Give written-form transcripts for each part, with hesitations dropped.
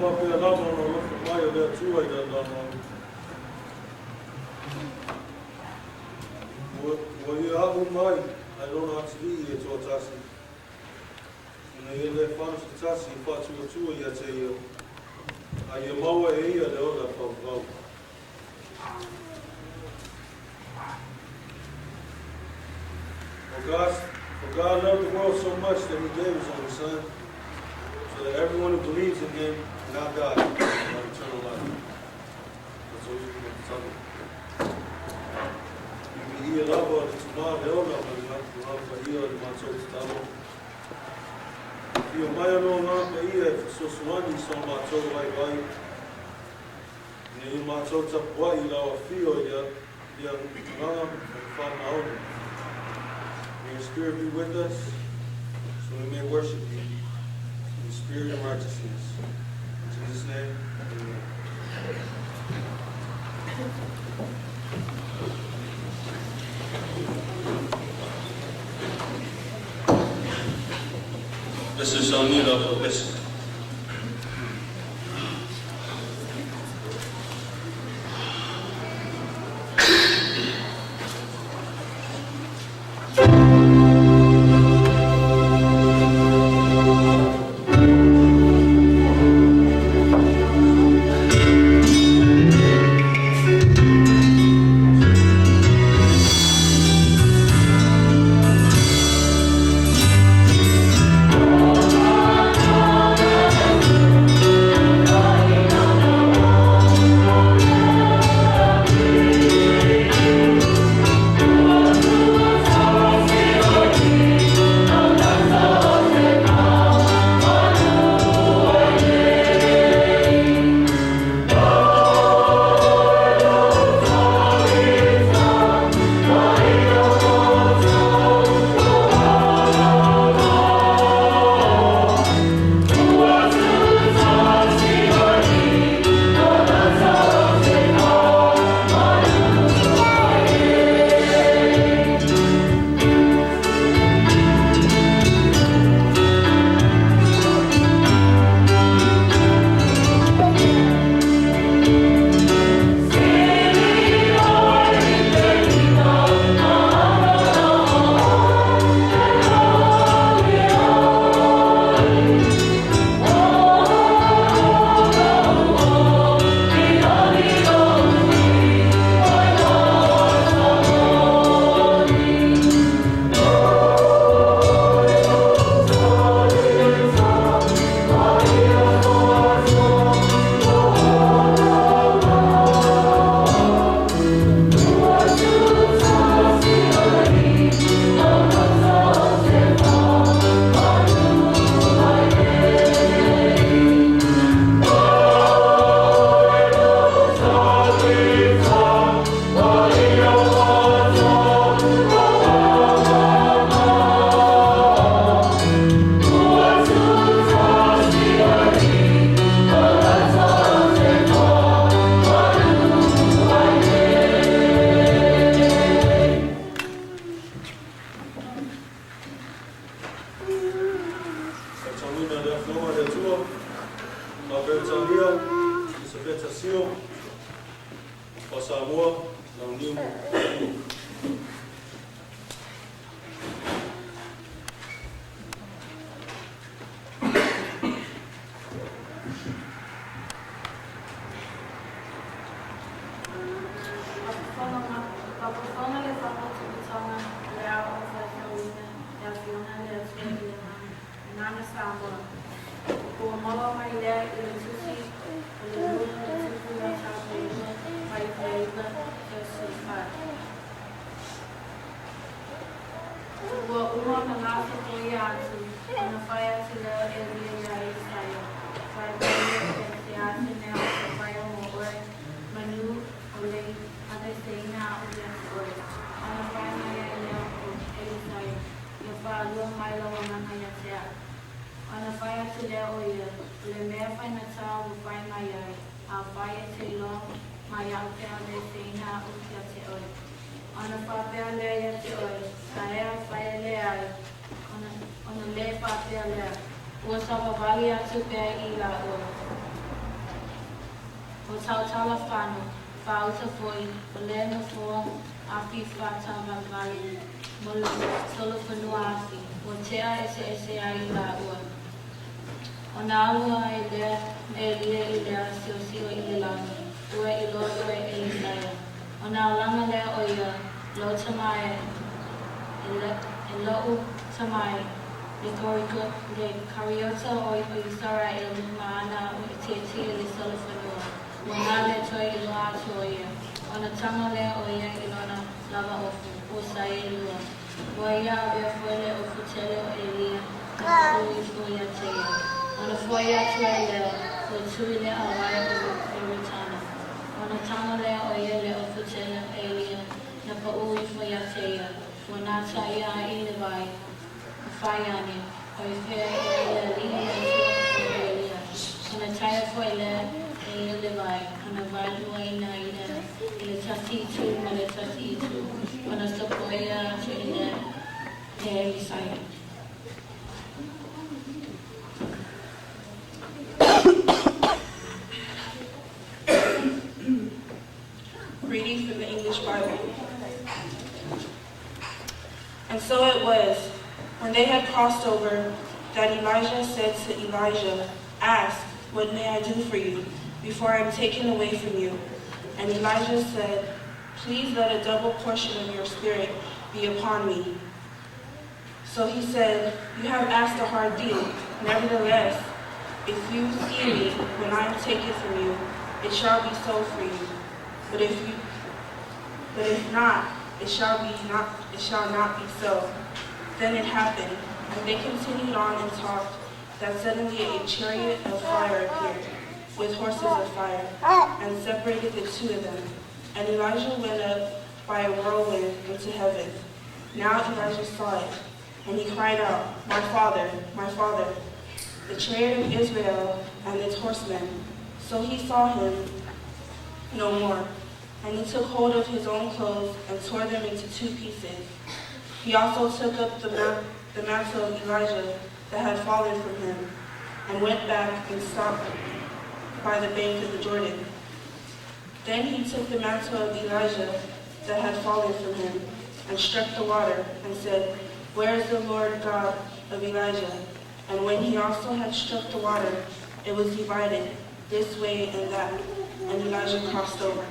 faapea lava ona alofa mai o le Atua i le lalolagi. Ua, ua ia a'u mai ai Lona Atalii e toatasi, ina ia le fano se tasi i faatuatua ia te Ia, a ia maua e ia le ola faavavau. For God, for God loved the world so much that he gave his only Son, so that everyone who believes in him will not die, but have eternal life. Viviia lava le Tama le ola ma le Agaga Paia o le matou tatalo. Afio mai lou Agaga Paia e fesoasoani i so matou vaivai, ina ia matou tapuai i lau afio i le Agaga ma le faamaoni. May your Spirit be with us, so we may worship you in spirit and righteousness. In Jesus' name, amen. This is Anila for Faitauina le Afioga i le Atua, Faa-Peretania, Elisapeta Sio, Faa-Samoa, Launiu Nainu. Faapofona le faaputaga le ao o faitauina le Afioga i le Atua i le Gagana Samoa. Ua maua mai lea i le Tusi o le Lua o Tupu Mataupailua Faifaiva verse 5. Ua uma ona lafotoia atu, ona fai atu lea o Elia iā Elisaia, Faivaia e te a se mea o ka faia mo oe, manu o le aveseina aʻu ia te oe. Ona fai mai ai lea o Elisaia, Ia faalua mai lau agaga ia te aʻu. Ona fai atu lea o ia, O le mea faigata ua fai mai ai, afai e te iloa mai aʻu pe aveseina aʻu ia te oe. Ona faapea lea ia te oe, Ae afai e leai, ona, ona le faapea lea, Ua savavali atu pea i la oe. Ua tautala fano, faauta foi, o lea nofoa afi faataavalevale mo le solofanua afi, ua tea eseese ai i laua. Ona alu ai lea o Eliya i le asiosio i le lagi, ua iloa oe e Isaia. Ona alaga lea o ia, lou tama e, e lo'u tama e, le Kariota o Isaraelu ma ana a'u e tietie i le solofanua, ua na le toe iloa atu o ia. Ona taga lea o ia i lona lava ofu, ua saelua. Ua ia avea foi le ofu tele o Eliya na pa'u ifo ia te ia. Ona fo'i atu ai lea, ua tu i le auai o Ioritana. Ona taga lea o ia le ofu tele o Eliya na pa'u ifo ia te ia, ua gataia ai le vai, ma fai ane, o i fea ea le Alii le Atua o Eliya. Ona taea foi lea e ia le vai, ona vaeluaina ai lea i le tasi itu ma le tasi itu, ona sopoia atu i lea e Elisaia. Reading from the English Bible. And so it was, when they had crossed over, that Elijah said to Elisha, "Ask, what may I do for you, before I am taken away from you?" And Elijah said, "Please let a double portion of your spirit be upon me." So he said, "You have asked a hard thing. Nevertheless, if you see me when I am taken from you, it shall be so for you. But if not, it shall not be so." Then it happened, and they continued on and talked, that suddenly a chariot of fire appeared, with horses of fire, and separated the two of them. And Elijah went up by a whirlwind into heaven. Now Elijah saw it, and he cried out, "My father, my father, the chariot of Israel and its horsemen." So he saw him no more. And he took hold of his own clothes and tore them into two pieces. He also took up the mantle of Elijah that had fallen from him, and went back and stopped by the bank of the Jordan. Then he took the mantle of Elijah that had fallen from him, and struck the water, and said, "Where is the Lord God of Elijah?" And when he also had struck the water, it was divided this way and that, and Elijah crossed over.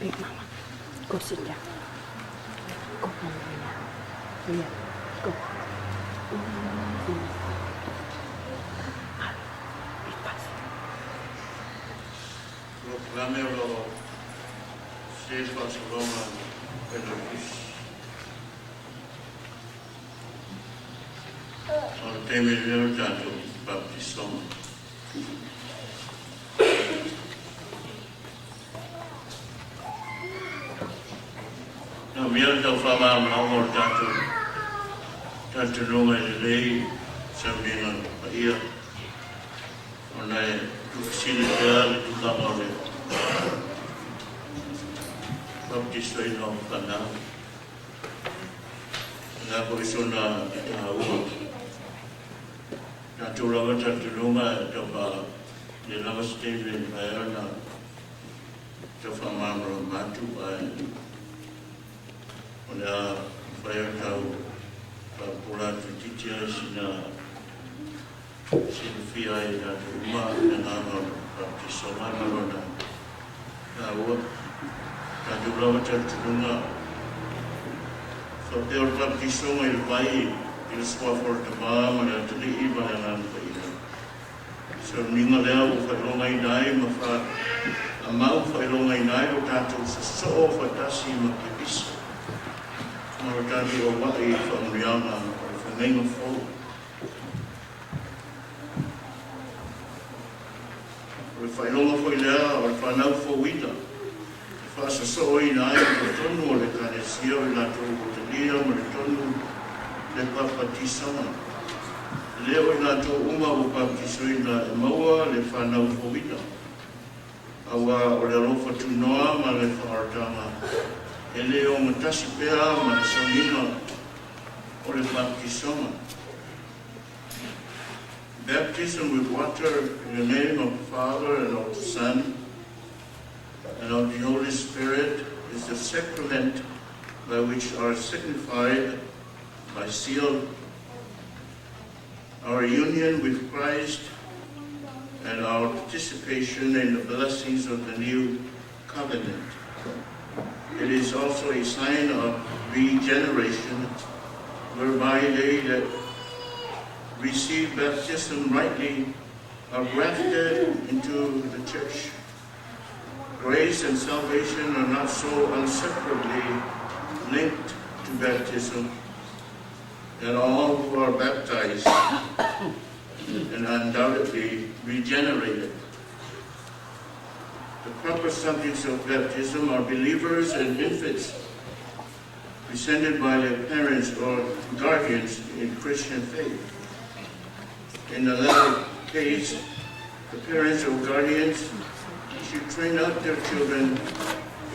Big Mama, go sit down. Go, Mama, now. Yeah, go. Big. Polokalame o lo se faasologa failautusi. O le taimi lea o tatou baptisoga. Na mea le tau faamalamalamaga o le tatou talitonuga e lelei sauniga paia ona e tuufesili pea le tulaga o le baptisoina o fanau. Lea foi sona taua. Tatou lava talitonuga e tau faa le lava se taimi e mafai ai ona tau faamalamalama atu ae o le a mafai ona tau faapupula atu itiiti ai sina silafia ai i tatou uma le agaga o le baptisoga ma lona taua. Tatou lava talitonuga faapea o le baptisoga i le vai i le suafa o le Tamā ma le Atalii ma le Agaga Paia. Sauniga lea ua faailogaina ai ma faamau faailogaina ai lo tatou sosoo faatasi ma Keriso ma lo tatou aua'i i faamanuiaga o le fagaiga fou. O le faailoga foi lea o le fanau fouina e faasosooina ai i totonu o le Ekalesia o i latou ua talia ma le tonu le papatisaga. E le o i latou uma ua baptisoina e maua le fanau fouina, auā o le alofa tunoa ma le faaolataga e le ogatasi pea ma le sauniga. O le baptisoga. Baptism with water in the name of the Father and of the Son and of the Holy Spirit is the sacrament by which are signified by seal our union with Christ and our participation in the blessings of the new covenant. It is also a sign of regeneration, whereby they that receive baptism rightly are grafted into the church. Grace and salvation are not so inseparably linked to baptism that all who are baptized and undoubtedly regenerated. The proper subjects of baptism are believers and infants presented by their parents or guardians in Christian faith. In the latter case, the parents or guardians should train up their children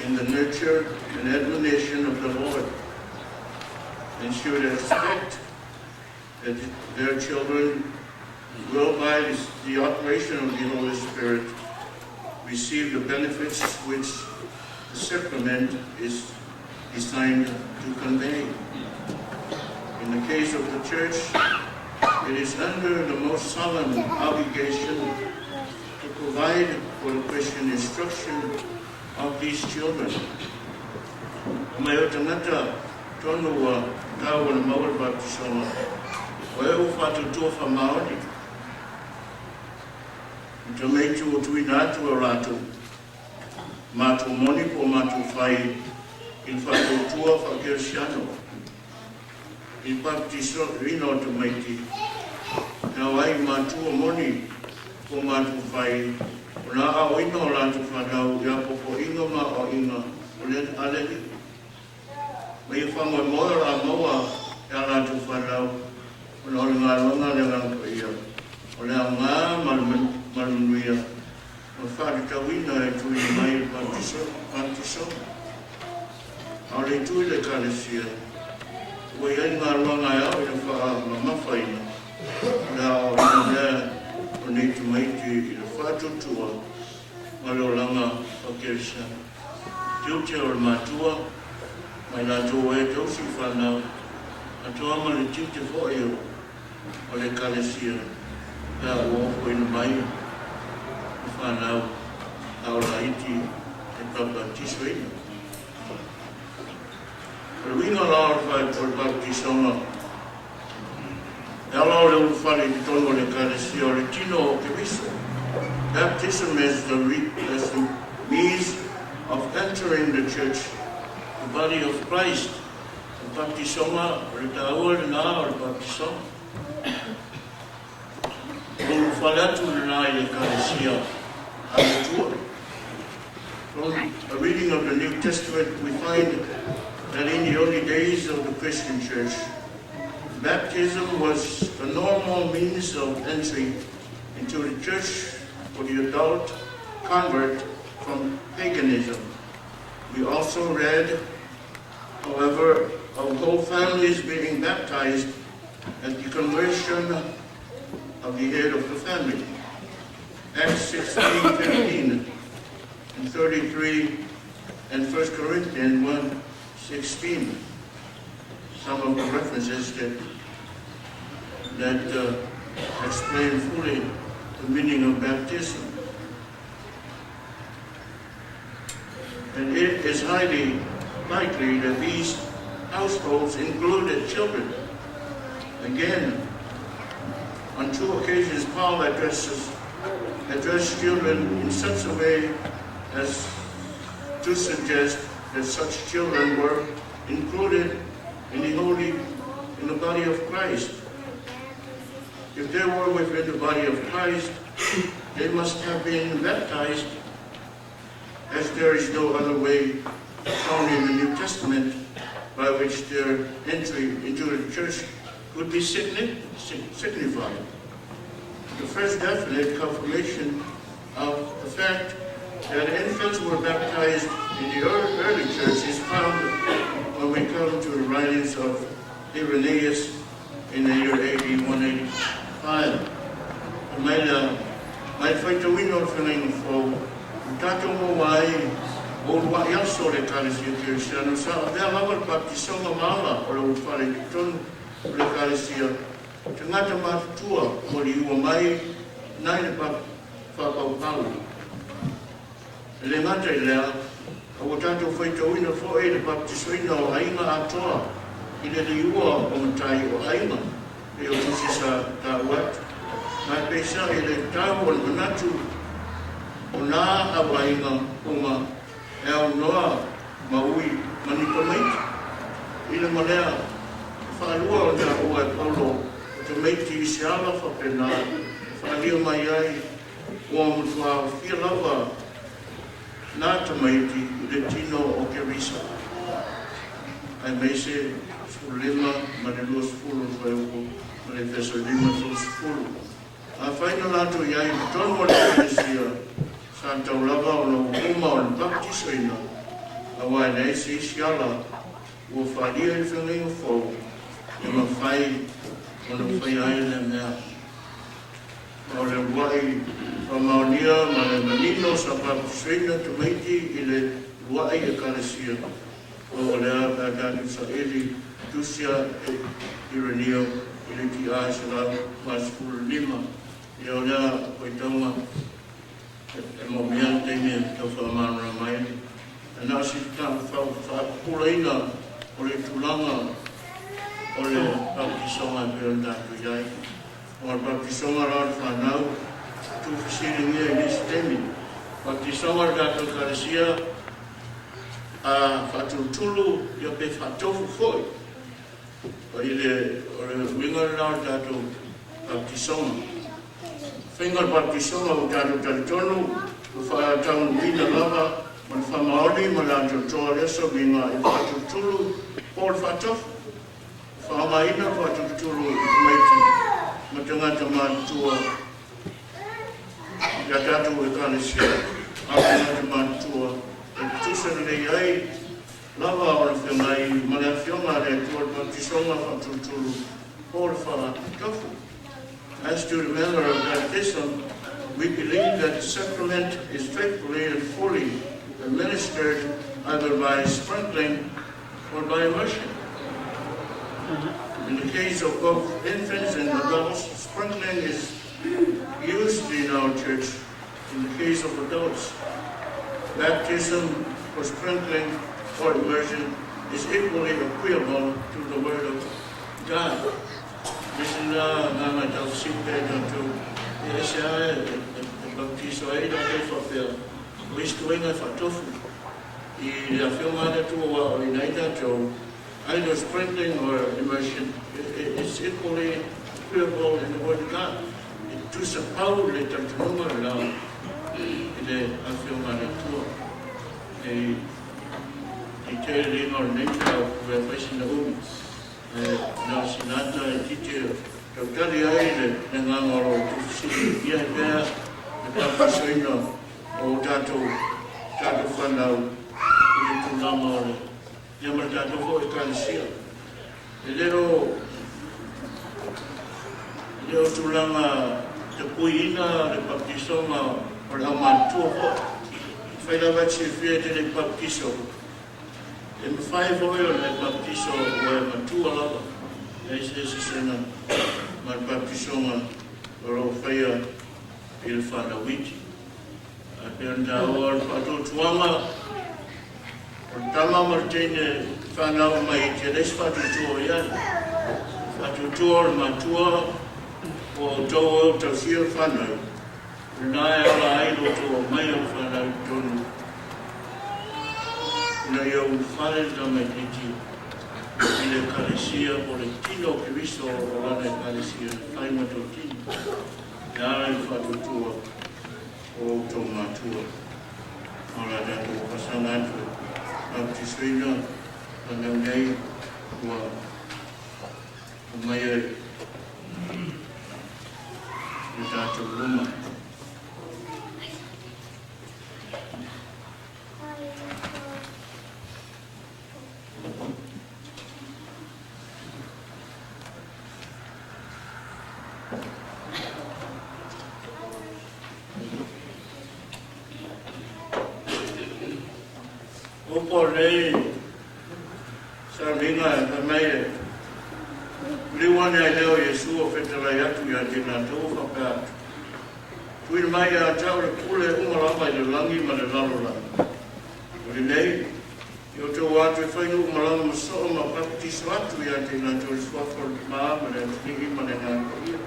in the nurture and admonition of the Lord, and should expect that their children will, by the operation of the Holy Spirit, receive the benefits which the sacrament is designed to convey. In the case of the church, it is under the most solemn obligation to provide for the Christian instruction of these children. Mai o tagata tonu ua tau o le maua le baptisoga, o e ua faatuatua faamaoni. I tamaiti ua tuuina atu e o latou matua moni po o matua fai i le faatuatua faakerisiano. I le baptisoina o tamaiti, e ao ai i matua moni po o matua fai ona aoaoina o latou fanau i apoapoaiga ma aoaiga o le a le Alii. Ma ia faamoemoe o le a maua e a latou fanau ona o le galuega a le Agaga Paia, o le aoga ma le manuia ma faatatauina e tuuina mai i le baptisoga. A o le itu i le Ekalesia, ua i ai le galuega e ao ina faamamafaina o le aoaoina lea o nei tamaiti i le faatuatua ma le olaga faakerisiano. Tiute o le matua ma i latou e tausi i fanau, atoa ma le tiute foi o le Ekalesia pe a ua ofoina mai le fanau a o laiti e papatisoina. O le uiga la o le baptisoga, e ala o le ulufale i totonu o le Ekalesia o le tino o Keriso. Baptism is the means of entering the church, the body of Christ. O baptisoga, o le taua lena o le baptisoga. O ulufale atu lena i le Ekalesia a le Atua. From a reading of the New Testament, we find that in the early days of the Christian church, baptism was the normal means of entry into the church for the adult convert from paganism. We also read, however, of whole families being baptized at the conversion of the head of the family. Acts 16:15 and 33 and 1 Corinthians 1:16. Some of the references that explain fully the meaning of baptism. And it is highly likely that these households included children. Again, on two occasions, Paul addressed children in such a way as to suggest that such children were included in the body of Christ. If they were within the body of Christ, they must have been baptized, as there is no other way found in the New Testament by which their entry into the church could be signified. The first definite confirmation of the fact that infants were baptized in the early church is found when we come to the writings of Irenaeus in the year AD 185. O mai lea, mai faitauina o le Feagaiga Fou, ua tatou maua ai o uluai aso o le Ekalesia Kerisiano sa avea lava le papatisoga ma ala o le ulufale i totonu o le Ekalesia tagata matutua ua liua mai nai le faapaupau. E le gata i lea, a ua tatou faitauina foi le papatisoina o aiga atoa i le liua o matai o aiga, pei o tusi sa taua atu. Ma e peisaʻi le tau o le manatu o nā au aiga uma e aunoa ma ui ma ni tamaiti. I le ma lea, e faalua ona taua e Paulo o tamaiti i se ala faapena e faaalia mai ai ua matuā aofia lava nā tamaiti i le tino o Keriso, aemaise 15 ma le 20 o le fuaiupu ma le Efeso 5 30. Afai na latou i ai i totonu o le Ekalesia, sa tatau lava ona ua uma ona papatisoina, aua e leai se isi ala ua faaalia i le Feagaiga Fou e mafai ona faia ai lea mea. Ma o le uluai faamaonia ma le manino sa papatisoina tamaiti i le uluai Ekalesia, o lea pe a tatou saili tusia e Ireneo i le TI 145. Ia o lea faitauga e maumea le taimi e tau faamalamalama ai, ae na o si faapupulaina o le tulaga o le papatisoga e pei ona tatou i ai. O le papatisoga la o le fanau, tuufesiligia i nisi taimi. Papatisoga o le tatou Ekalesia, a faatulutulu ia pe faatofu foi. O i le, o le uiga lena o le tatou papatisoga. Faiga o le papatisoga ua tatou talitonu ua faataunuuina lava ma le faamaoni ma le atoatoa lea somiga i le faatulutulu po o le faatofu. Faaaogaina le faatulutulu i tamaiti ma tagata matutua i a tatou Ekalesia, a o tagata matutua e tutusa lelei ai lava ona feagai ma le Afioga a le Atua le papatisoga faatulutulu po o le faatofu. As to the matter of baptism, we believe that the sacrament is faithfully and fully administered either by sprinkling or by immersion. In the case of both infants and adults, sprinkling is used in our church. In the case of adults, baptism or sprinkling or immersion is equally agreeable to the Word of God. Listen la nga tau sipe tatou e ese ae e baptiso ai tatou faapea o isi tuaiga e faatofu i le afioga a le Atua ua aoina ai tatou, either sprinkling or immersion is equally agreeable in the Word of God. E tutusa pau le talitonuga lena i le afioga a le Atua. E i te liga o lenei mataupu e fai sina umi, e na o sina ata itiiti e tautali ai le agaga o lo outou fesili ia e pea le papatisoina o tatou tatou fanau i le tulaga o le ia ma le tatou foi Ekalesia. E le o e le o tulaga tapuiina le papatisoga o le aumatutua foi. Fai lava e te silafia e te le i papatiso, e mafai foi ona e papatiso ua e matua lava. E leai se eseesega ma le papatisoga o lo o faia i le fanau iti. Ae pei ona taua o le faatuatuaga o le tama ma le teine fanau mai iti, e leai se faatuatua o i ai. Faatuatua o le matua ua outou e o tausia le fanau, o lena e ala ai lo outou aumai o le fanau i totonu ina ia ulufale le tamaitiiti i le Ekalesia po o le tino o Keriso o lana Ekalesia na fai ma totino e ala i le faatuatua o outou matua. O la tatou pasaga atu e baptisoina fanau nei ua aumai ai i le tatou luma. Upu o lenei sauniga e fai mai e liu ane ai lea o Iesu o fetalai atu ia te latou o faapea atu, Tuuina mai ia te au le pule uma lava i le lagi ma le lalolagi. O lenei, i outou atu e fai nuu malaga ma soo ma papatiso atu ia te latou i le suafa o le Tama ma le Atalii ma le Agaga Paia.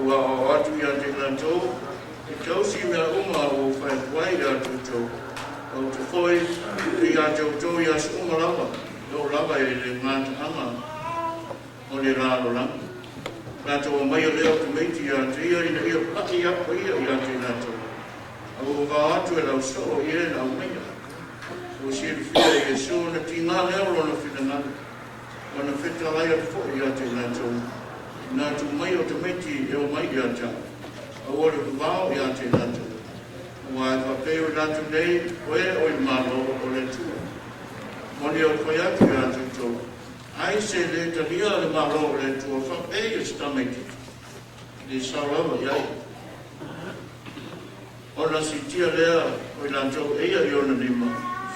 Ua aoao atu ia te latou e tausi mea uma ua ou fai atu ai ia te outou, a ou te foi ia te outou i aso uma lava, e oo lava i le gataaga o le lalolagi. Latou aumaia lea o tamaiti ia te ia ina ia paʻi apo ia ia te latou, a ua vavao atu e lau soo i e na aumaia. Ua silafia e Iesu ona tiga lea o lona finagalo, ona fetalai atu foi ia te latou, Ina tuu mai o tamaiti e omai ia te au, aua le vavao ia te latou, aua e faapea o i latou nei o e o i le Malo o le Atua. Moni ou te fai atu ia te outou, ai se le talia le Malo o le Atua faapea ia se tamaitiiti, e le sao lava i ai. Ona siitia lea o i latou e ia i ona lima,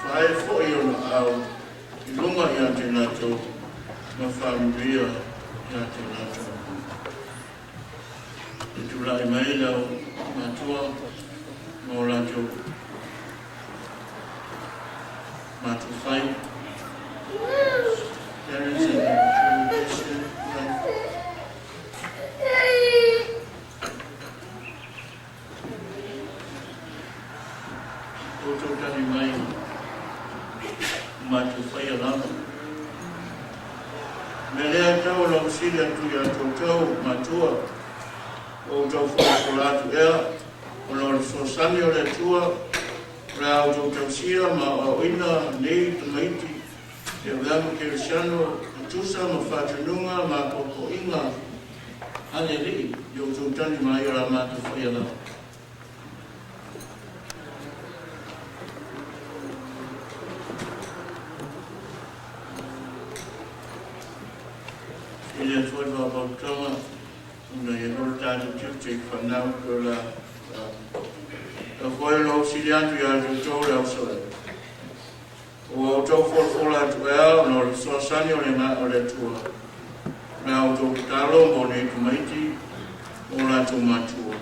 faaee foi i ona aao i luga ia te latou, ma faamanuia ia te latou. E tulai mai le au matua ma o latou matufai. Parents and children, Outou tali mai o matou faia lava. Mea lea e tau o lau fesili atu ia te outou, matua, ua outou folafola atu ea, ona o le fesoasoani o le Atua, o le a outou tausia ma aoaoina nei tamaiti e avea ma kerisiano ma tusa ma faatonuga ma apoapoaiga a le Alii i outou tali mai o la matou faia lava. I le Atua i le vavautaga, ona ia lola tatou tiute i fanau pe o la Lau foi o lou sili atu ia te outou le ausoe. Ua outou folafola atu ea ona o le fesoasoani o le o le Atua, o le a outou tatalo mo nei tamaiti ma o latou matua.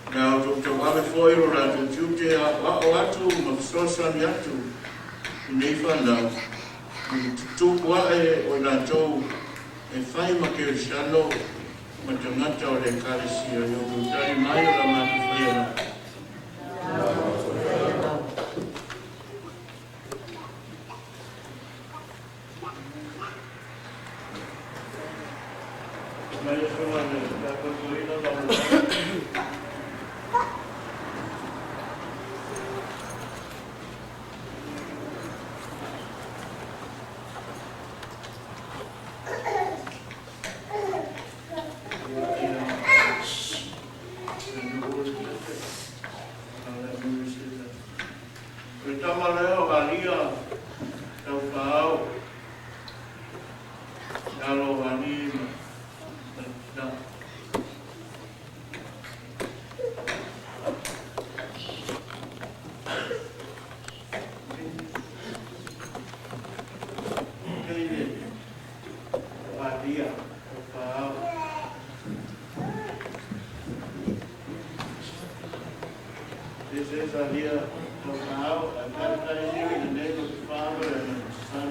O le a outou tauave foi lo latou tiute e aoao atu ma fesoasoani atu i nei fanau, i le tutupu ae o i latou e fai ma kerisiano ma tagata o le Ekalesia i outou tali mai o la matou faia lava. Mai le afioga i le Taitaifono lau O le tama lea o Alia Taufaaao, le alo o Ali ma Tina. Kei le Alia Taufaaao. This is Alia Taufaaao. I baptize you in the name of the Father and of the Son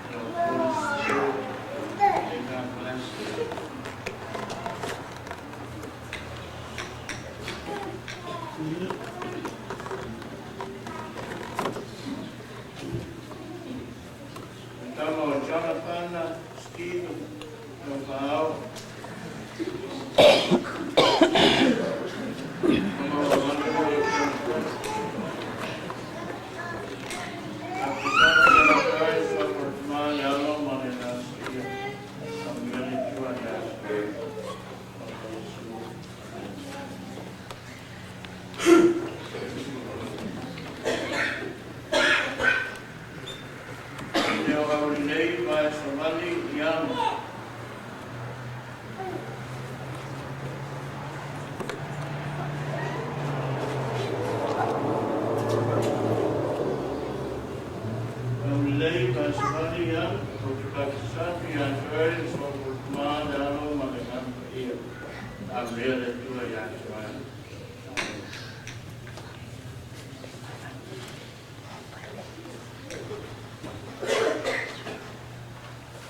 and of the Holy Spirit. May God bless you. Le tama o Jonathan, Steve Taufaaao. Tama o Wonderful Jonathan. Baptisatu ia te oe i le suafa o le Tama, le Alo ma le Agaga Paia. Faamanuia le Atua ia te oe. O Iesu. Amen. I le aoauli nei, vae savali i alo. Faamanuia le Atua ia te oe.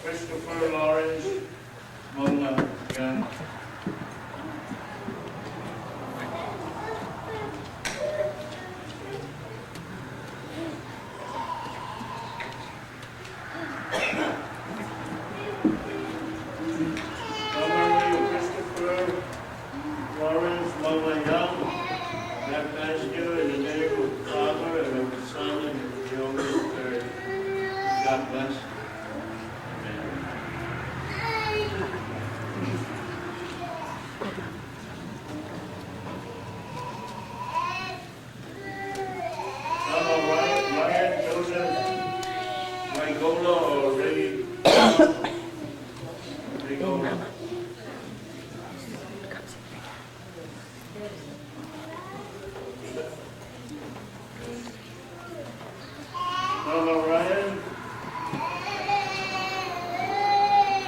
Christopher Lawrence Mauga Young. Tama Christopher Lawrence Mauga Young, baptize you in the name of the Father, and of the Son, and of the Holy Spirit. God bless you. Amen. Tama Ryan Joseph Rigola or Ray Rigola. Come sit right down. Tama Ryan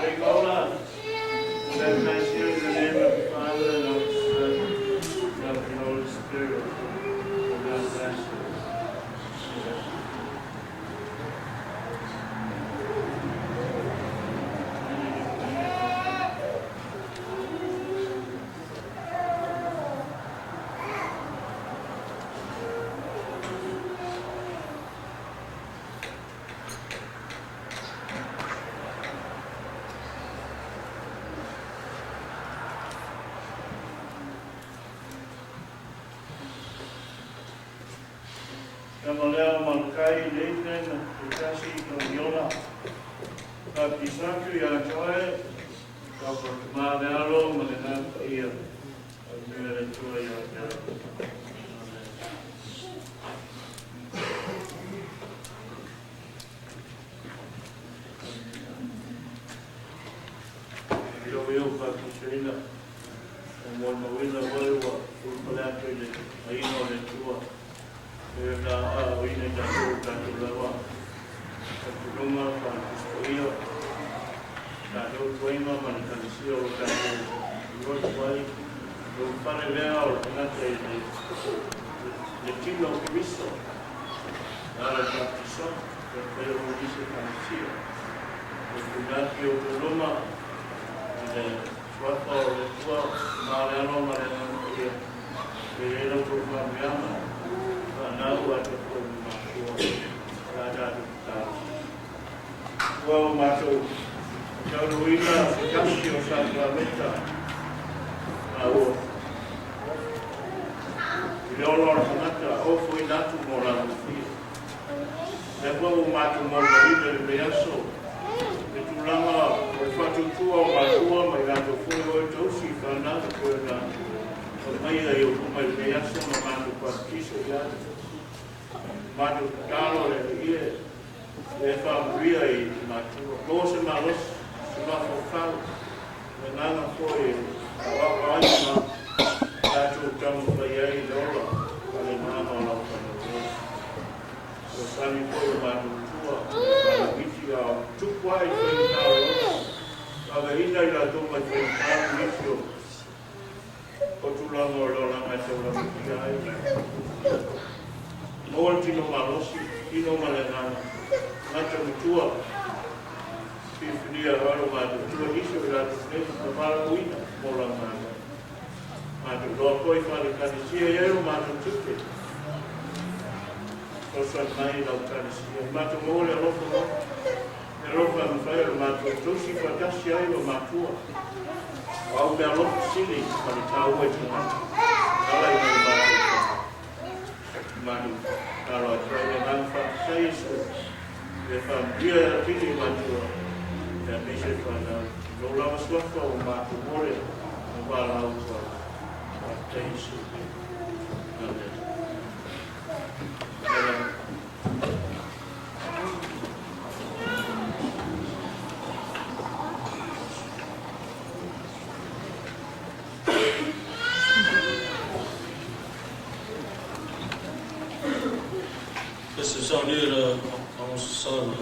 Rigola, baptize you in the name of the Father, and of the Son, and of the Holy Spirit. God bless you. Tamalea Malakai Nathan Te Tasi Togiola. Fapatisatu ia te oe, ka pa le alo ma le Agaga Paia, faamanuia le Atua ia te oe. Amen. Ia o faapatisaina, o molimauina foi ua ulufale atu i le aiga o le Atua. E na a o ina i tatou tatou lava. Tatunuga faatusipaia, tatou tuaiga ma le Ekalesia o tatou lotu ai. Lo fale lea o le tagata i le tino o Keriso. A le baptiso, e faia o nisi Ekalesia. O tunaki o toloma, i le suafa o le Atua, ma le alo ma le Agaga Paia. E le lau tou faamanuiaga, whanau a te kou matua, la tātou tatalo. Ua o matou taunuuina se tasi o sakaramenta a ua i le ola o le tagata ofoina atu mo lana fia. Lea foi ua matou molimauina i lenei aso le tulaga o le faatuatua o matua ma i latou foi o e tausi i fanau e pei ona aumaia i ou luma i lenei aso ma matou papatiso i ai. Matou tatalo le Alii e e faamanuia i matua. Maua se malosi, se mafaufau, le agaga foi e aoao ai ma tatou taumafai ai i le ola ma le agaga o lau faanoanoa. Fesoasoani foi o matou tua, Luisi a o tupu ae i faigata o le ola. Aveina i latou mai faigata nisi o o tulaga o le olaga e taulamatia ai. Maua le tino malosi, tino ma le agaga tagata matua, filifilia e alo matou tua nisi o i latou nei na valaauina mo lau galuega. Matou iloa foi faale-Ekalesia i ai o matou tiute. Fesoasoani mai i lau Ekalesia. Matou maua le alofa mai, le alofa e mafai ona matou tausi faatasi ai ma matua. O au meaalofa sili ma le taua i tagata, e ala i nai o matou tagata. Matou tatalo atu ai i le agaga faafetai Iesu, le faamanuia e atili i matua, e aemaise le fanau. I lou lava suafa ua matou mole ma valaau ua faafetai Iesu. Amen. Amen. This is on you to almost son.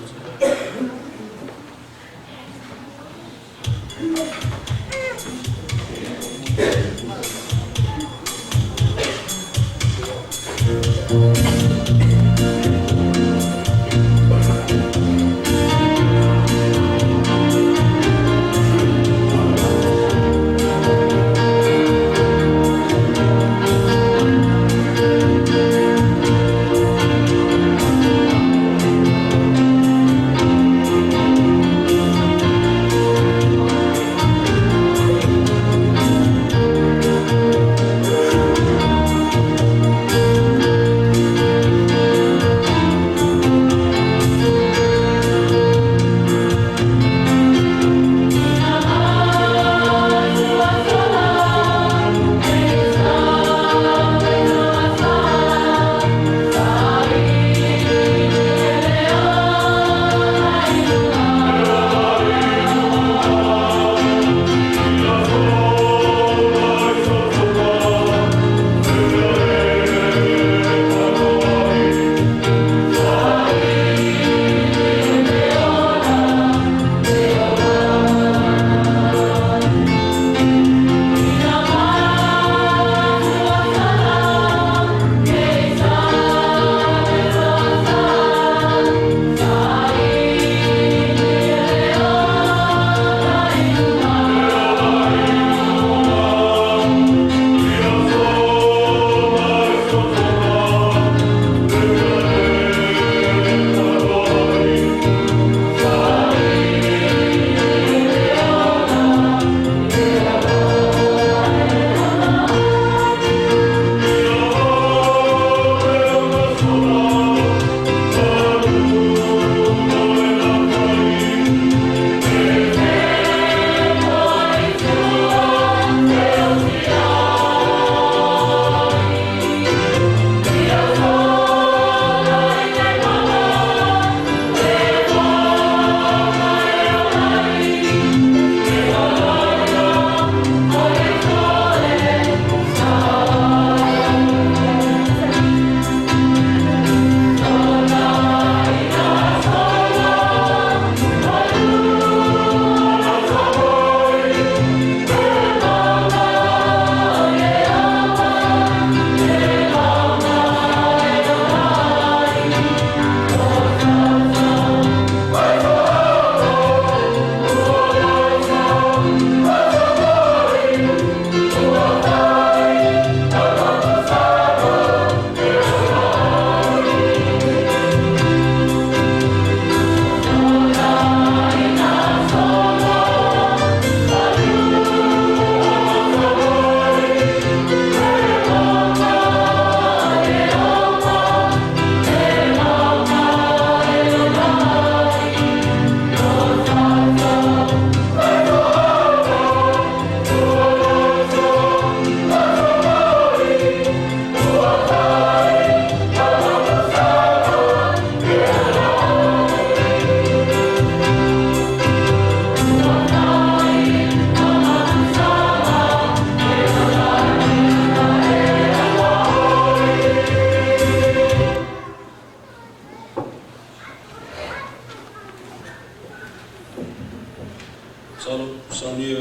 Masalo saunia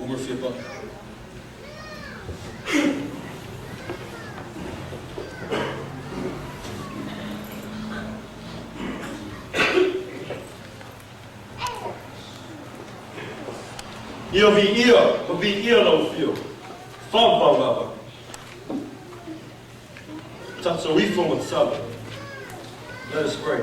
Homer Fiapa'a. Ia viia ma viia lau afio, faavavau lava. Tatou ifo ma tatalo. Let us pray.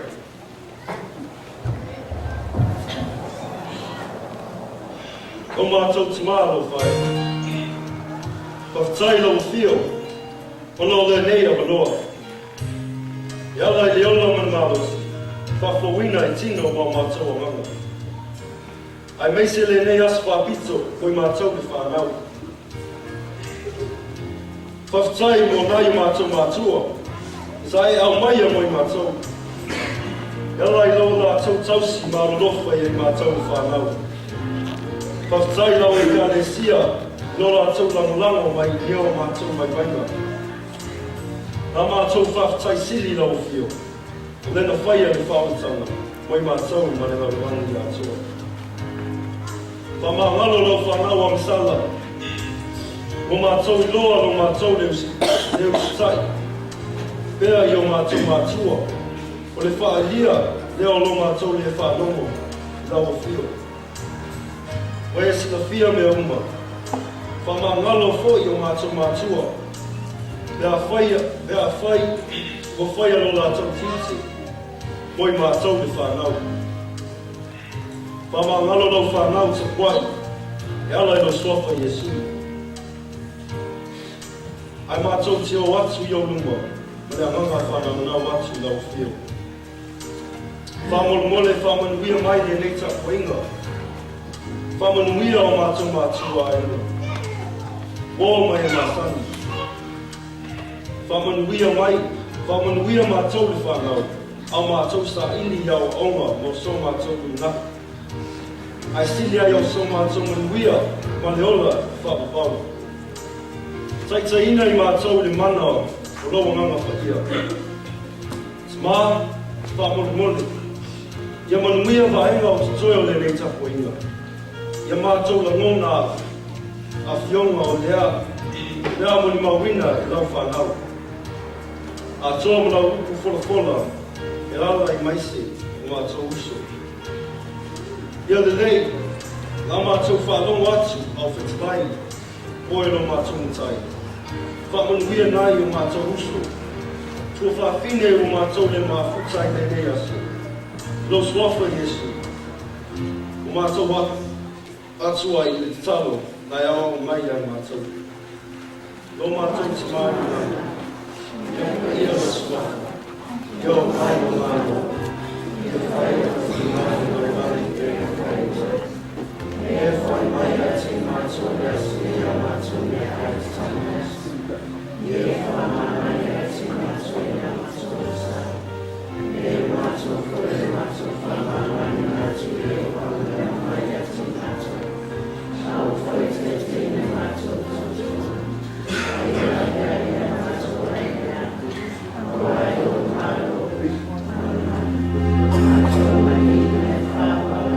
O matou Tamā alofa e. Faafetai i lau afio ona o lenei avanoa. E ala i le ola ma le malosi, faafouina i tino ma o matou agaga. Aemaise lenei aso faapito mo i matou le whanau. Faafetai mo nai o matou matua sa e aumaia mo i matou. E ala i lo latou tausi ma alolofa ia i matou le whanau. Faafetai lau Ekalesia i lo latou lagolago mai i o matou vaivaiga. Na matou faafetai sili lau afio, o lena faia le faaolataga mo i matou ma le lalolagi atoa. Faamagalo lau fanau a Masala, ua matou iloa lo matou le usitai. pea i o matou matua, o le faaalia lea o lo matou le faalogo i lau afio. Ua e silafia mea uma, faamagalo foi o matou matua, pe afai ua faia lo latou tiute mo i matou le fanau. Faamagalo lau fanau tapuai, e ala i lo suafa Iesu. Ae matou te o atu i ou luma, ma le agaga faanaunau atu i lau afio. Faamolemole faamanuia mai lenei tapuaiga. Faamanuia o matou matua aiga. Uo ma e masani. Faamanuia mai, faamanuia matou le fanau, a o matou saili i aoaoga mo so matou lumanai. Ae sili ai o so matou manuia ma le ola faavavau. Taitaiina i matou i le mana o lou Agaga Paia. Tamā, faamolemole, ia manuia vaega o totoe o lenei tapuaiga. Ia matou lagona afioga o lea mea molimauina i lau fanau. Atoa ma lau upu folafola e alaala ai maise o matou uso. Ia lelei la matou faalogo atu a o fetalai oe lo matou Matai. Faamanuia nai o matou uso. Tuafafine ua matou le mafuta i lenei aso. I lou suafa Iesu, ua matou atu ai i le tatalo na e aoao mai ia i matou. Lo matou Tamā i le lagi, ia paia lou suafa, ia oo mai lou Malo, ia faia lou finagalo i le lagi pei ona fai i tai. Ia fai mai ia te matou le aso ia matou meaai tatau mai aso. Ia faamama ia te matou i a matou sa. E matou foi e matou faamama atu i e paulea mai ia te matou. Aua foi te taitaiina matou i tautino. A ia lavea ia matou ai le aua e lou Malo, ma le mana, atoa ma le iuga e faaauau.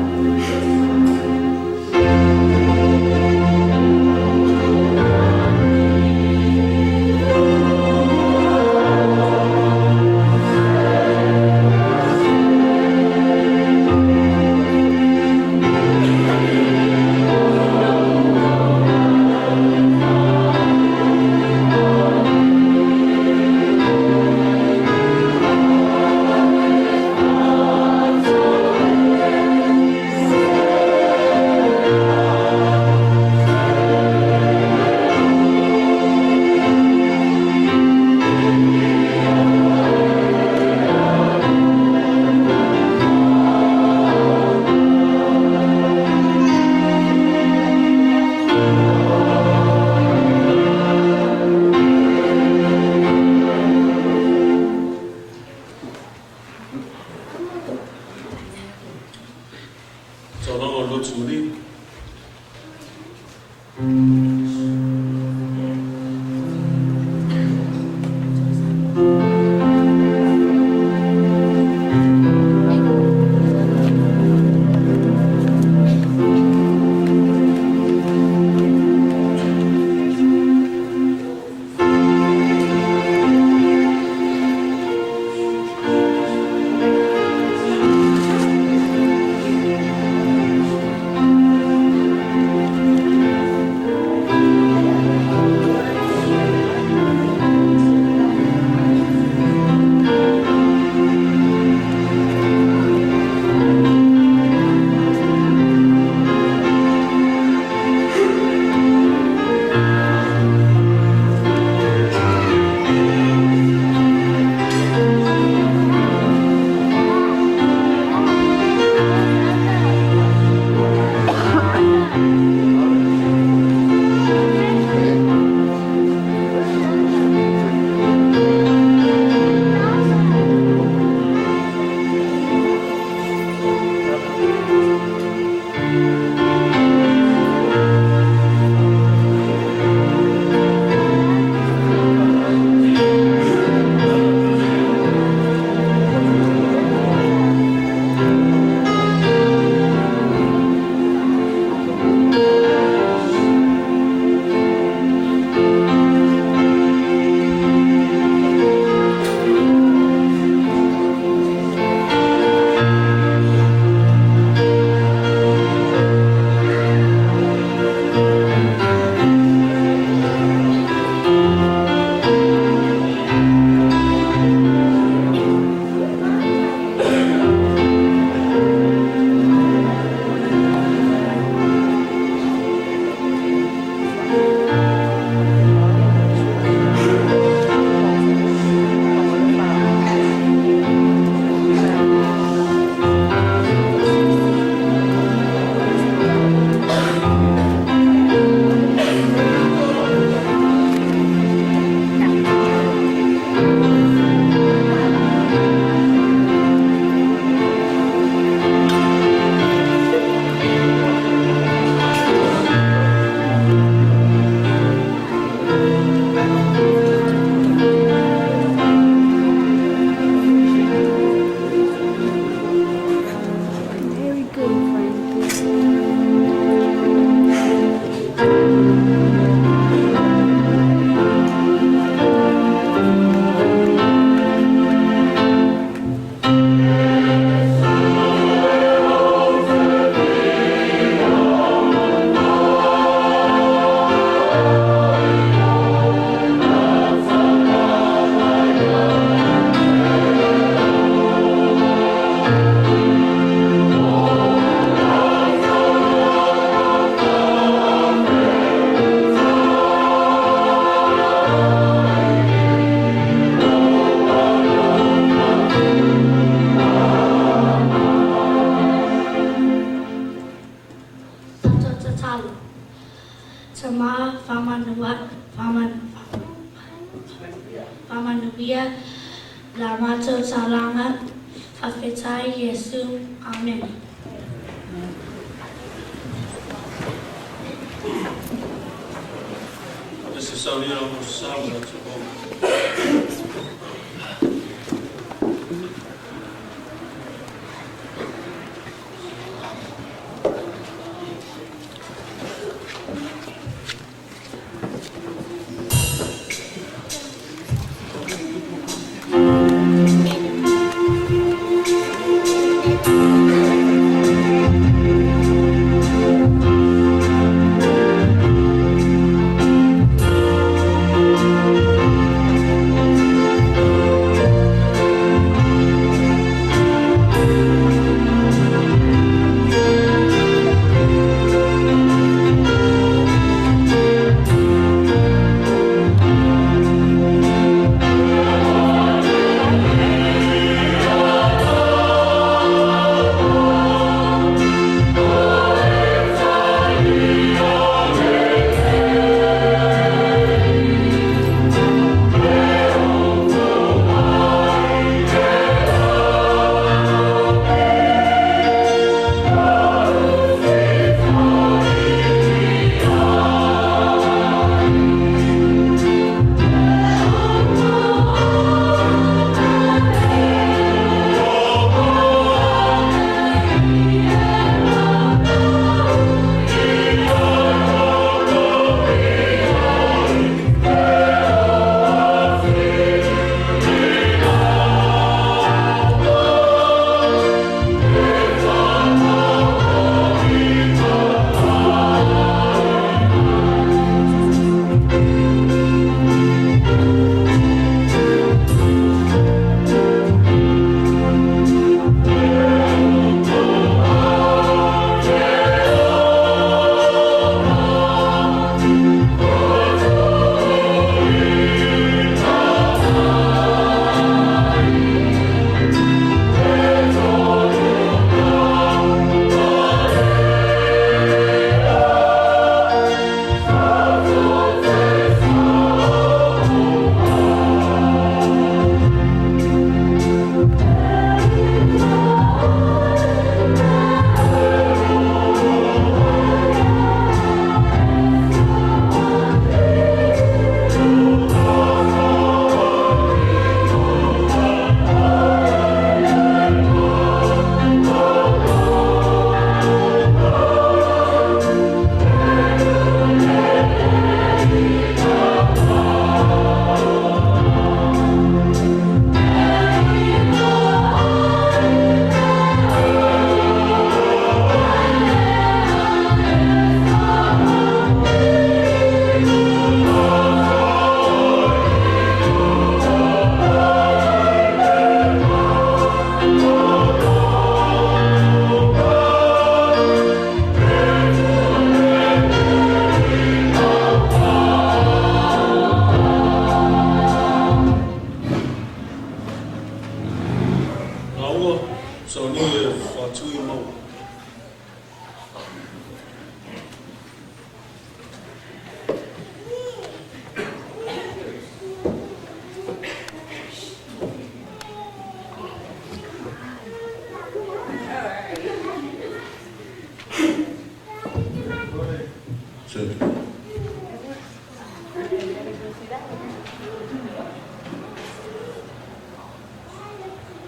Faamanuia la matou taulaga, faafetai Iesu. Amene. Ave se saunia o sa ma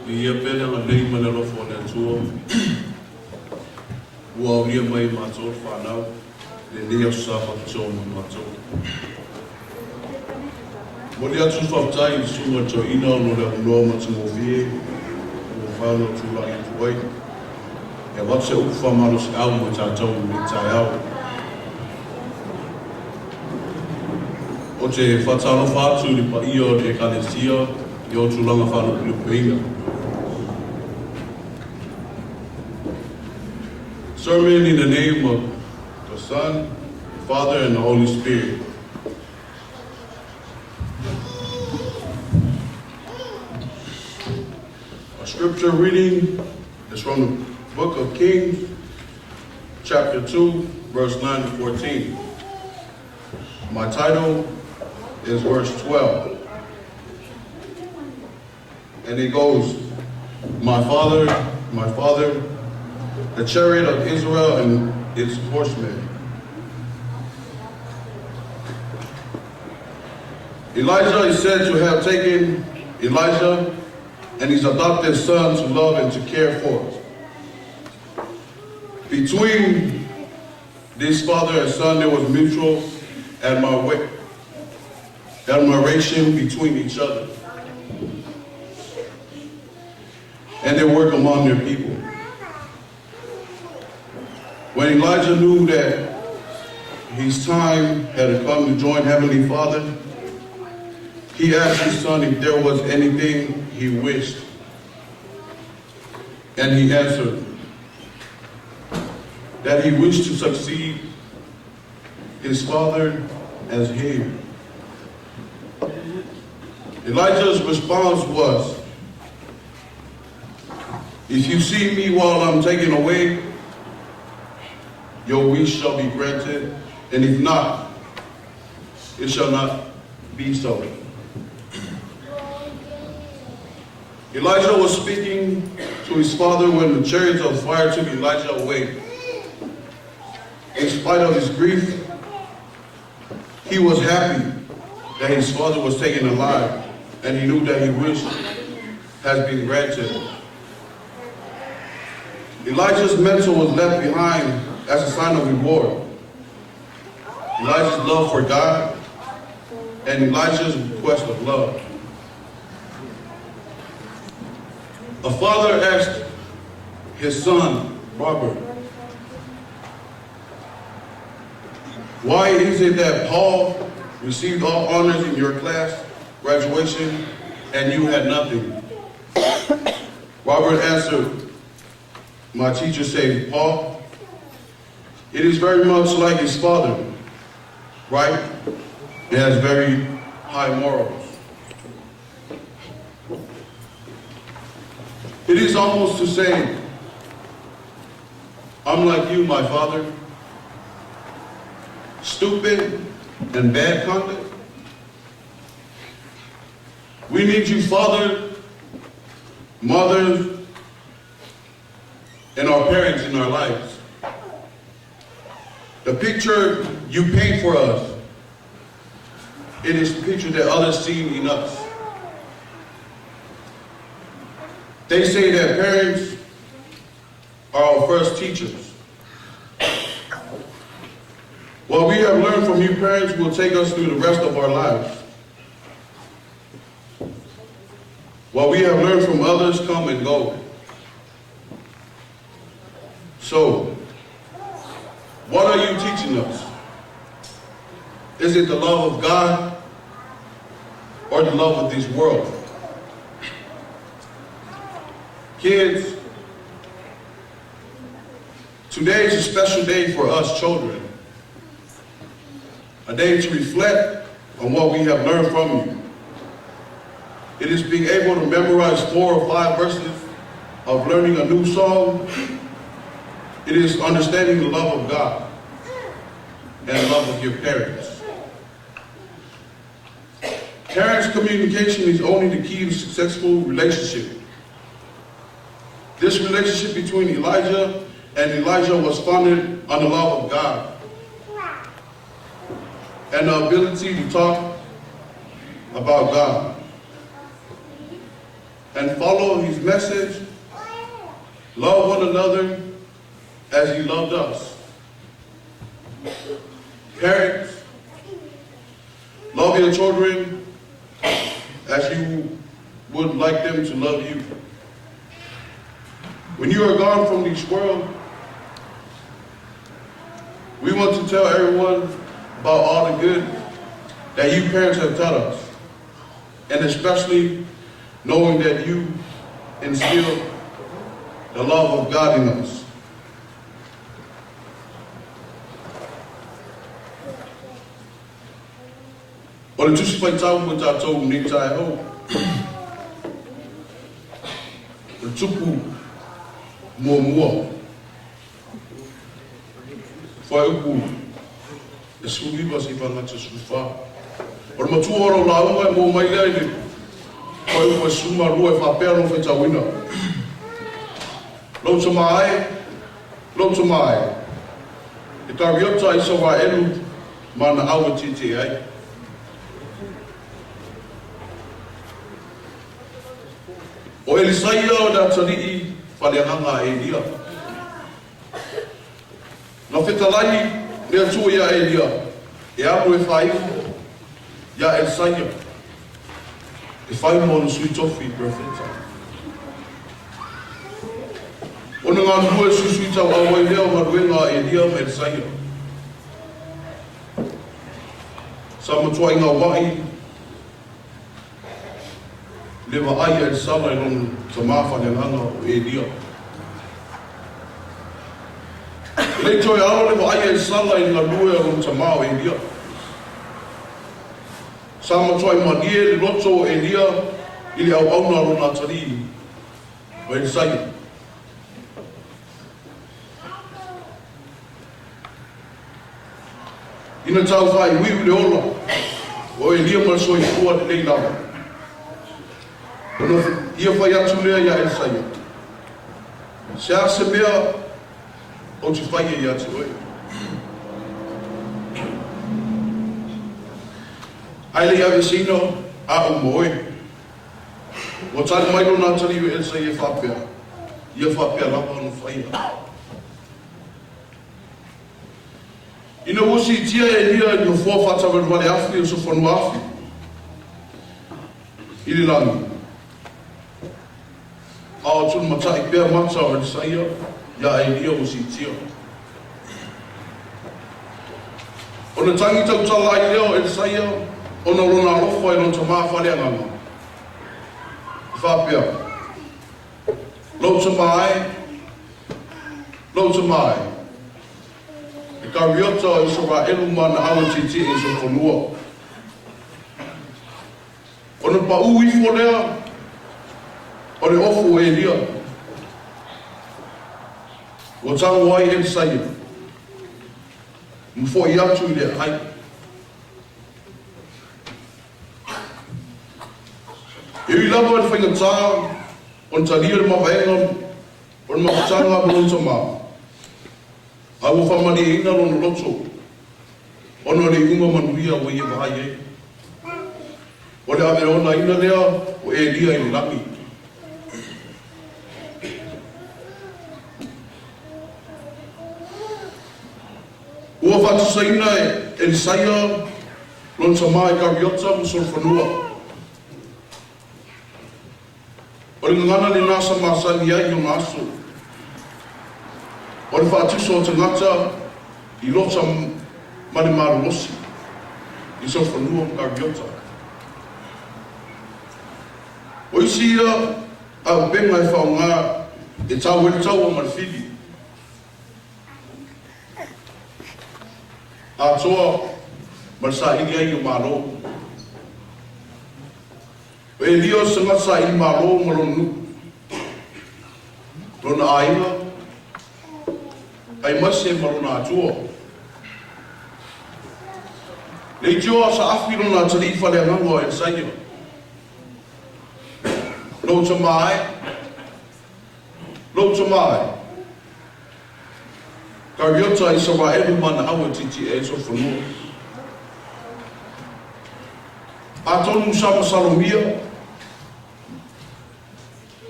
Viia pea le agalelei ma le alofa o le Atua ua aulia mai matou le fanau lenei aso sa faapitoa mo matou. Momoli atu le faafetai i le susuga i le toeaina ona o le avanoa matagofie ua mafai ona tulai atu ai e avatu se upu faamalosiau mo i tatou i lenei taeao. Ou te faatalofa atu i le paia o le Ekalesia i ona tulaga faalupelupeina. Sermon in the name of the Son, the Father, and the Holy Spirit. Our scripture reading is from the book of Kings, chapter 2, verse 9 to 14. My title is verse 12. And he goes, "My father, my father, the chariot of Israel and its horsemen." Elijah is said to have taken Elisha and his adopted son to love and to care for. Between this father and son, there was mutual admiration between each other and their work among their people. When Elijah knew that his time had come to join Heavenly Father, he asked his son if there was anything he wished. And he answered that he wished to succeed his father as heir. Elijah's response was, "If you see me while I'm taken away, your wish shall be granted, and if not, it shall not be so." Elijah was speaking to his father when the chariots of fire took Elijah away. In spite of his grief, he was happy that his father was taken alive, and he knew that his wish has been granted. Elijah's mantle was left behind as a sign of reward. Elijah's love for God and Elijah's request of love. A father asked his son, Robert, "Why is it that Paul received all honors in your class graduation and you had nothing?" Robert answered, "My teacher said, Paul, it is very much like his father, right? He has very high morals." It is almost to say, "I'm like you, my father. Stupid and bad conduct." We need you, father, mothers, and our parents in our lives. The picture you paint for us, it is the picture that others see in us. They say that parents are our first teachers. What we have learned from you parents will take us through the rest of our lives. What we have learned from others come and go. So, what are you teaching us? Is it the love of God or the love of this world? Kids, today is a special day for us children. A day to reflect on what we have learned from you. It is being able to memorize 4 or 5 verses of learning a new song. It is understanding the love of God and the love of your parents. Parents' communication is only the key to successful relationship. This relationship between Elijah and Elisha was founded on the love of God and the ability to talk about God and follow his message, love one another as he loved us. Parents, love your children as you would like them to love you. When you are gone from this world, we want to tell everyone about all the good that you parents have taught us, and especially knowing that you instilled the love of God in us. O le Tusi Faitau mo tatou i lenei taeao. O le tupu muamua, fuaiupu e 19 seia faagata 14. O le matua o lau lauga e maua mai lea i le Fuaiupu 12 e faapea lona faitauina, Lou tama e, lou tama e, e Kariota a Isaraelu ma ana au e tietie ai. O Elisaia o le atalii faleagaga a Elia. Na fetalai le Atua iā Elia e alu e faaifo iā Elisaia e fai ma ona sui tofi perofeta. Ona galulue suisuitauau ai lea o galuega a Elia ma Elisaia. Sa matuai gauai le vaai a Elisala i lona tama faaleagaga o Elia. E le i toe alo le vaai a Elisala i le galue a lona tama o Elia. Sa matuai malie le loto o Elia i le auauna a lona atalii o Elisaia. Ina tau faaiuiu le ola o Elia ma le soifua lelei lava, ona ia fai atu lea iā Elisaia, Se a se mea ou te faia ia te oe? Ae le i aveeseina a'u ma oe. Ua tali mai lona atalii o Elisaia e faapea, Ia faapea lava ona faia. Ina ua siitia e Elia i le nofoa faatawelewale afi o Sofanua afi i le lagi, a o tulumatai pea mata o Elisaia iā Elia ua siitia. Ona tangi tautala ai lea o Elisaia ona o lona alofa i lona tama faaleagaga, e faapea, Lou tama e, lou tama e, e Kariota o Isaraelu ma ana au e tietie i Sofonua. Ona paʻū ifo lea o le ofu o Elia, ua tago ai Elisaia, ma foʻi atu i le aai. E ui lava i le faigata ona talia le mavaega o le mafutaga ma lona tama, a ua faamalieina lona loto ona o le iuga manuia ua ia vaai ai. O le aveonaina lea o Elia i le lagi. Ua faatusaina e Elisaia lona tama i Kariota ma solofanua. O le gagana lenā sa masani ai i ona aso. O le faatusa o tagata i Lota ma le malolosi i solofanua ma Kariota. O isi ia auupega e faaaoga e tau ai le taua ma le fili. Atoa ma le saili ai o Malo. O Elia o se tagata saili malo ma lona nuu, lona aiga, aemaise ma lona Atua. Leitioa sa afi lona atalii faleagaga o Elisaia. Lou tama e, Lou tama e, Kariota Isaraelu ma ana au e tietie ai Sofanua. Atonu sa masalomia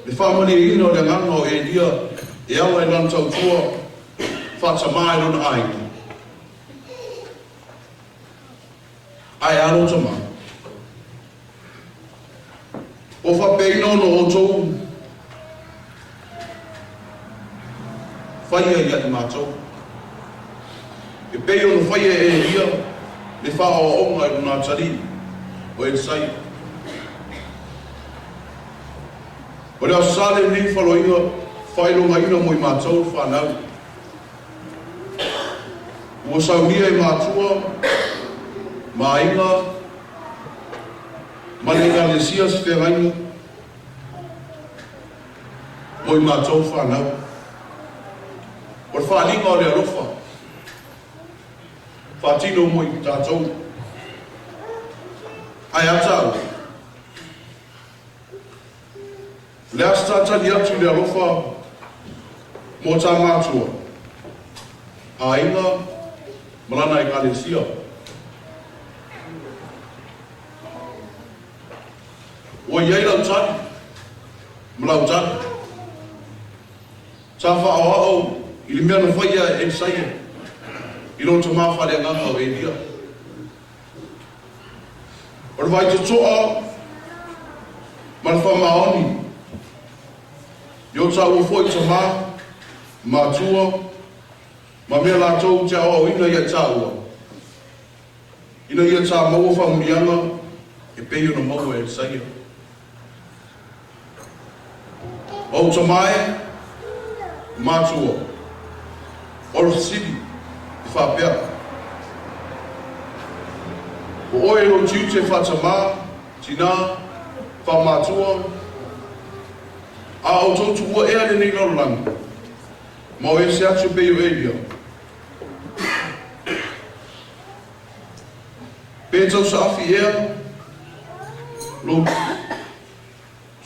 le faamalieina o le agaga o Elia e ala i lana tautua faatamā i lona aiga. Ae a lou tama? Ua faapeaina ona outou faia ia i matou, e pei ona faia e Elia le faaoaoga i lona atalii o Elisaia. O le Aso Sa lenei faloaiga faailogaina mo i matou le fanau. Ua saunia e matua ma aiga ma le Ekalesia se feagaiga mo i matou fanau. O le faaaliga o le alofa faatino mo i tatou. Ae a taua? Le a se tali atu i le alofa mo tā mātua, aiga ma lana ekalesia. Ua i ai lau tali ma lau tali. Sa faaoao i le mea na faia e Elisaia i lona tamā faaleagaga o Elia. O le vaitotoa ma le faamaoni i o tāua foi tamā, matua, ma mea latou te aoaoina ia tāua, ina ia tā maua faamanuiaga e pei ona maua e Elisaia. O tamā e, matua, o le fesili e faapea. O oe lou tiute faatamā, tinā, faamatua, a outou tuua ea lenei lalolagi, ma o ese atu pei o Elia. Pe tausaafi ea lou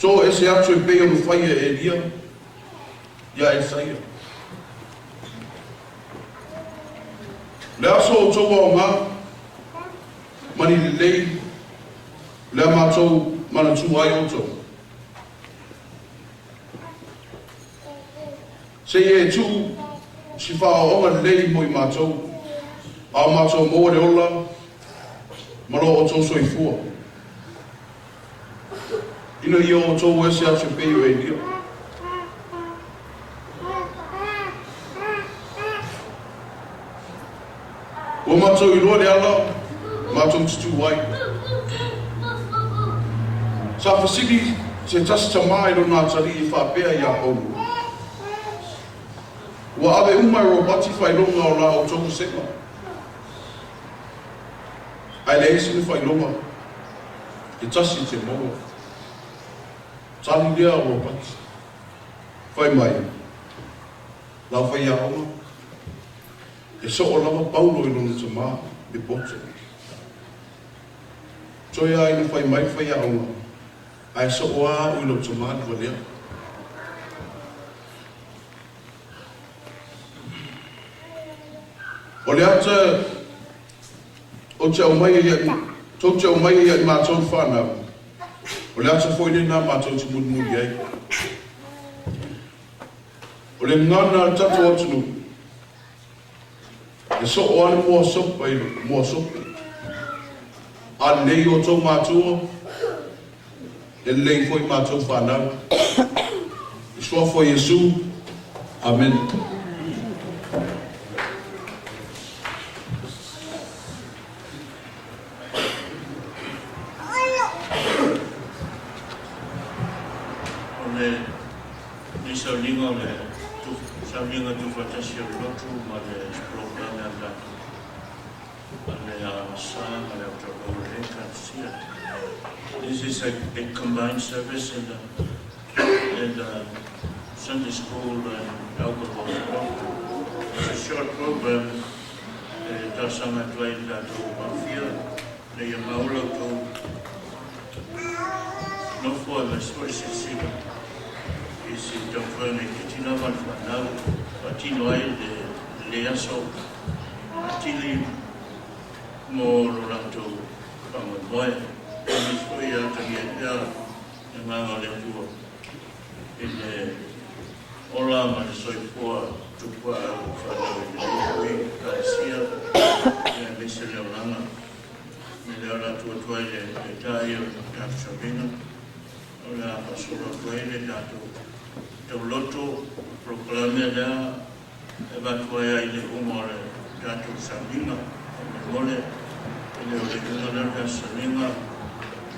to ese atu e pei ona faia e Elia ia Elisaia. Le aso o outou aoga ma ni lelei lea matou manatua ai outou. Seia e tuu si faaoaoga lelei mo i matou, a o matou maua le ola ma lo outou soifua, ina ia outou ese atu e pei o Elia. Ua matou iloa le ala matou te tu ai. Sa fesili se tasi tamā i lona atalii e faapea iā Paulo, Ua ave uma e Ropati faailoga o la outou vasega? Ae leai sina faailoga e tasi te maua. Tali lea o Ropati, Fai mai, lau faiaoga, e soo lava Paulo i lona tamā le poto. Toe a ina fai mai le faiaoga, ae soo a au i lou tamā le valea. O le ata ou te aumaia ia, tou te aumaia ia i matou le fanau, o le ata foi lenā matou te mulimuli ai. O le gagana a le tatou atunuu, e soo a le moa sopa i le moa sope. A lelei outou matua, e lelei foi matou fanau. I suafa o Iesu. Amene. O lenei sauniga o le sauniga tuufaatasi o le lotu ma le polokalame a le tatou a le sa ma le autalavou o le Ekalesia. This is a combined service and Sunday school and alcohol. It's a short program e talosaga atu ai i le tatou mafia ina ia maua la outou nofo aemaise foi le silasila i se taumafaiga itiiti lava a le fanau faatino ai lenei aso atili mo lo latou faamoemoe aemaise foi ia atagia ai pea le agaga o le Atua i le ola ma le soifua tupuaa o fanau i lenei foi Ekalesia aemaise le olaga. Me lea o le a tuu atu ai le taitai o le tatou sauniga, o le a faasolo atu ai le tatou tauloto polokalame lea e avatu ai ai le iuga o le tatou sauniga. Faamolemole, e le o le iuga lea o le tatou sauniga,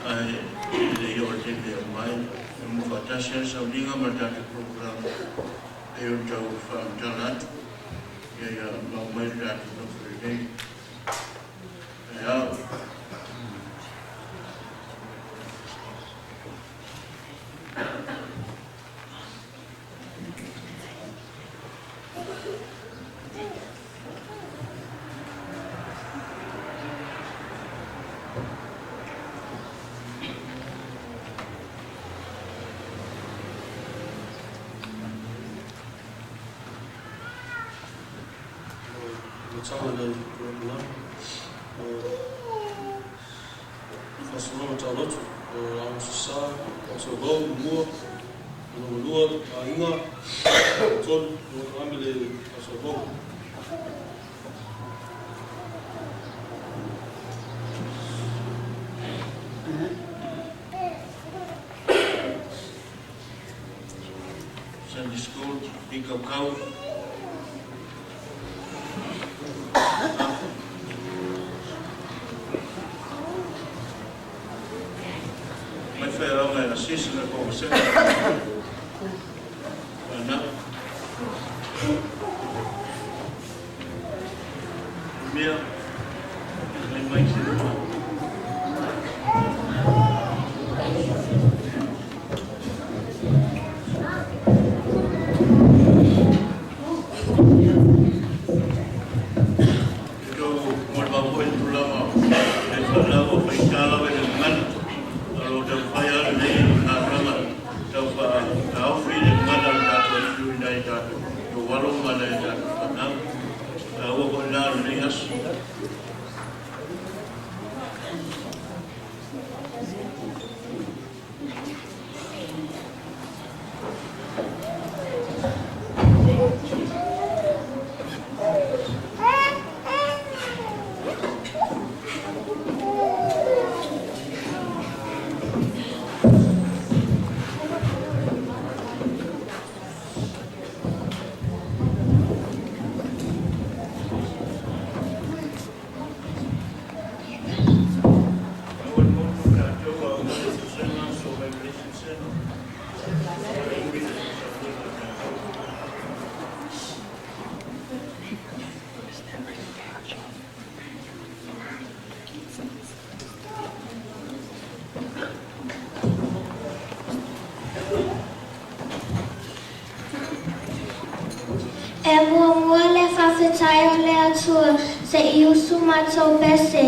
ae e le i oo i le taimi e aumai. E uma faatasi lava le sauniga ma le tatou polokalame pei ona tau faamatala atu, ina ia mau mai le tatou nofo lelei. E ao. amataga o le polokalame. O faasologa tauloto o Aoga Aso Sa, Tautauvaou, Numua, Lona lua, Aiga, tolu, polokalame le Tautauvaou. Sunday School, i Kaukau. Mai whai e asisi na ko waseka. Whanau. Mea, mai mai se luma. Tō mo le mau tu lava e whanau o whaitala we le ngana. Alo tau whai ala nei nā ranga tau wha taofi le ngana le tātou e tui nei tātou. Tō walo mana e tātou whanau. Tā ua ko nā nei aso. Aua le motu tātou a o le sesena so mai le sesena. Uri le sesena tātou. E muamua le faafetai o le Atua se'i usu matou pese.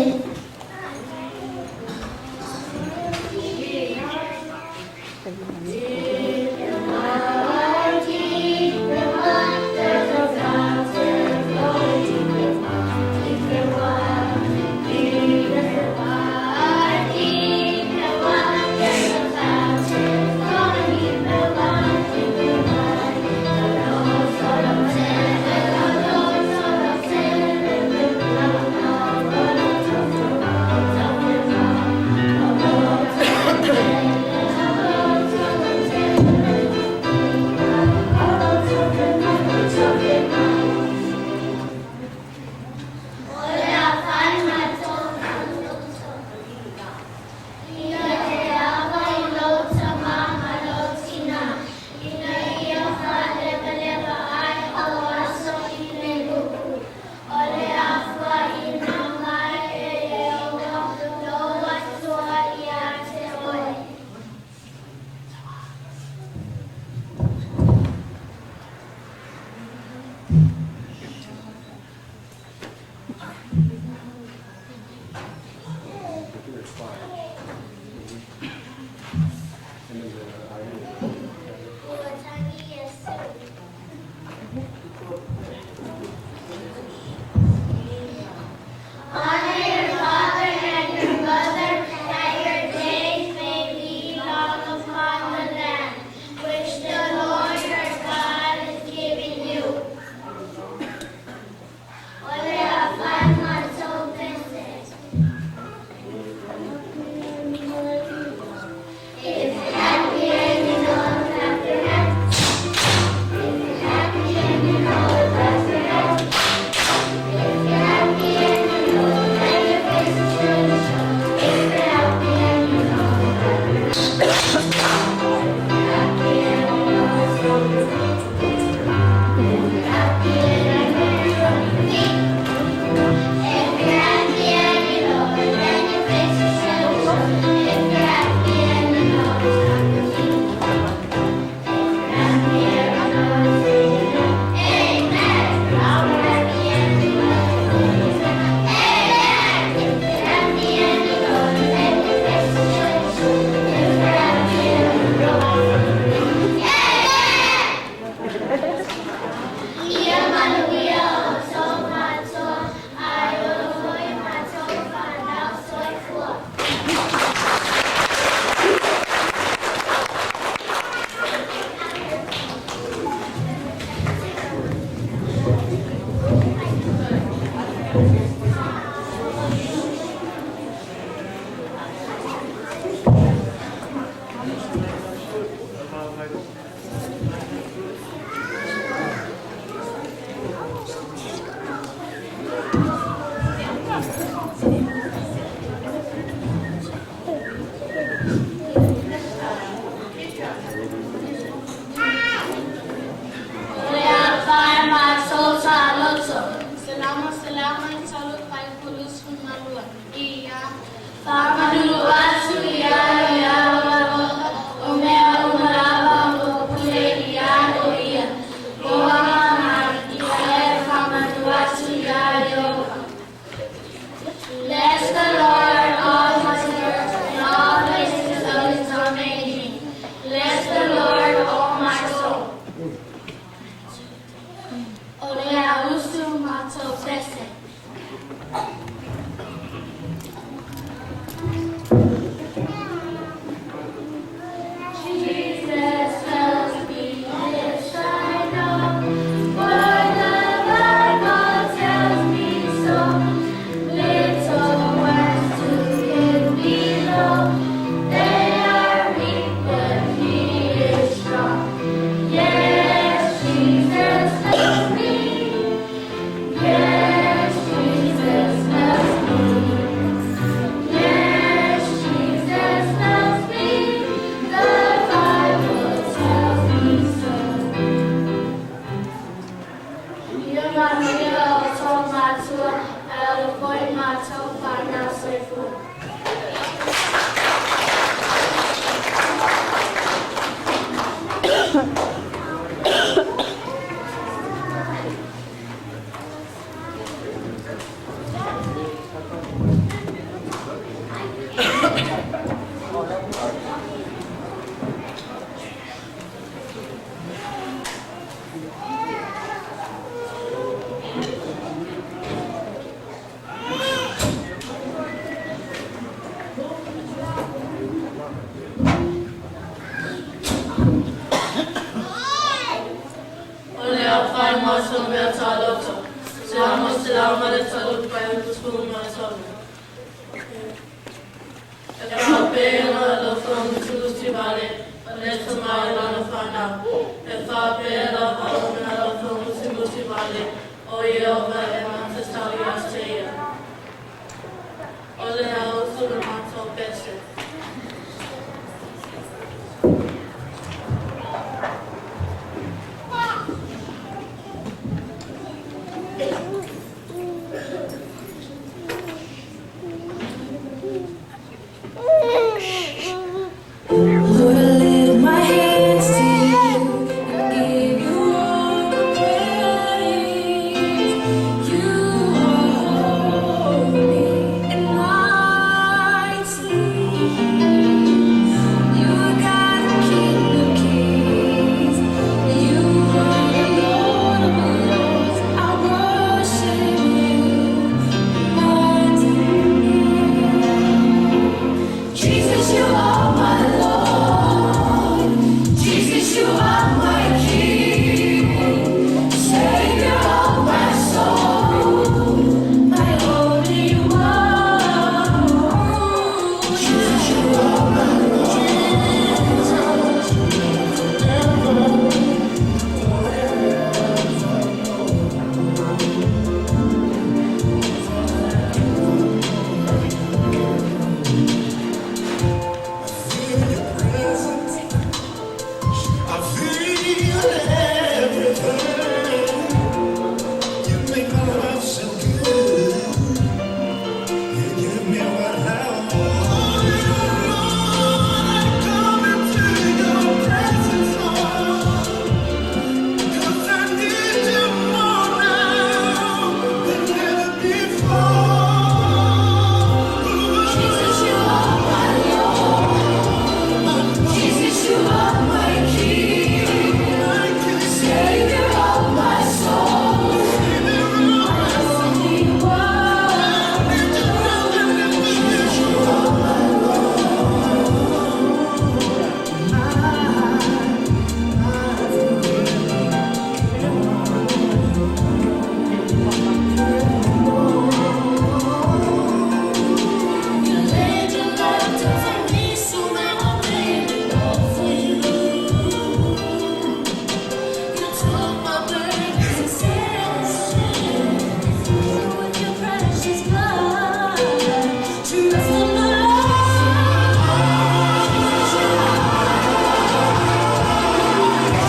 Fai matou mea taloto, 133. E faapea ona alofa musumusi vale o le tama i lana fanau. E faapea lava ona alofa musumusi vale o Ieova e matatau ia te ia. O le a usu le matou pese. Lord, I lift my hands to you and give you all the praise. You are holy and mighty. You are God and King of kings. You are the Lord of lords. I worship you, mighty name. Jesus, you are my Lord. Jesus, you are my King. Savior of my soul, my only one. Jesus, you are my Lord. Feel your presence. I feel everything. You make my life so good. You give me what I want. Lord, I come into your presence, Lord, 'cause I need you more now than ever before. Jesus, you are my Lord. Jesus, you are my King. Savior of my soul, my only one. Jesus, you are my Lord. You laid your life down for me, so now I lay it all for you. You took my burdens and sins with your precious blood. Trust in the Lord.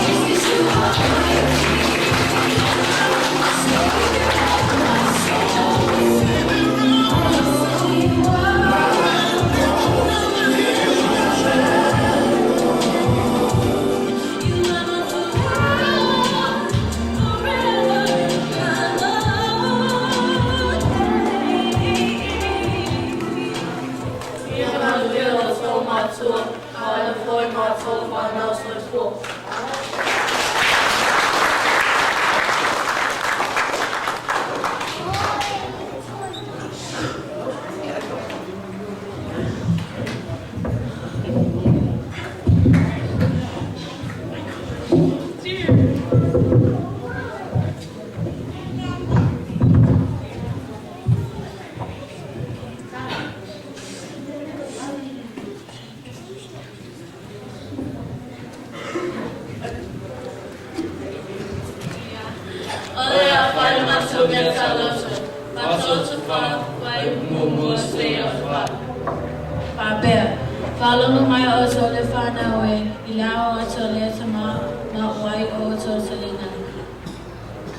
Jesus, you are my King. Savior of my soul, my only one. You are my forever, forever, my Lord. Ia manuia o tou matua, a o le foi matou le fanau soifua. O le a fai matou mea taloto, matou te fai muamua seia fai. Faapea, faalogo mai outou le fanau e, i le ao o outou lea tama ma o ai o outou taliga.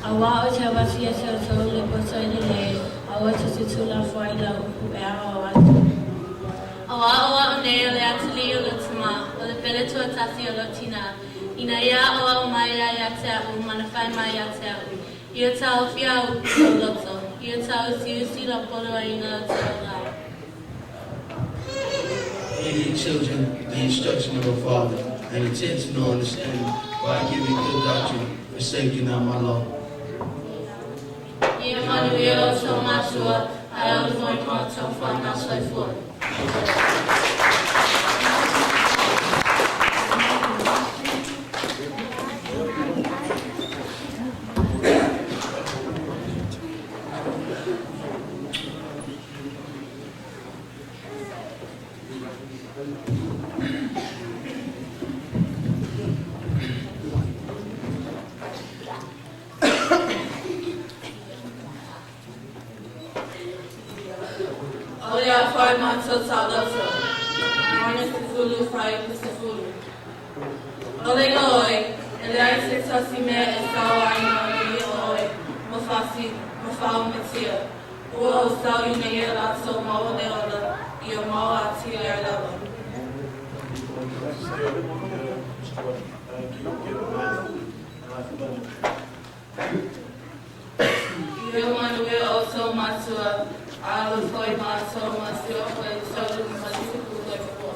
Auā ou te avatu ia te outou le poto e lelei, aua tou te tuulafoai i lau upu e aoao atu. Auā o a'u nei o le atalii o lou tamā, o le pele tuatasi o lou tinā, ina ia aʻoaʻo mai ia iā te a'u ma na fai mai ia te a'u, Ia taofia au upu tauloto, ia tāusiusi laupoluaina o te ola ai. Hear, ye children, the instruction of a father, and attend to no understanding, for I give you good doctrine, forsaking not my law. Ia manuia outou matua, ae o le foi matou fanau soifua. Afai matou taoloto. Ioane 10 fuaiupu 10. O le oi, e leai se tasi mea e sao ai ma alii o oe, ma fasi, ma faaumatia. Ua ou sau ina ia latou maua le ola, ia maua atili ai lava. Ia manuia outou matua, a alo foi matou ma siofo e tolu ma tupu soifua.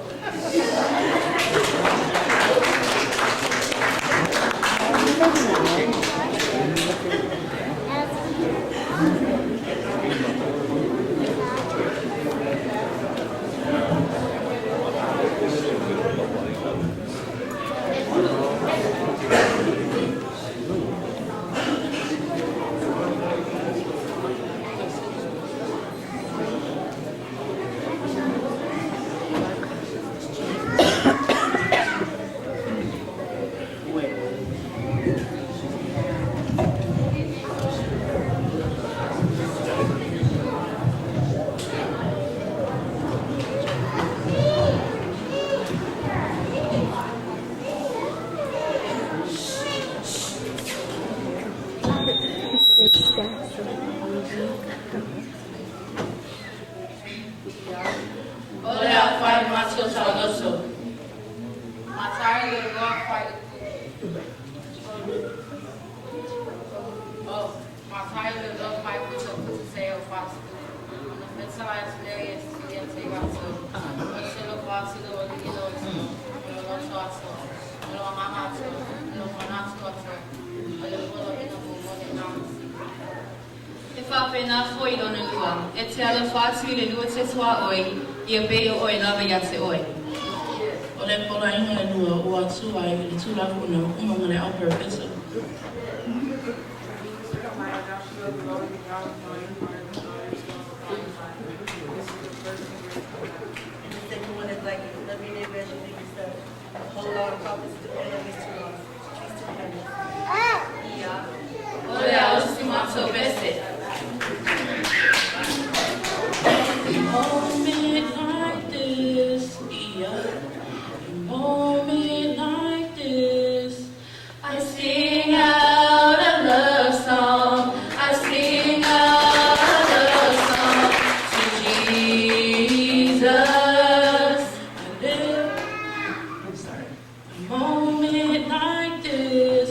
O le afai matou taoloto. Mataio le 2 fuaiupu 3. Oh, Mataio le 2 fuaiupu 3 seia o 40. Ona fetalai atu lea o Iesu ia te i latou, O te alofa atu i lou alii lou atunuu, ma lou loto atoa, ma lou agaga atoa, ma lou manatu atoa, o le poloaiga muamua lena ma sili. E faapena foi lona lua, e te alofa atu i le lua te tuaoi, ia pei o oe lava ia te oe. O le poloaiga e lua ua atu ai le Tulafono uma ma le Auperofeta. And the second one is like it. Love your neighbor as you do yourself. The whole law and prophets depend on these two laws, these two commandments. Ia. O le ausi matou pese. Moment like this, yeah. A moment like this, I sing out a love song. I sing out a love song to Jesus. I live. I'm sorry. A moment like this,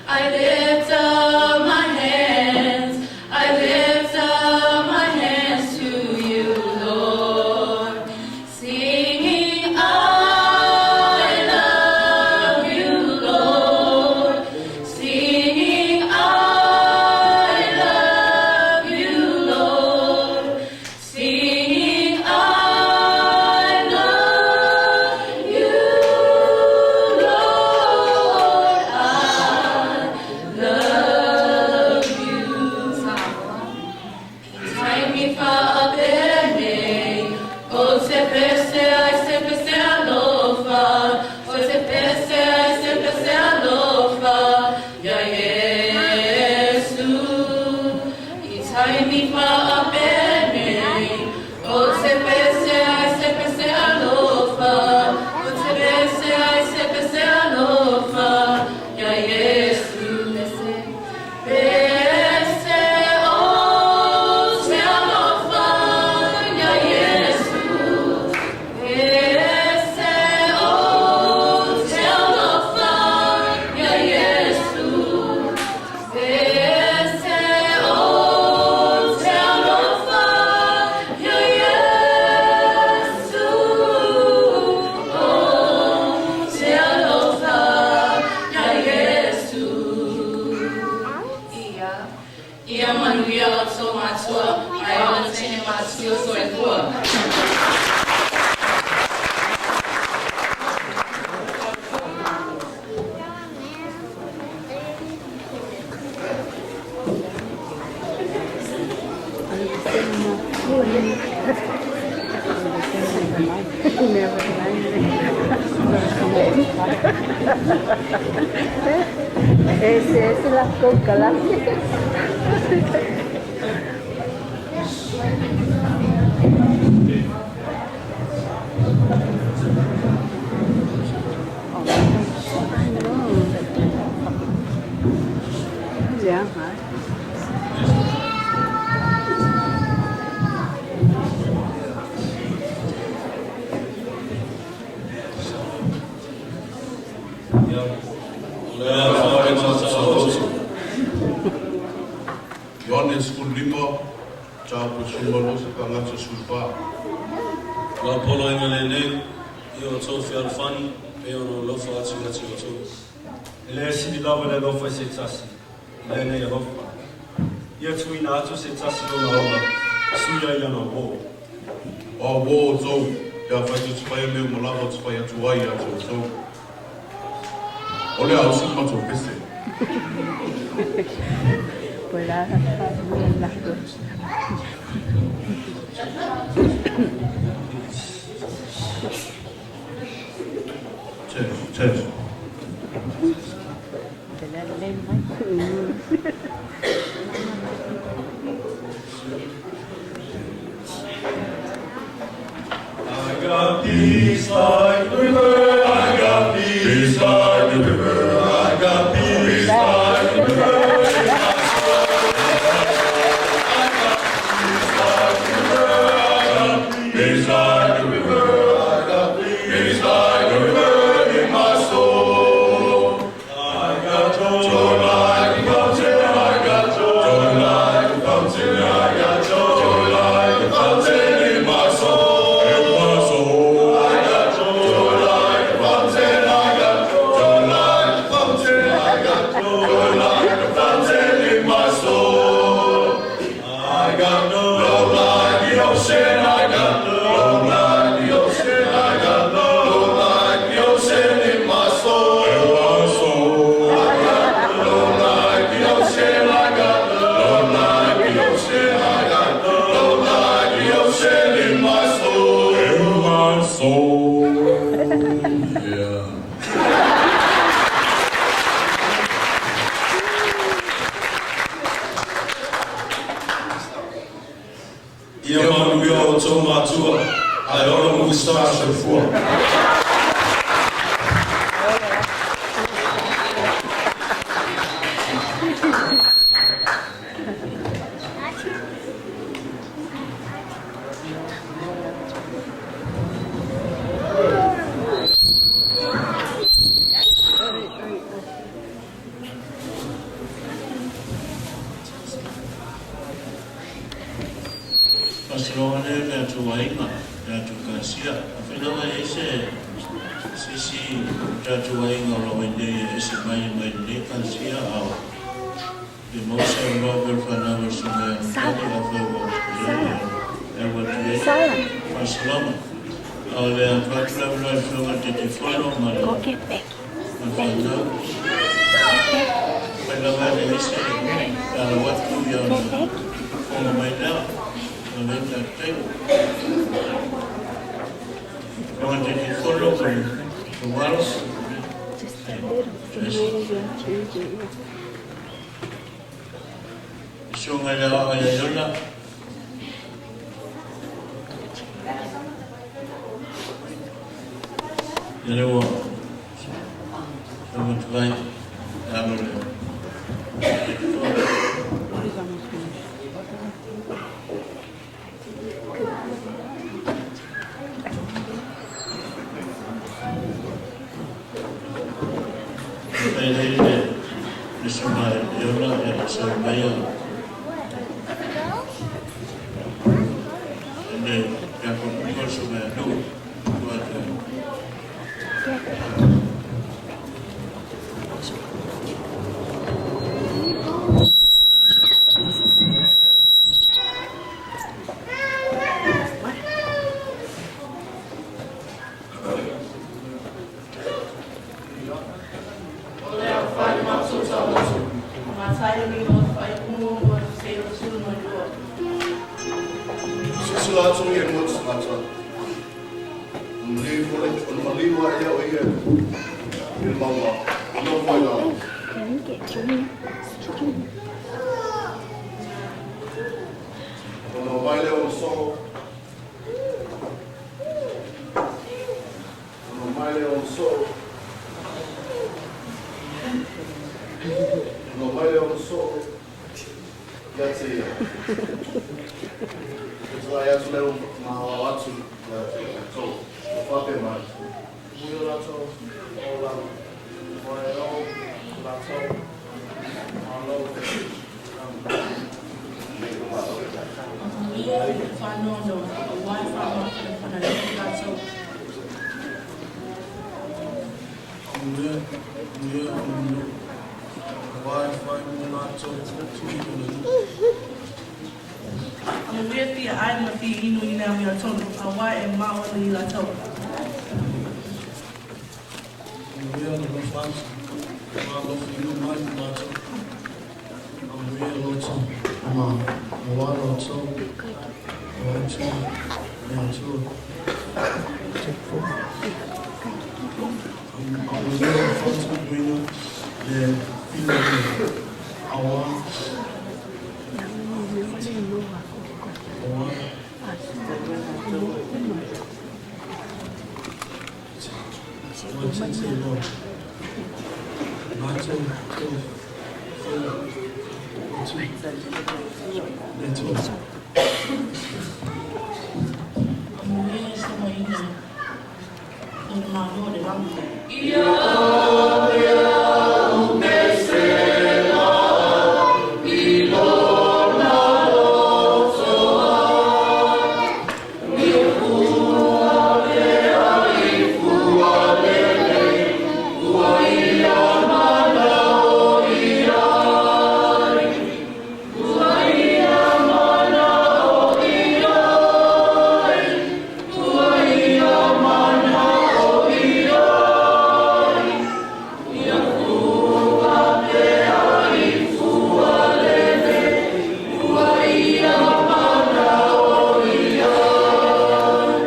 I lift up my hands. I lift up my hands to you, Lord. Singing, I love you, Lord. Singing, I love you, Lord. Singing, I love you, Lord. I love you. Taimi faapenei, o te pese ai se pese alofa, o te pese ai se pese alofa, ia Iesu. I taimi faapenei, o te pese ai se pese alofa, o te pese ai se pese alofa, ia Iesu. Pese, pese o te alofa, ia Iesu. Pese o te alofa, ia Iesu. Pese o te alofa, ia Iesu. O te alofa, ia Iesu. Ia. Ia manuia outou matua, ae ola teine matua soifua. Ese es la coca, la. Yeah, right. Ioane 15, taupu 15 faagatā 14. Lau poloaiga lenei, ia outou fealofani, pei ona ou alofa atu ia te outou. E le sili lava le alofa i se tasi, i lenei alofa. Ia tuuina atu se tasi lona ola, e sui ai lana uō. O a uō outou, pe afai tou te faia mea uma lava ou te fai atu ai ia te outou. O le a usi le matou pese. Test, test. I got peace like the river, I got peace like the river, I got peace like the river. Peace like the river, I got peace like the river in my soul. I got joy like a fountain, I got joy like a fountain, I got joy like a fountain in my soul. In my soul, I got joy like a fountain, I got joy like a fountain, I got joy like a fountain in my soul. I got love like the ocean, I got love like the ocean, I got love like the ocean in my soul. In my soul, I got love like the ocean, I got love like the ocean, I got love like the ocean in my soul. In my soul, yeah. Ia manuia outou matua, ae ola mugusā soifua. Faasologa lea i le tatou aiga, le tatou Ekalesia. Afai lava e i ai se se isi o tatou aiga o lo o i inei e ese mai mai lenei Ekalesia, a o le maua se avanoa pei o le fanau a le Susuga ia Nutali, afai ua i ai e alu atu i ai faasologa. A o le a tuu atu le avanoa i le Afioga i le Taitaifono ma le ma le fanau. Afai lava e leai se alo atu, ia ona fofoga mai lea. O lea tatou taimi. Afioga i le Taitaifono ma le tou alo. Le Susuga i le Aoao ia Iona. Ia lea ua sau atu ai le alo o le Taitaifono. Faafetai ai le le Susuga Iona e sau mai a le Iakopuga o le Susuga ia Nuu tuu atu ai. O le aofai o matou taoto, o Mataio 5, fuaiupu 1 seia 32. Silasila atu ia i moe tagata, ona maliu aʻe lea o ia i le mauga, ma nofo ai lalo. Ona omai lea ona soo, ona omai lea ona soo, ona omai lea. ona soo ia te ia. E tulai atu lea ma aoao atu ia te outou, ua faapea mai. Amuia latou o lau, aua e ou latou, ma lou lagi. Amuia le faanoanoa, aua e faamafanafana lii latou. Amuia, amuia le nuu, aua e fai mo latou tui o le nuu. Amuia fia ai ma fia inu i le amiotonu, aua e maoni latou. Amuia le alofa atu, ua alofaina mai latou. Amuia lo outou mama, aua o outou o aitu le Atua. Amuia le fautuaina le filemu, aua aua ua tete loa latou tou fautu le Atua. Amuia le sauaina o le Malo o le lagi. Ia ea i lona loto ai, I fua lea i fua lelei, ua ia manao i ai. Ua ia manao i ai, ua ia manao i ai. Ia fua pea i fua lelei, ua ia manao i ai.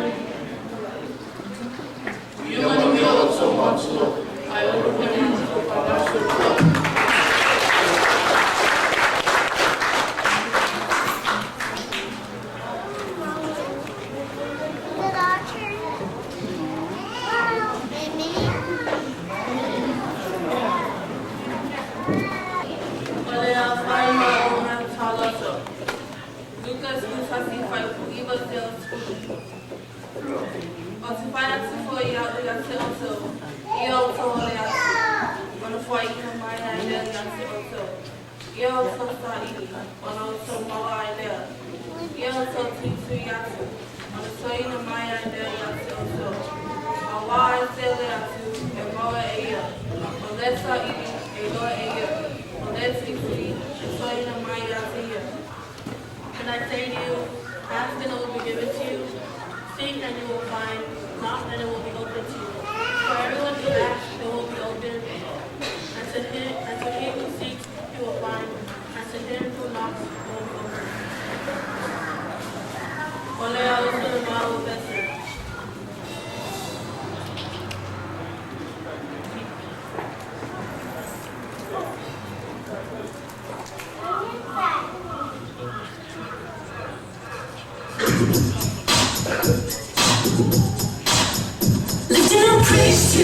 Ia manuia outou matua, ae ola foi le outou fanau soifua. Is it our turn? Mimi? O le aofai ma ona taloto. Luka 11 faaiupu 9 seia 10. Ou te fai atu foi au ia te outou, ia outou ole atu, ona foaiina mai ai lea ia te outou. Ia outou saili, ona outou maua ai lea. Ia outou tuitui atu, ona toeina mai ai lea ia te outou. Auā e se ole atu, e maua e ia. O le saili, e iloa e ia. O le tuitui, e toeina mai ia te ia. And I say to you, ask and it will be given to you. Seek and you will find. Knock and it will be opened to you. For everyone who asks, it will be opened. And to he who seeks, he will find. And to him who knocks, it will be opened. O le auso le ma o pese. Lifting up praise to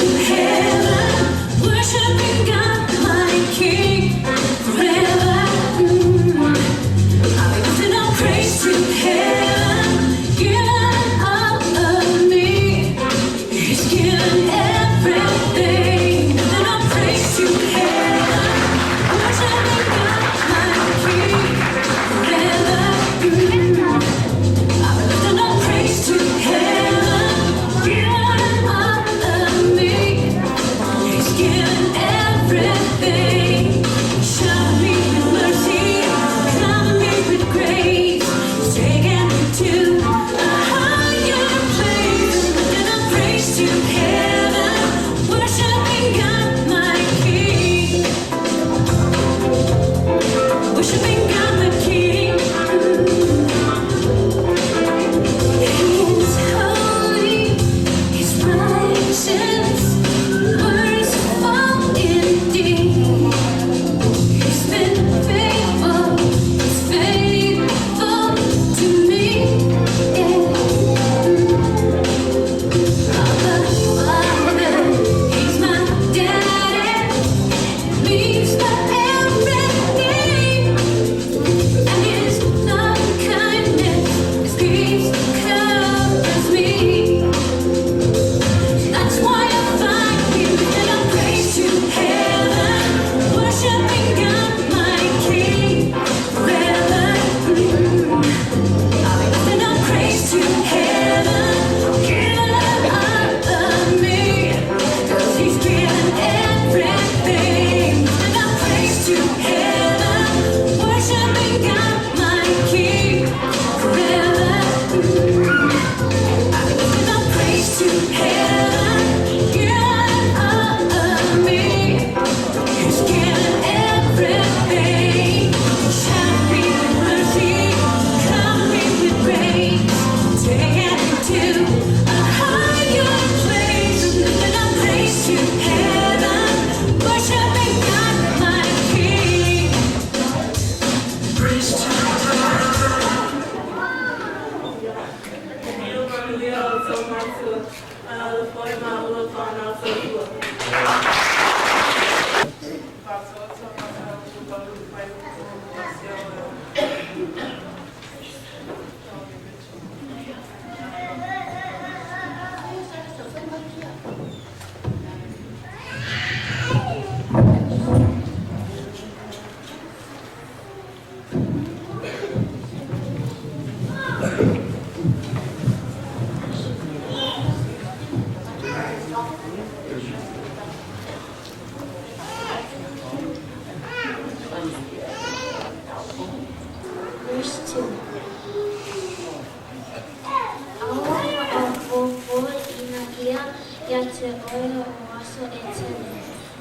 oe o aso e tele.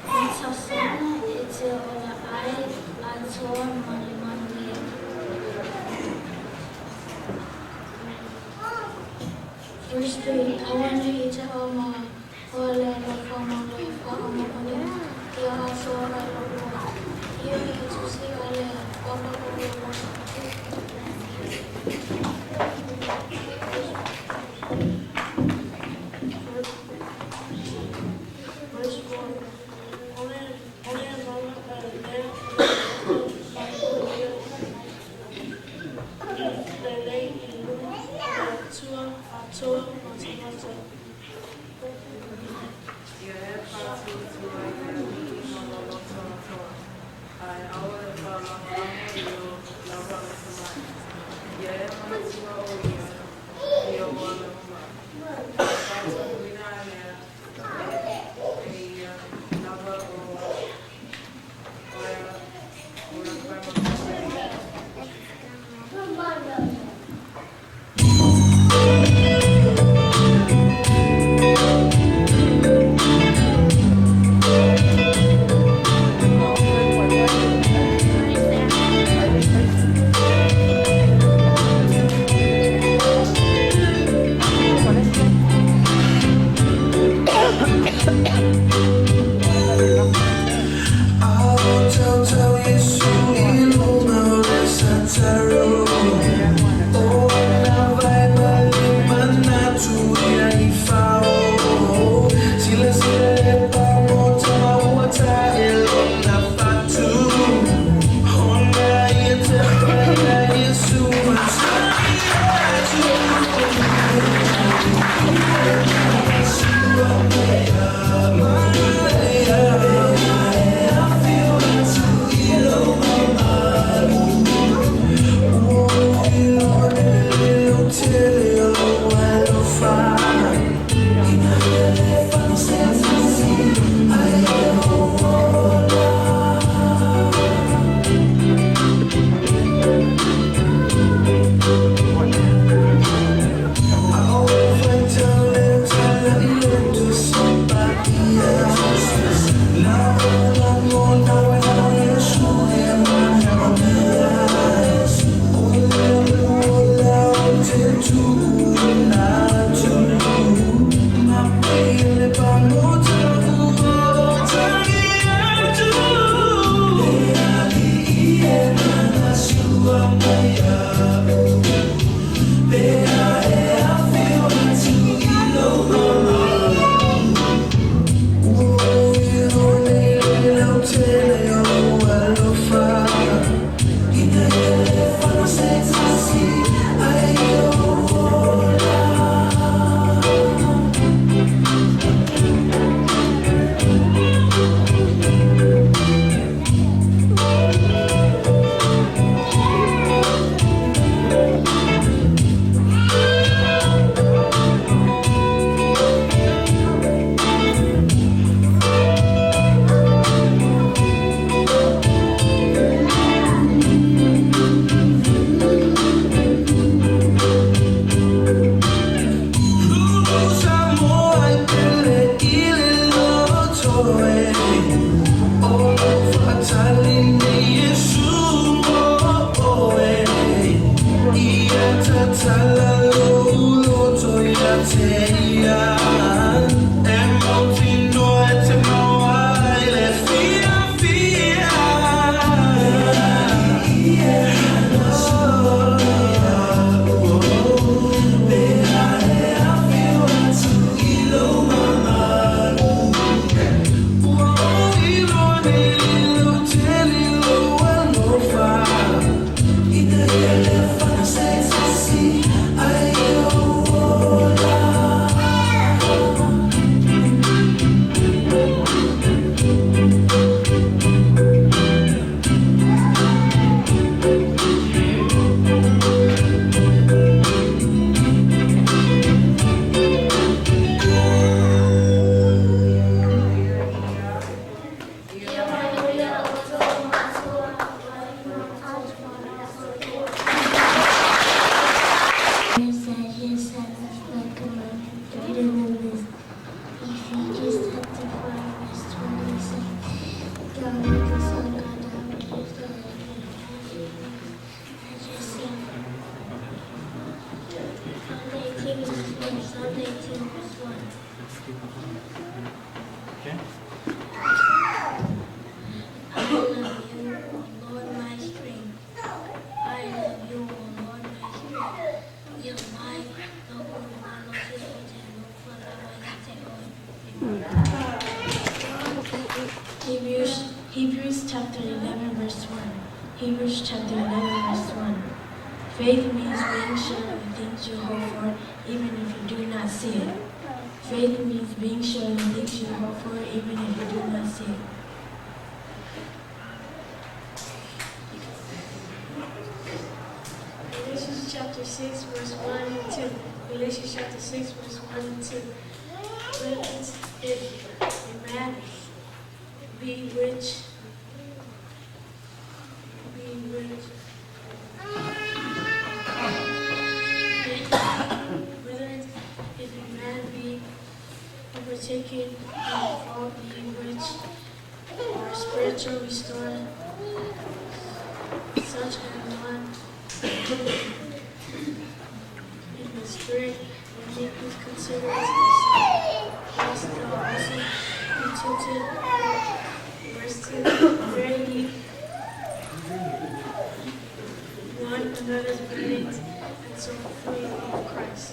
I tausaga e te ola ai atoa ma le manuia. Verse 3, Aua nei i te ao ma o le alofa ma le whaamaoni ia atoa ai lou ola. Ia i te tusi a le papa o Ioane. Verse 4. O le agaga lea o le faatuia lelei i luma o le Atua atoa ma tagata. Ia e faatuatua i le Alii ma lou loto atoa, ae aua e faalagolago i lou lava atamai. Ia e manatua o Ia i ou ala uma, ona faatonuina ai lea e Ia lava oe ou faimatuaina. Hebrews chapter 11, verse 1. Hebrews chapter 11, verse 1. Faith means being sure of the things you hope for, even if you do not see it. Faith means being sure of the things you hope for, even if you do not see it. Galatians chapter 6, verse 1 and 2. Galatians chapter 6, verse 1 and 2. Brethren, if a man be rich, brethren, if a man be overtaken of all ye which are spiritual, restore such an one in the spirit, and meekness consider thyself, lest thou also be tempted. Verse 2. Bear ye one another's burdens, and so fulfill the law of Christ.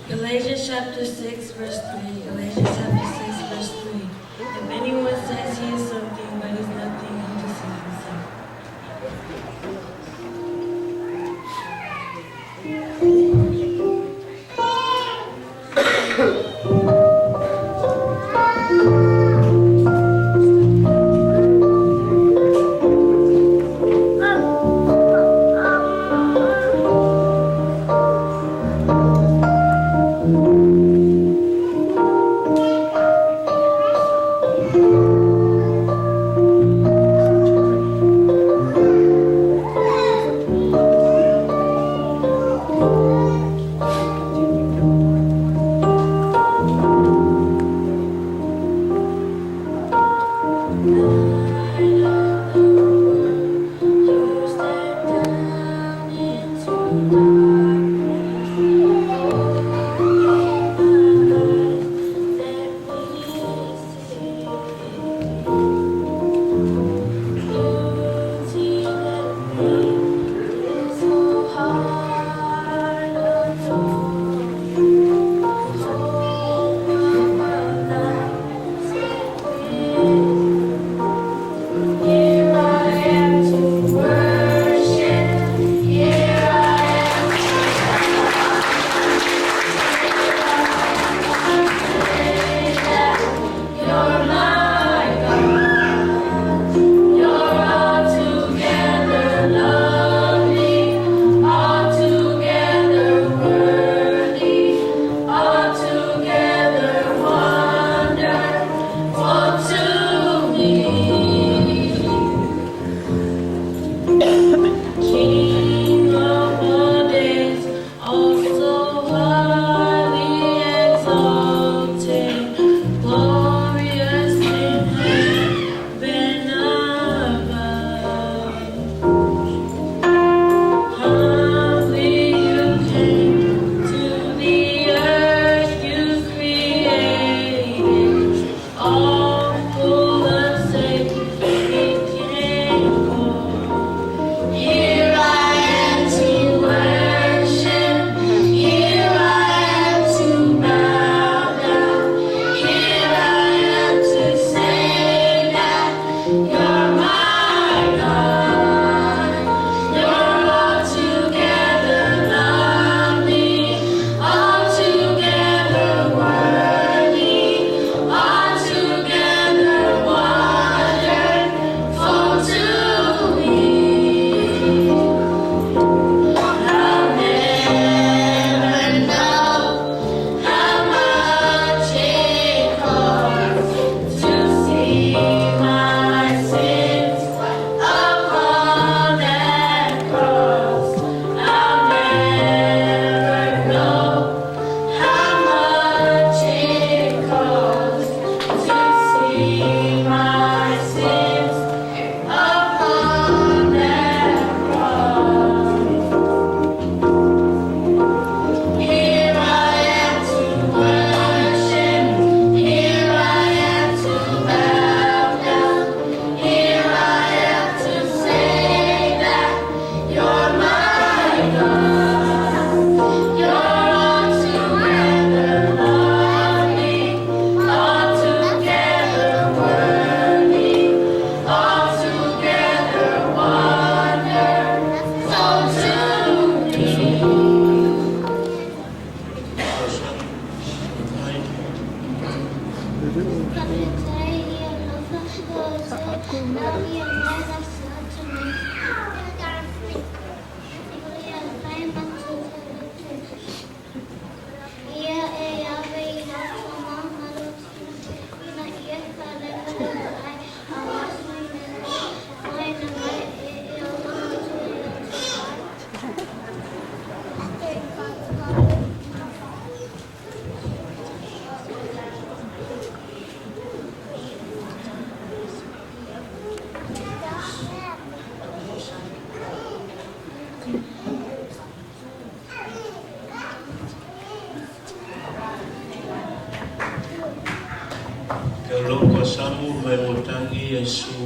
Galatians chapter 6, verse 3. Galatians chapter 6, verse 3. If anyone says he is something, but is nothing, he deceives himself. Ke loko samu vai o tangi e su.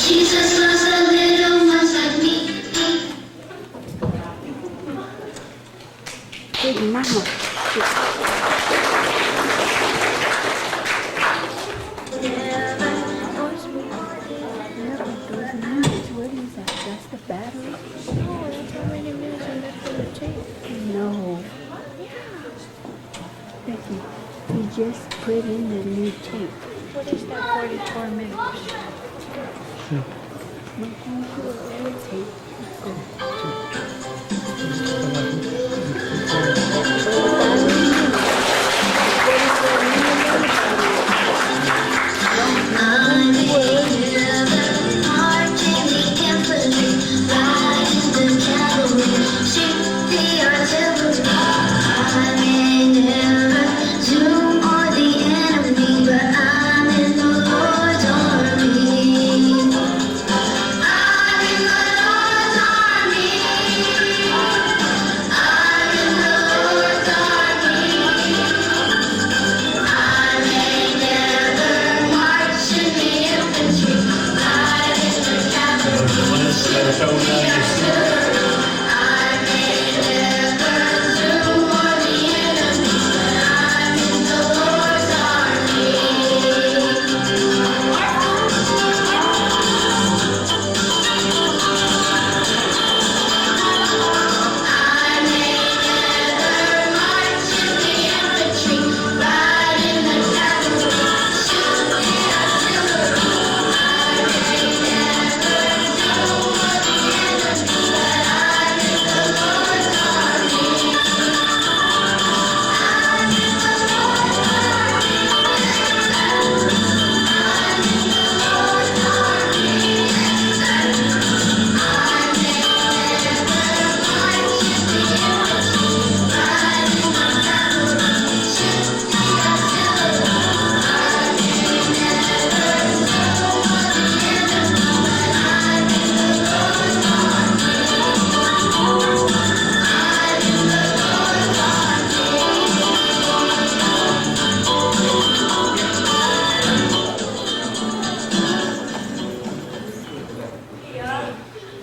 Jesus was a little mouse like me. Big mama. Just put in the new tape. What is that 44 minutes? We're going to an old tape. Go.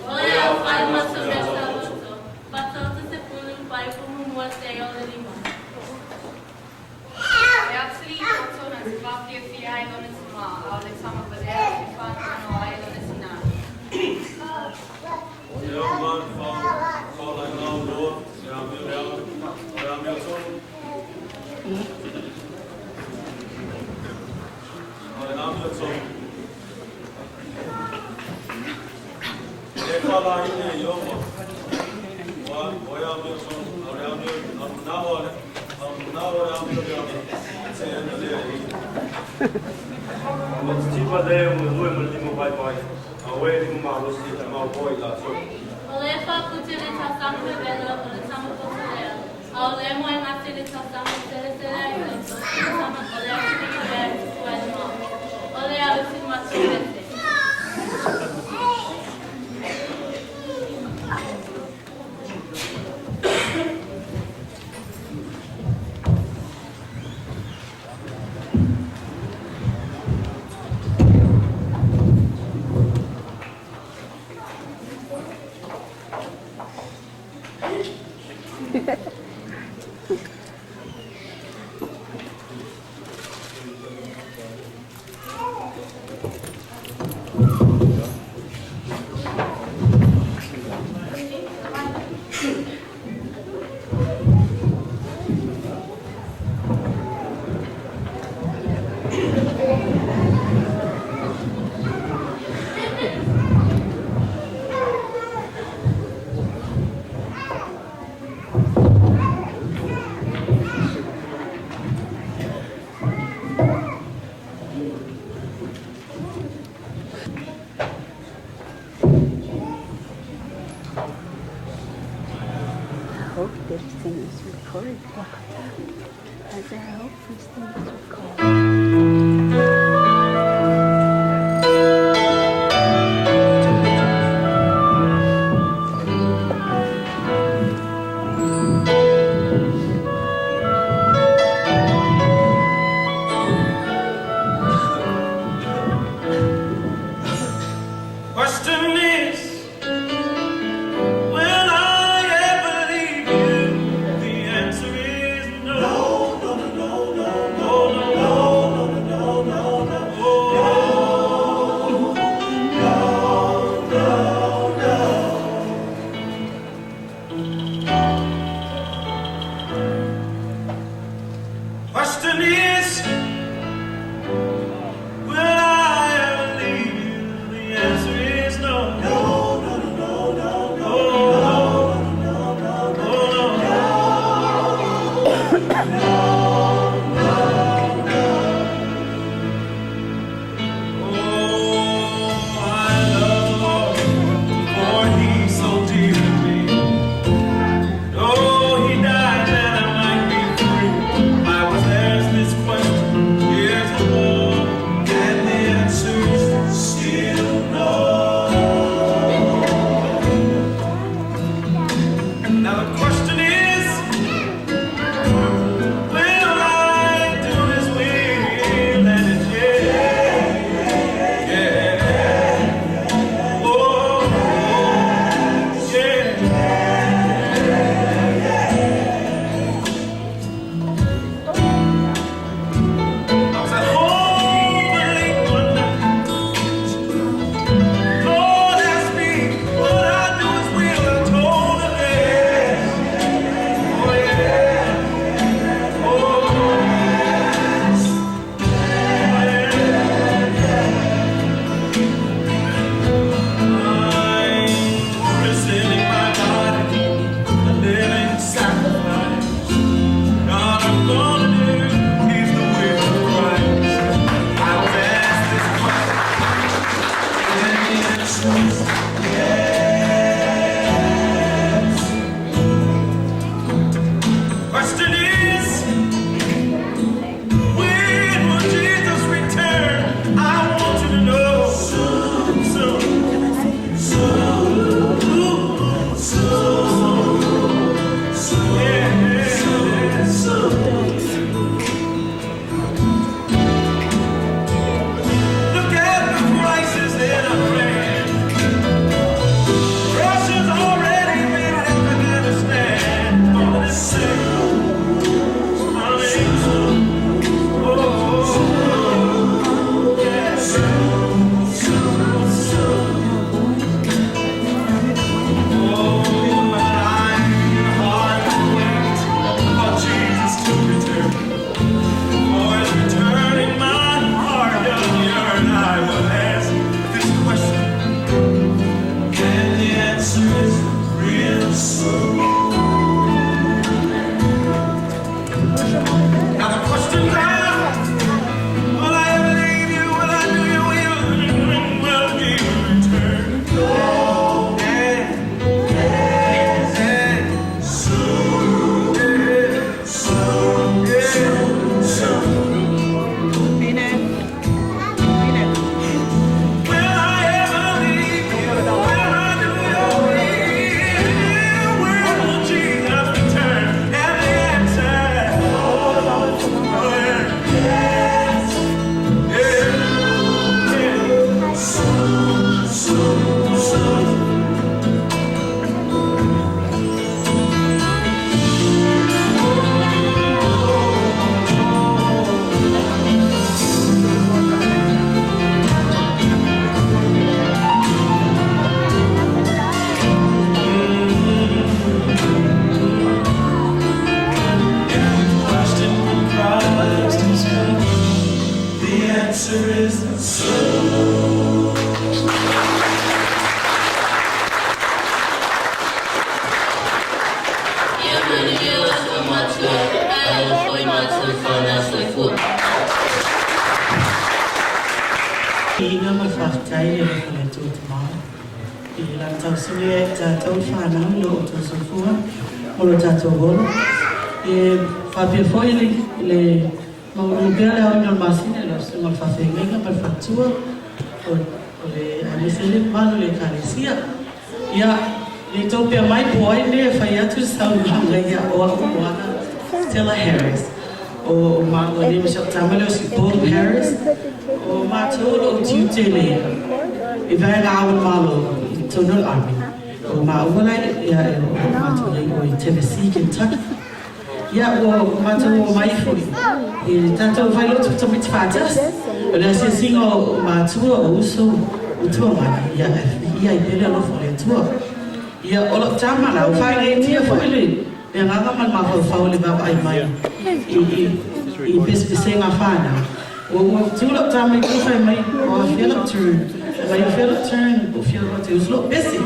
O le au whai maso me sa loto. Whātau te pulu whai pumu mua te o le lima. E apsili i toto na te whawhiawhia ai lona te mā, a o le tama valea te whātano ai lona tina. O le au man whao lai ngau loa, le amio le au, le amio tonu. O le amio tonu. E whala ine i oma. O le amio tonu, o le amio, a mnao le, a mnao le amio le amio, te ena lea i. O te tipa lea o me lue ma lima vai vai, a oe lima malosi e te mau poi la tau. O le whakute le tausanga me vela o le tama potolea. A o le moe ngate le tausanga sele sele ai loto. O le tama o le atu lea e tupu ai le mau. O le au si matu vete. I hope this thing is recorded. I hope this thing is recorded. Question is, will I ever leave you? The answer is no. answer is so. Ia manuia o so matua, ae alofa i matou fanau soifua. Viiga ma le faafetai i le alofa o le Atua Tamā i Lana tausiga ia i tatou le fanau i lo outou soifua ma lo tatou ola. E faapea foi le le maualuga pea le aoina o le masina i lau Susuga o le Faafeagaiga ma le Faletua o o le aemaise ai le mamalu o le Ekalesia. Ia, ne i tou pea mai po o ai mea e fai atu le saunoaga ia o au Moana Stella Harris. O māua nei ma si au tama lea o si Paul Harris, o matou o lo o tiute i le i vaega ao o le Malo i totonu o le Army. O māua la ia o lo o matou nei o i Tennessee, Kentucky. Ia ua matou omai foi i le tatou failotu tamaiti faatasi. O le asiasiga o matua, o uso, o tuamaga, ia viia ai pea le alofa o le Atua. Ia o lau tama la, ua faigeitia foi le le agaga ma le mafaufau i le vaavaai mai i i pesepesega a fanau. Ua ua tu lau tama i tua fai mai, o afea lau turn, fai mai o fea lau turn, po o fia loa te usu lou pese.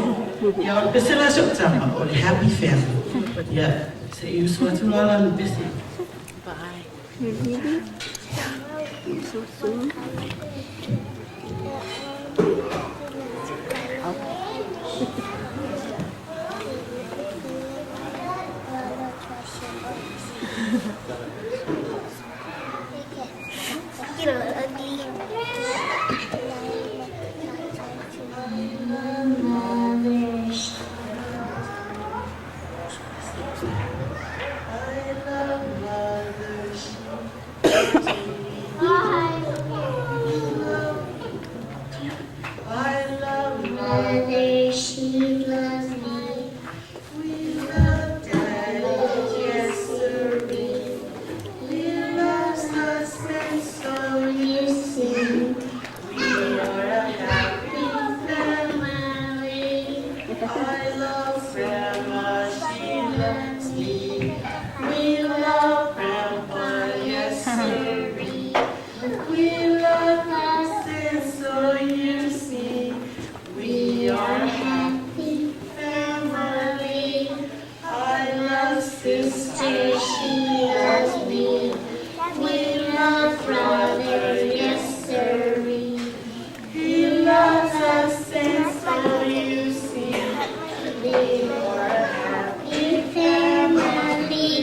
Ia o le pese la a si ou tama, o le happy family. Ia se i usu atu la lana pese. I love mother, she loves me. We love daddy, yes sirree. We love us and so you see. We are a happy family. I love grandma, she loves me. We love grandpa, yes sirree. We love us and so you see. We are a happy family. I love sister, she loves me. We love brother, yes sirree. He loves us and so you see. We are a happy family.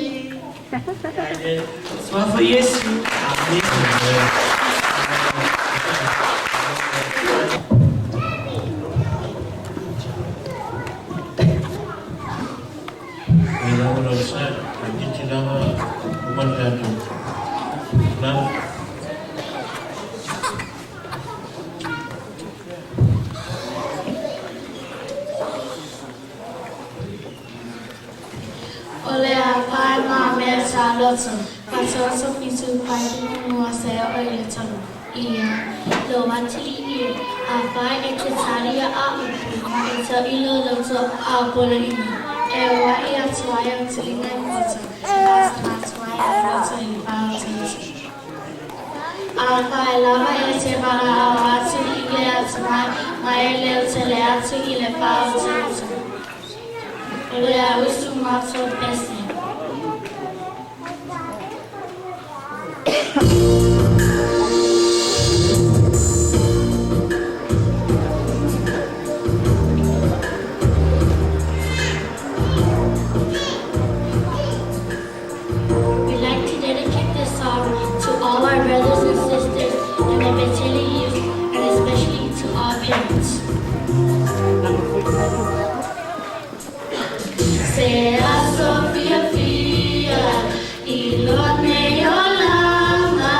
Suafa Iesu. Amene. E lava lau sa, toeitiiti lava uma le tatou lava. O le a pae ma mea sa loto, fatoato fitu pae mua se o i le tonu. Ia, lo atili ia, a pae e te taria a upu, e tau i lo loto a pono ina. E oa i atu ai o tuinga i poto, te asa atu ai o loto i le pao te A pae lava e te mara ao atu i le atu mai, mai e leo te le atu i le pao te utu. O le a usu matou pese. We'd like to dedicate this song to all our brothers and sisters in the Beteli youth and especially to our parents. Se aso fiafia i loa nei o langa,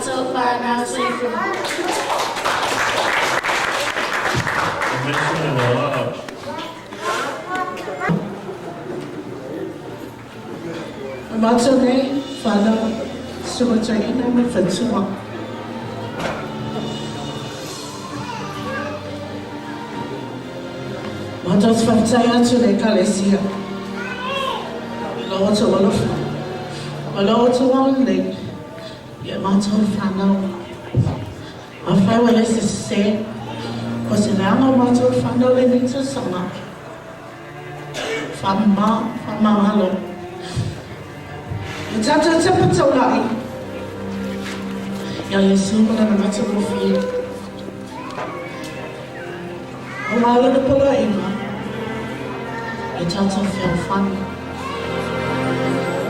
matou whanau soifua. Matou nei whanau suataina me whatua. Matou te whawhetai atu le ekalesia i lo outou alofa ma lo outou aulelei i a matou whanau. Afai ua i ai se sese, o se leaga o matou whanau lenei tausaga, whamama, whamangalo. I tatou tepa taulai ia Iesu ma lana matagofie. Aua lana poloaiga e tatou fealofani,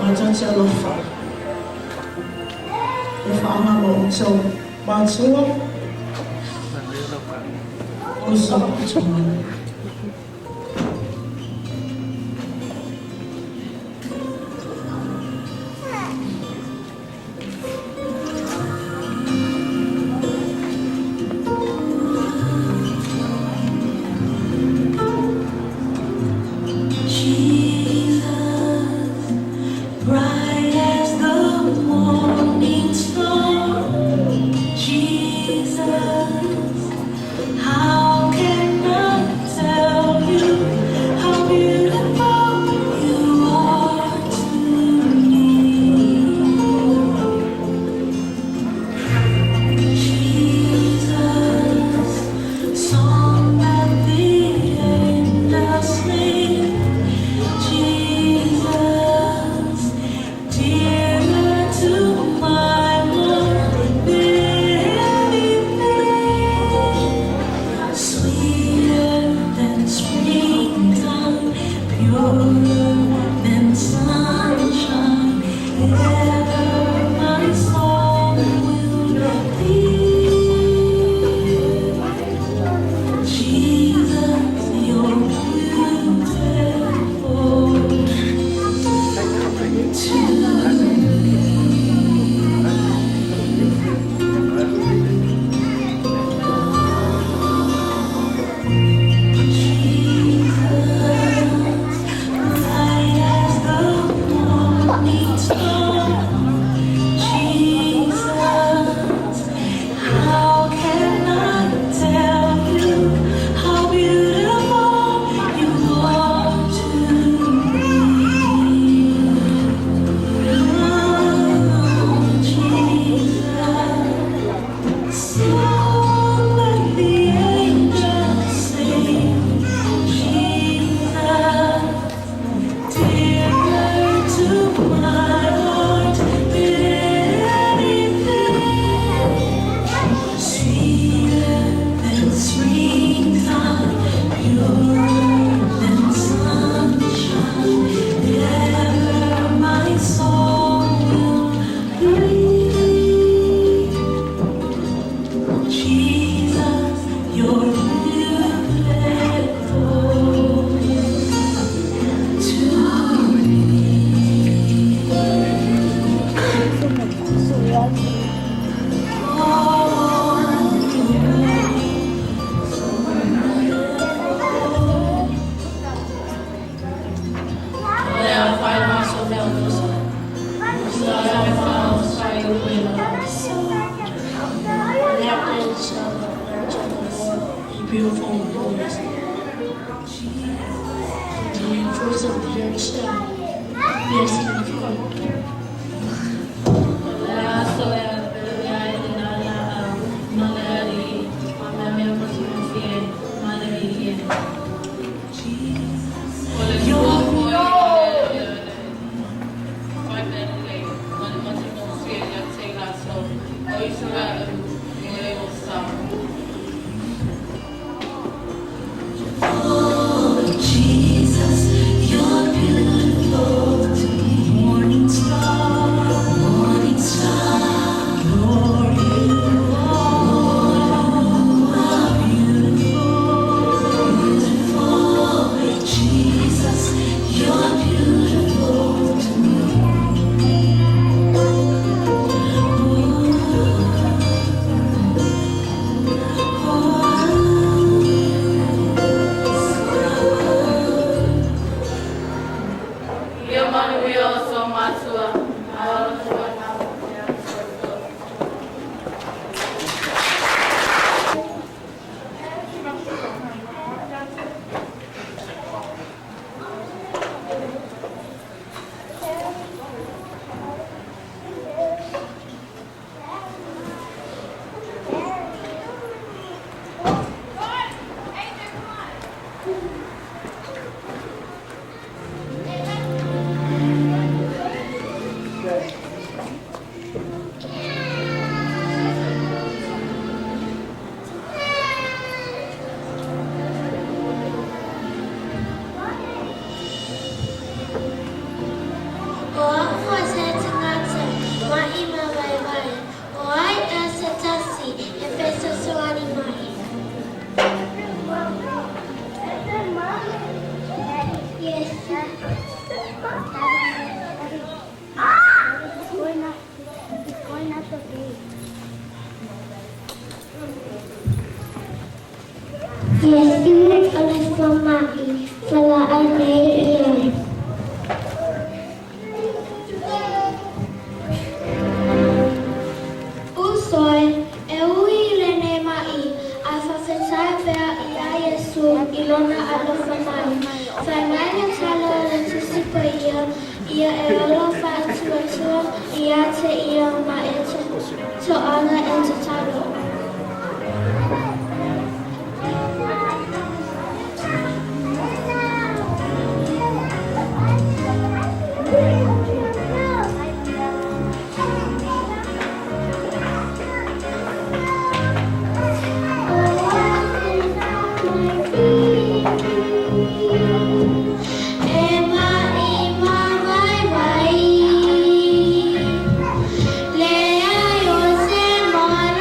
matou te alofa, alofaaga ma outou matua, uso ma tumanu. Jesus, bright as the morning star. Jesus, how can I tell you how beautiful you are to me? Jesus, song that the angels sing. Jesus, dearer to my heart than anything, sweeter than springtime, purer than sunshine, ever my soul will be. Jesus, you're beautiful to me. Jesus, bright as the morning star. Jesus, how can I tell you how beautiful you are to me? Oh, Jesus, song let the angels sing. Jesus, dearer to my heart than anything, sweeter than springtime, purer than sunshine, ever my soul will breathe. Jesus, you're beautiful to me. O le afai maso mea o tosa. Sa e whao sai uena. That shall the of the Lord be beautiful and holiness. The fruits of the earth shall be exceeding full. O le aso e a pele ai le nana au, ma le ali, ma mea mea matagofie, ma le viie. O le tua foi o le le whai mea lelei, ma le matagofie ia te i latou, o Israel o e o sa. Oh, Jesus, you're beautiful to me. Morning star, morning star, Lord, you are beautiful, beautiful. Jesus, you're beautiful to me. Iesu o le fomaʻi falaʻau nei ia. Uso e, e ui i lenei maʻi, ae faafetai pea iā Iesu i lona alofa mai. Fai mai le tala o le Tusi Paia, Ia e ola faatuatua ia te ia ma e toaga e tatalo. E maʻi ma waiwai, leai o se mana.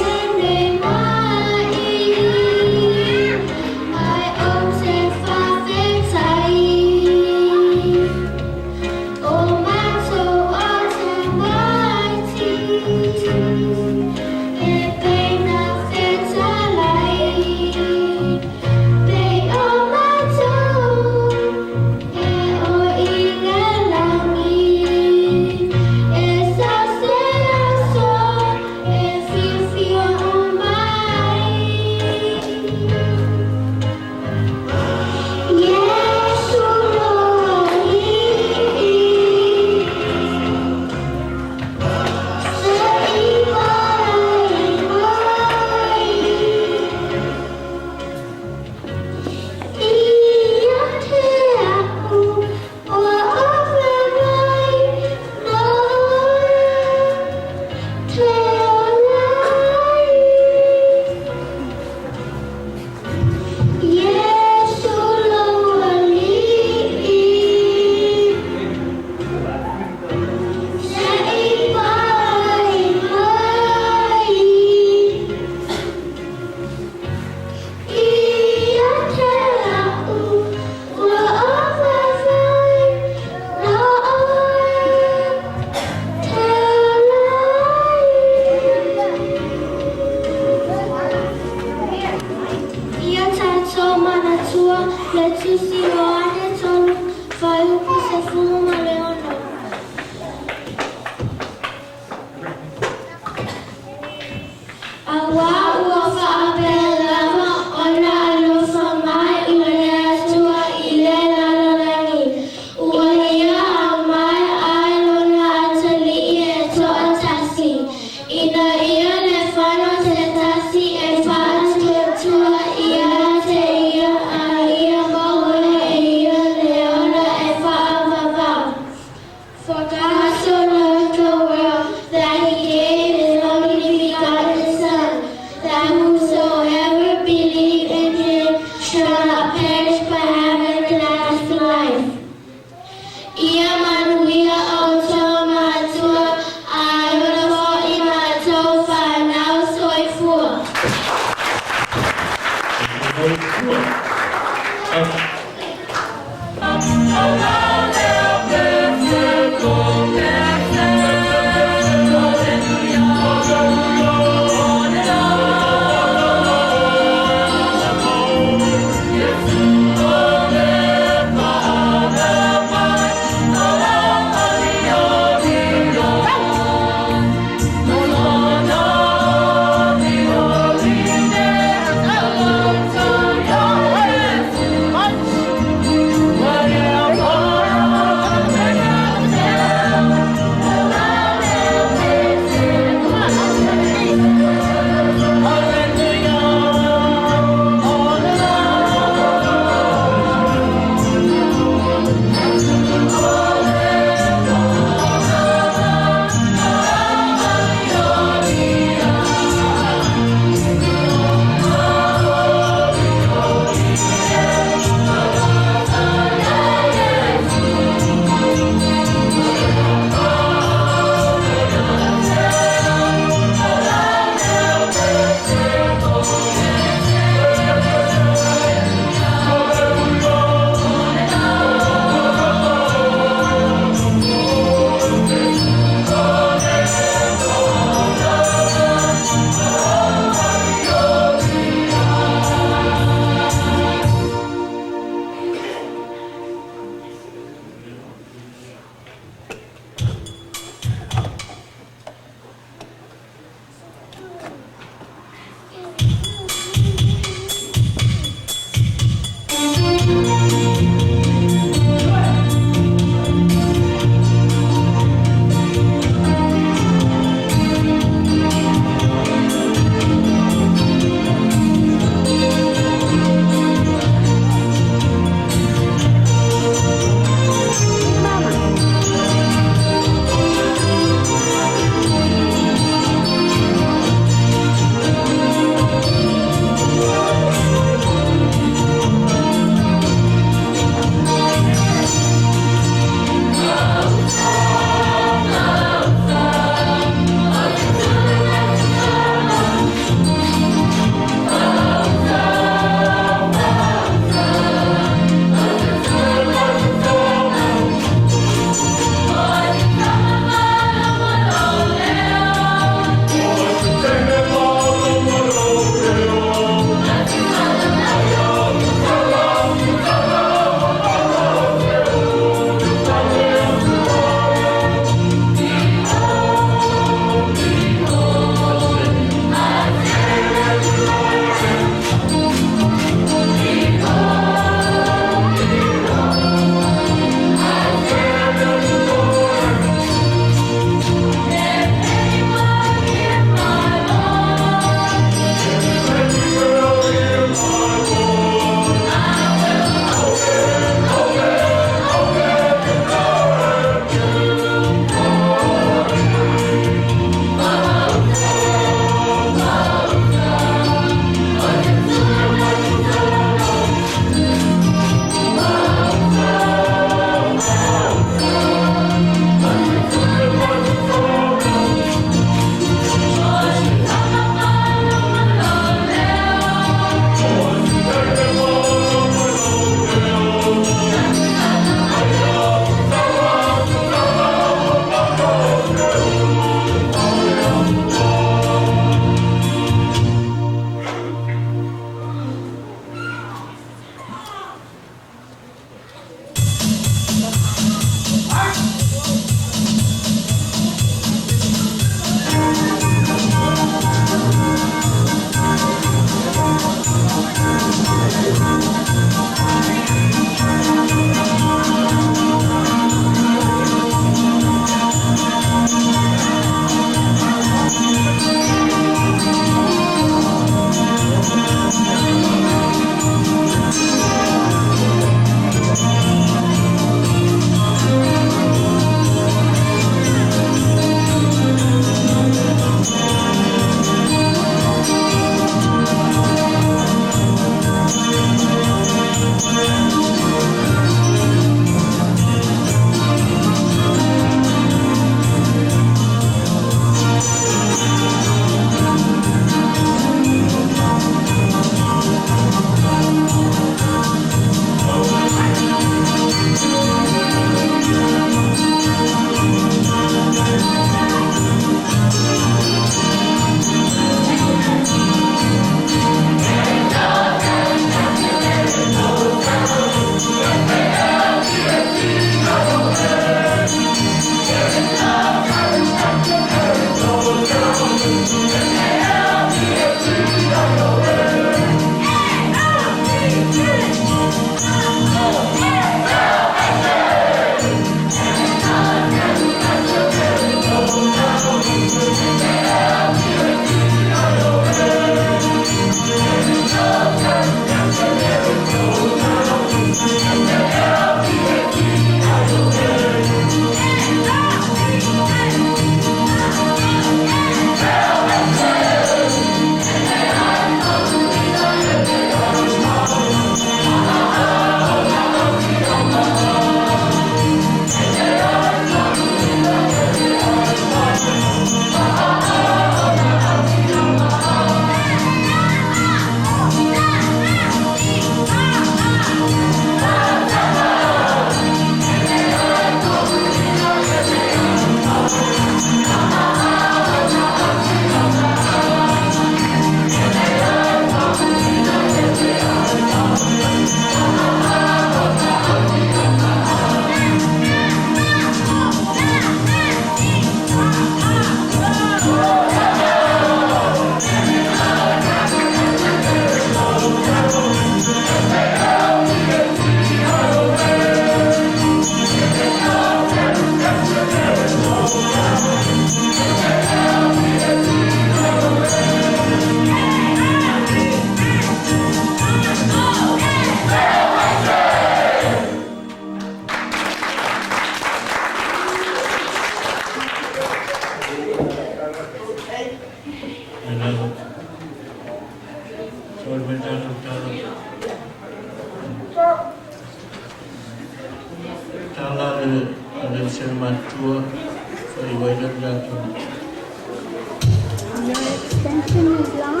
Your extension is long.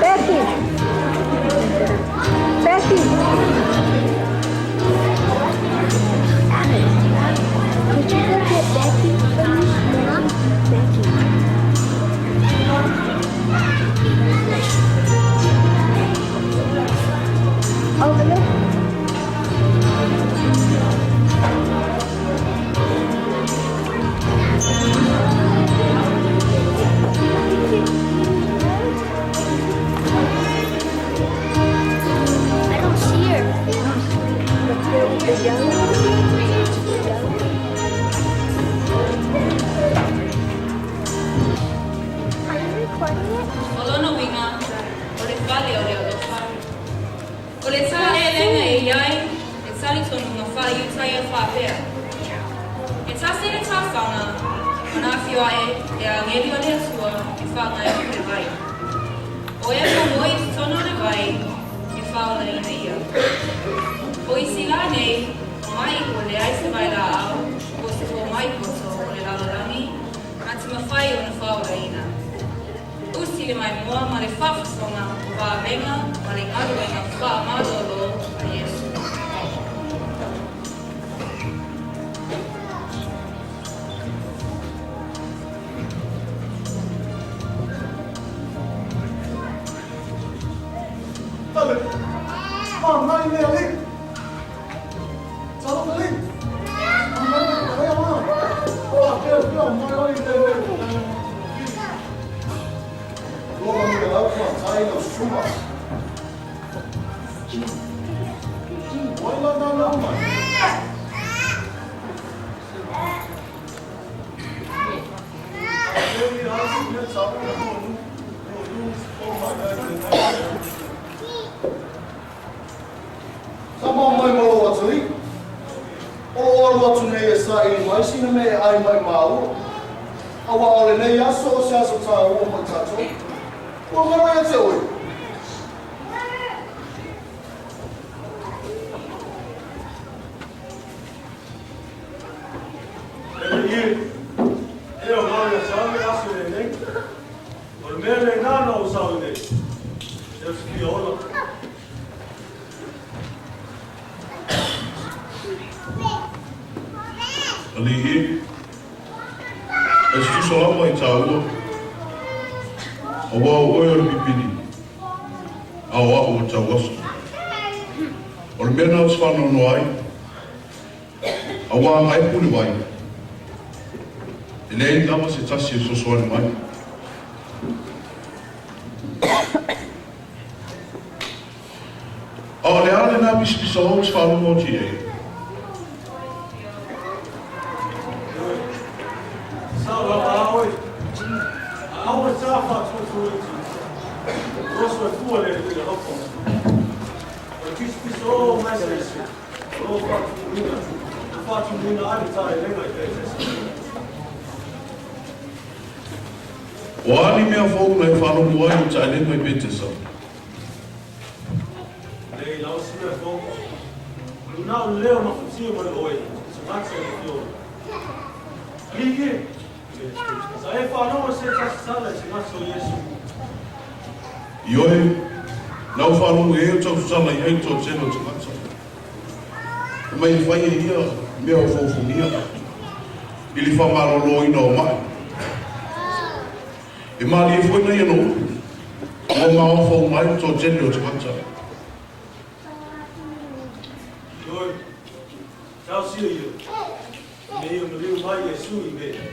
Becky. Becky. Could you go get Becky for me? Becky. Over there. I don't see her. The young Are you recording it? O lona uiga, o le fale o le alofa. O le tāʻeleʻelega e i ai, e talitonuga faaiutaia faapea. E tasi le tafaga, ona afio aʻe le agelu a le Atua e faagaioia le vai. O ea momoe i totonu o le vai, e faaolaina ia. O isi lā nei, o maʻi ua leai se vaelaʻau, po o se fomai poto o le lalolagi, na te mafai ona faaolaina. Usi le maimoa ma le faafofoga o vavega ma le galuega faamalōlō a Iesu. Tale, ma mai le ali. Talo ali. Ma mai le ali ma. O a pea pea mai oi le le. Loma ni lau ma tai lau suma. Wai la na na mai. A pea ni asi ni tau ni nu nu o mai le le. Sa mau mai ma lou atalii, o loo alu atu nei e saili mai sina mea e ai mai māua. Auā o lenei aso o se aso tāua mo i tatou. Ua galo ia te oe. E le ie, e o mau ia te ame aso lenei. O le mea lenā na ou sau nei. E o se fia ola. Alii e, e se tusa lava i tāua, auā o oe o le pipili, a o a'u o tauaso. O le mea na ou te faanoanoa ai, Auā na e pule vai. E leai lava se tasi e fesoasoani mai. A o le a lenā pisapisa ou te faalogo atu i ai? Sao lava a oe. A aua sa faatuatuiti. Oso e fua le le alofa. O le pisapisa o mai se isi. O lo faatumuina. O faatumuina ai le taelega i Petesa. O a ni mea fou na e faalogo ai i le taelega i Petesa? Leai lava se mea fou. O lena o le leo mafatia mai oe, se tagata i le fiola. Alii e! Sa e faalogo i se tasi tala i se gata o Iesu. Ioe, na ou faalogo i ai o tau tatala i ai le toatele o tagata. Fai mai e fai e ia mea o foufogia i le faamaloloina o ma'i. E malie foi nai ana upu, ua maofa uma ai le toatele o tagata. Ioe, talosia ia, ina ia maliu mai Iesu i mea.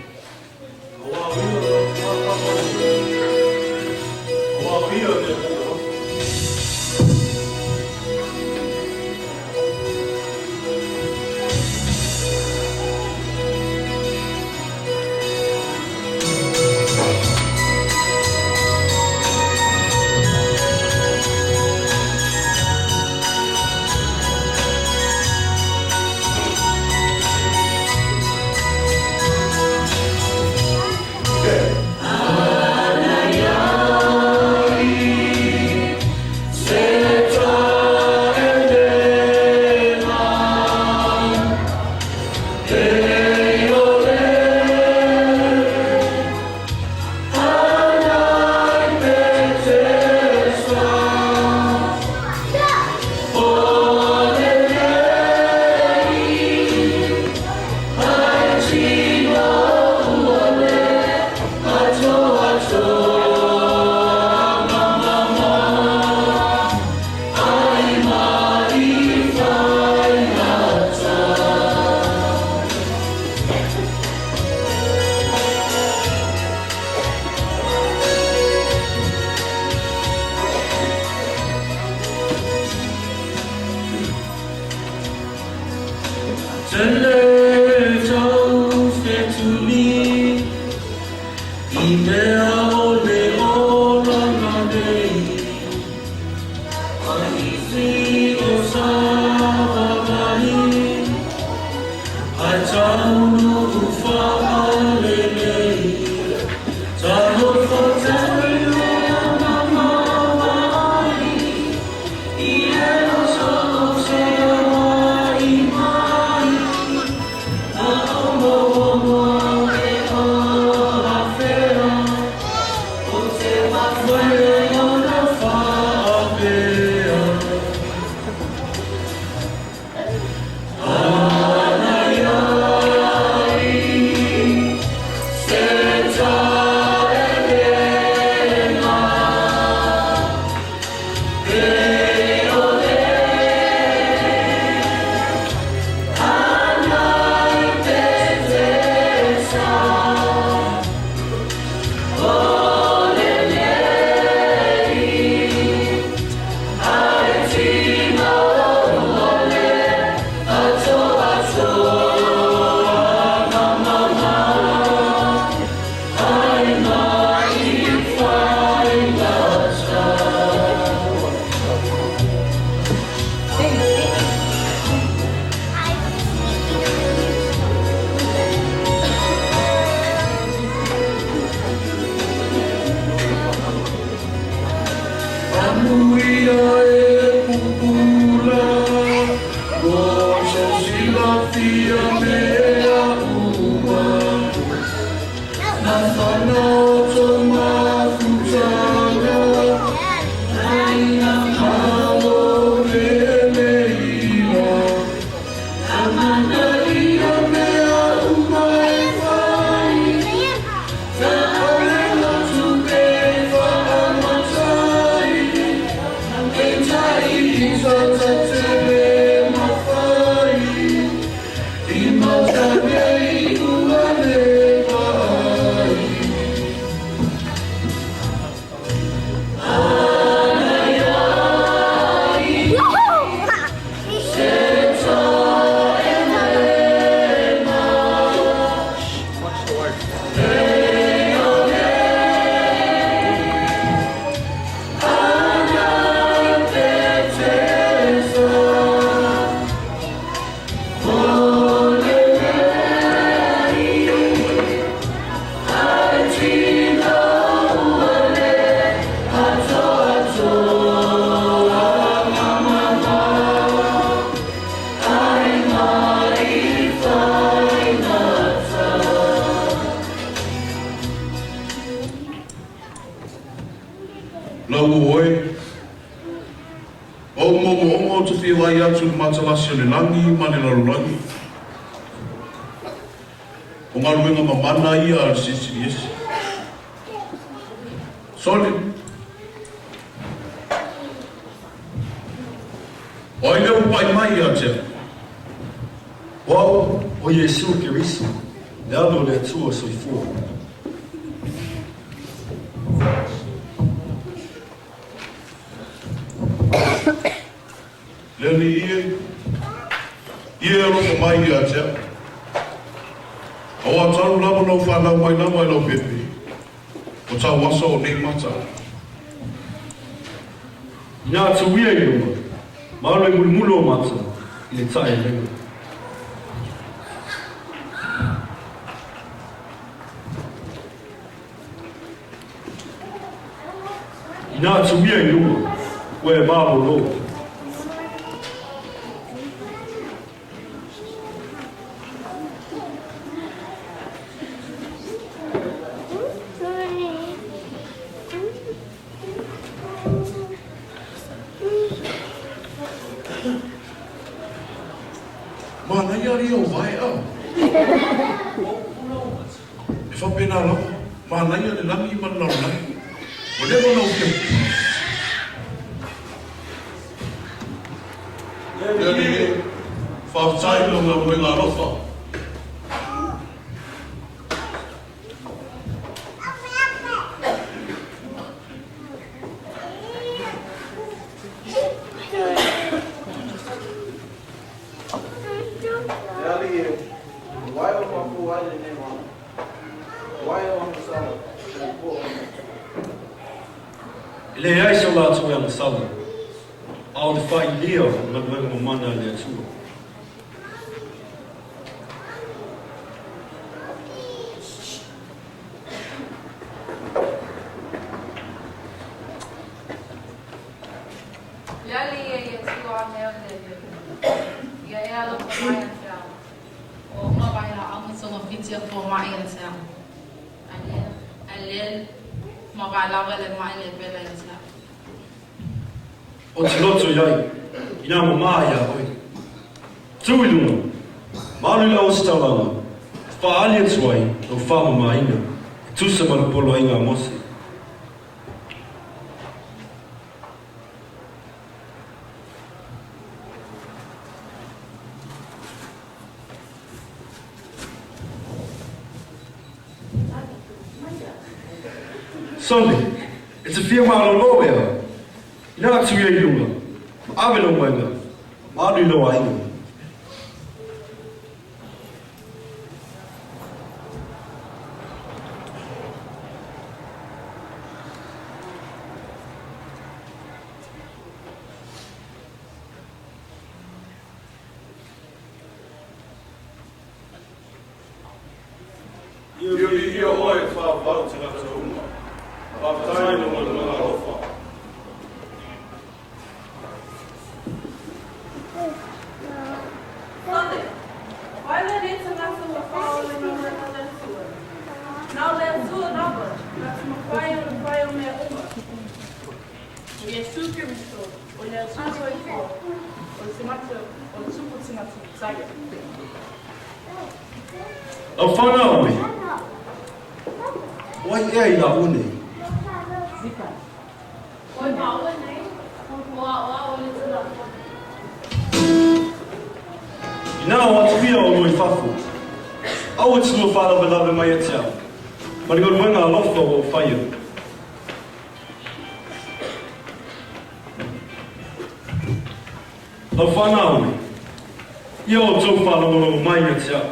Auā o ia le Atuāpapa. Auā o ia le Alii alofa. fia vaai atu i le matalasi o le lagi ma le lalolagi. O galuega mamana ia a le Silisili Ese. Sole! O ai lea ua pai mai ia te au? O au, o Iesu Keriso, le Alo o le Atua soifua. Le Alii e, ia e alofa mai ia te au. Aua talu lava na ou fanau mai lava i lau pepe, o tau asa o nei mata. Inā atu ia i luga, ma alu e mulumulu o mata i le taelega. Inā atu ia i luga, ua e malōlō. Manaia alii o vae'a. E faapena lava, manaia le lagi ma le lalolagi. Ua leva ona ou fia. Le Alii e, faafetai i lau galuega alofa. Le Alii e, o ai o mafua ai lenei mana? O ai o agasala i le po'o o le Atua? E leai so latou e agasala, a o le faailia o galuega mamana a le Atua. Le Alii e ia tua a mea o le Ia e alofa mai ia te au. Ua uma vailaau ma togafiti a fomai ia te au. Ae le ma vaelava le mai le pela ia te au. Ou te loto i ai, inā mamā iā ʻoe. Tū i luga, ma alu i le ositaulaga, e faaali atu ai lou faamamāina, e tusa ma le poloaiga a Mose. Sole, e te fia malōlō ea, inā atu ia i luga, ma ave lou maila, ma alu i lou aiga. Ia viia oe e faavavau tagata uma. Faafetai i lou galuega alofa. Sole, o ai lenei tagata ua faaole galuega a le Atua? Na o le Atua lava, na te mafai ona fai o mea uma. O Iesu Keriso, o le Atua soifua, o le tagata, o le Tupu tagata Mataia. Lau whanau e, o ai ea i la one? Oi maua nei, o a o le Tulafono. Inā o atu ia o lua i fafo, aua e te lua whālawelawe mai e te au, ma le galuega alofa ua ou whaia. Lau whanau e, ia outou whaalongolongo mai ia te au,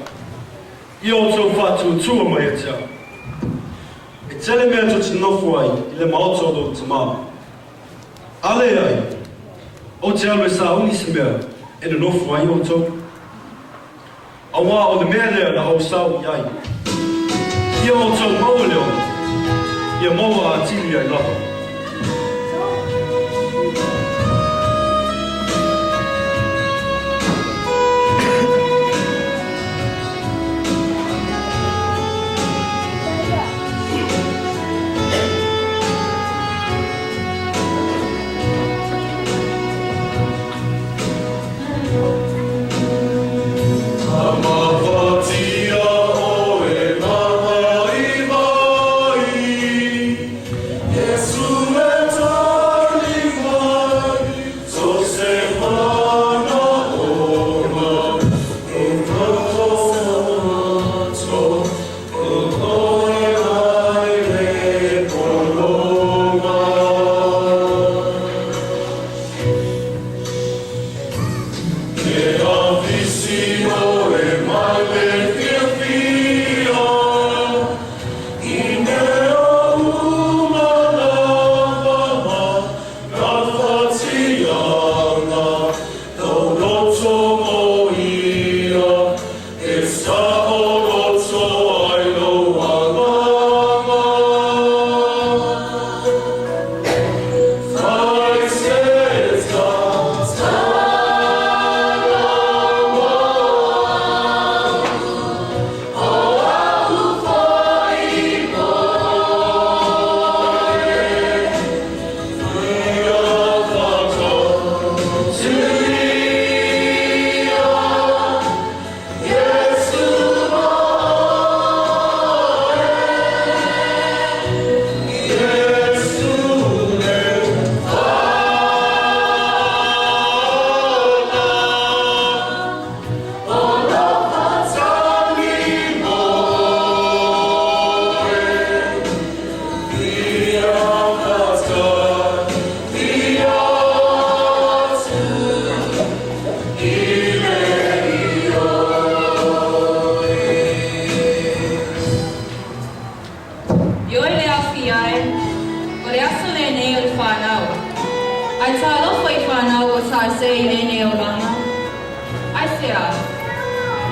ia outou whaatuatua mai ia te au. E tele mea tou te nofo ai i le maota o lou tamā. A leai, ou te alu e sauni se mea e nonofo ai outou. Auā o le mea lea na ou sao i ai, ia outou maua le ola, ia maua atili ai lava.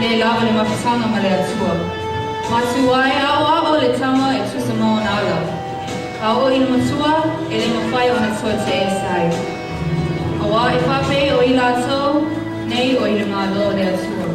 le lava le mafutaga ma le Atua. Matua ai aoao le tama e tusa ma ona ala. A oo i le matua, e le mafai ona toe te'e ese ai. Auā e faapei o i latou nei o i le Malo o le Atua.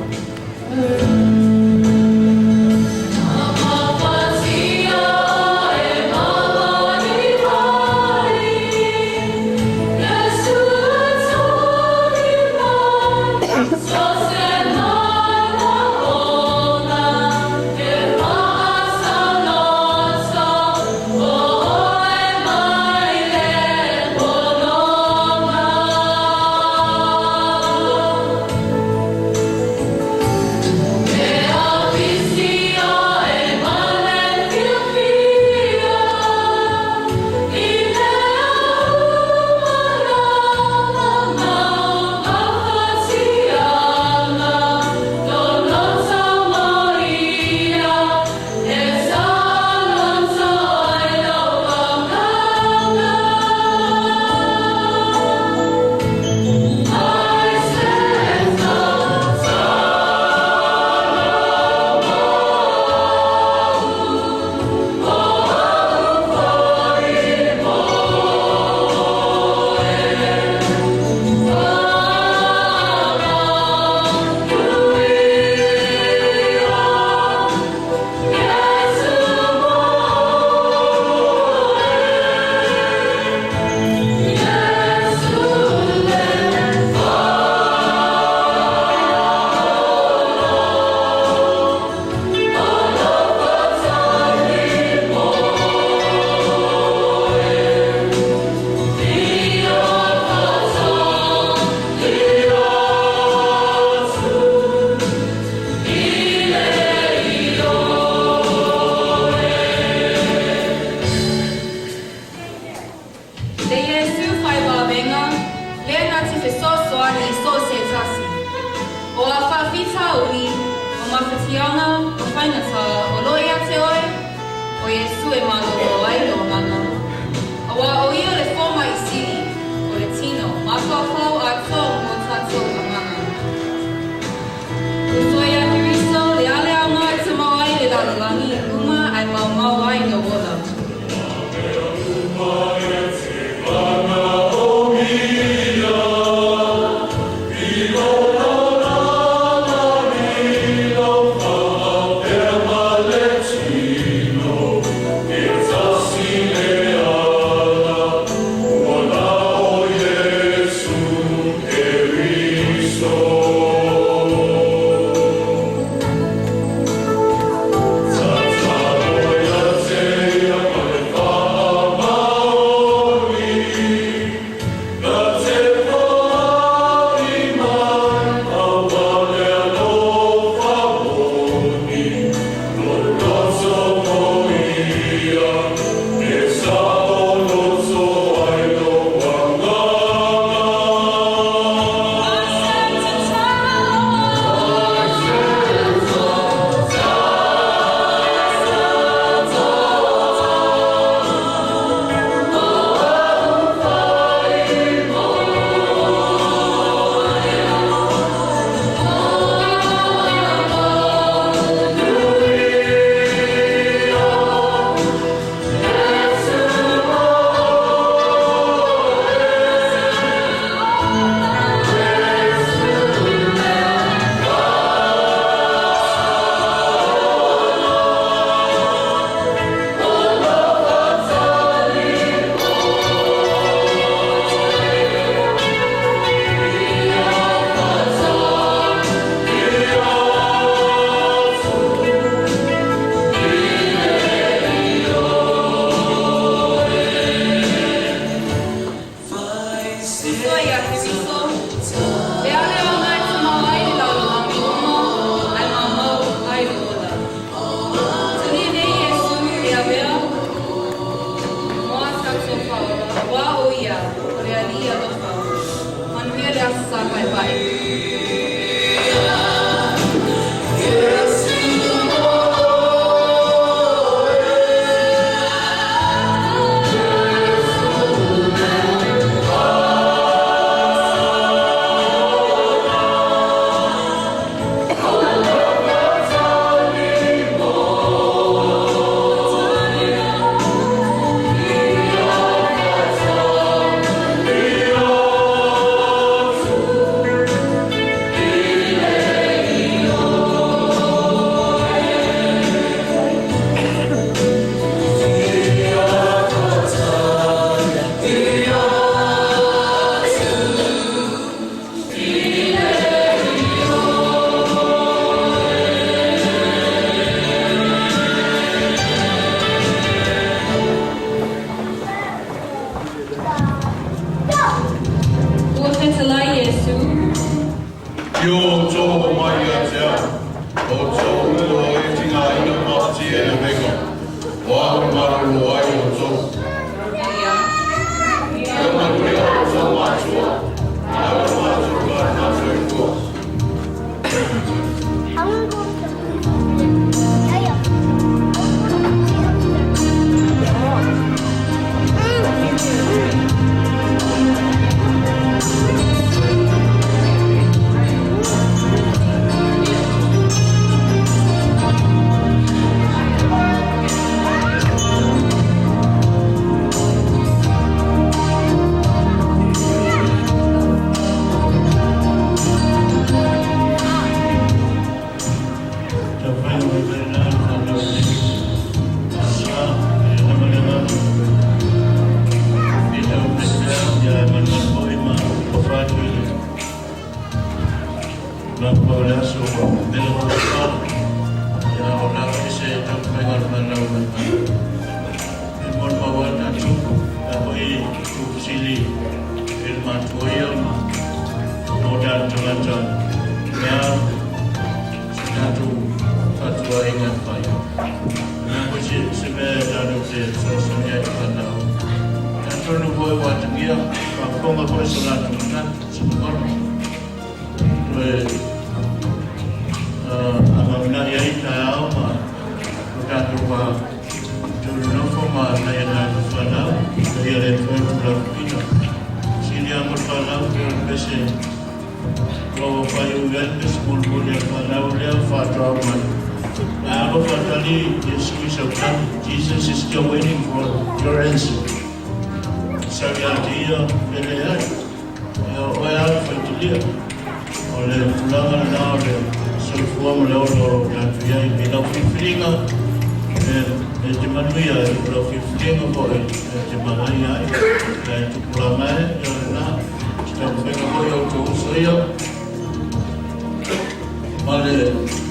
Le Iesu fai vavega, lea na te fesoasoani i so o se tasi. O a faafitauli, o mafatiaga, o faigatā, o lo o ia te oe, o Iesu e malōlō ai lou agaga. Auā o ia le fomaʻi sili, o le tino, mafaufau atoa mo tatou agaga. Uso iā Keriso, le a le aoga e tamau ai le lalolagi i luma ae maumau ai lou ola? O tou o e tinga ina pati e le venga. O a o marolo ai o tou. E o manuia o tou matua. A o matua ka matua i tua. Jesus is still waiting for your answer. Sabiatia peleai. O e ala faitulia. O le tulaga lena o le soifua ma le ola o tatou iai. I lau filifiliga e te manuia ai, o lau filifiliga foi e te magaia ai. E tupulaga e, ia lena. Se taumafaiga foi o outou uso ia. Ma le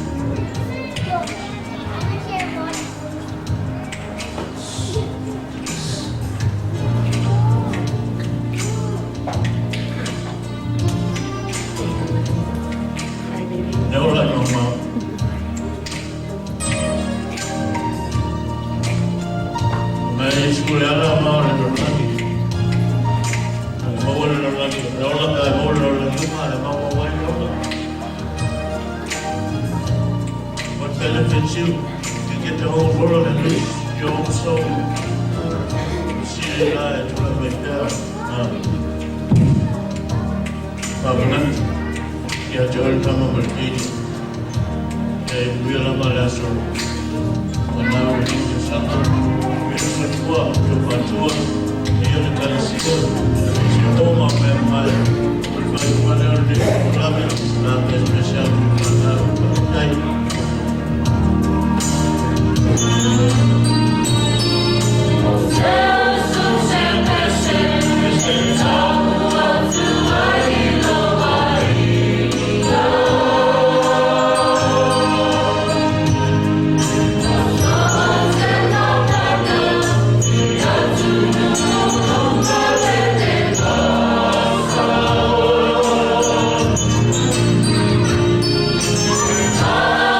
What benefits you to get the whole world and lose your own soul? See, I ia te ole tama ma le keiki. Ia e muia lava le aso o nā o le tausaga. E le fatua, o fatua, ia le kalesia, se o ma mea mai. O le faaiuga lea o le polokalame, la pesepese atu i fanau. Faafetai. Oh.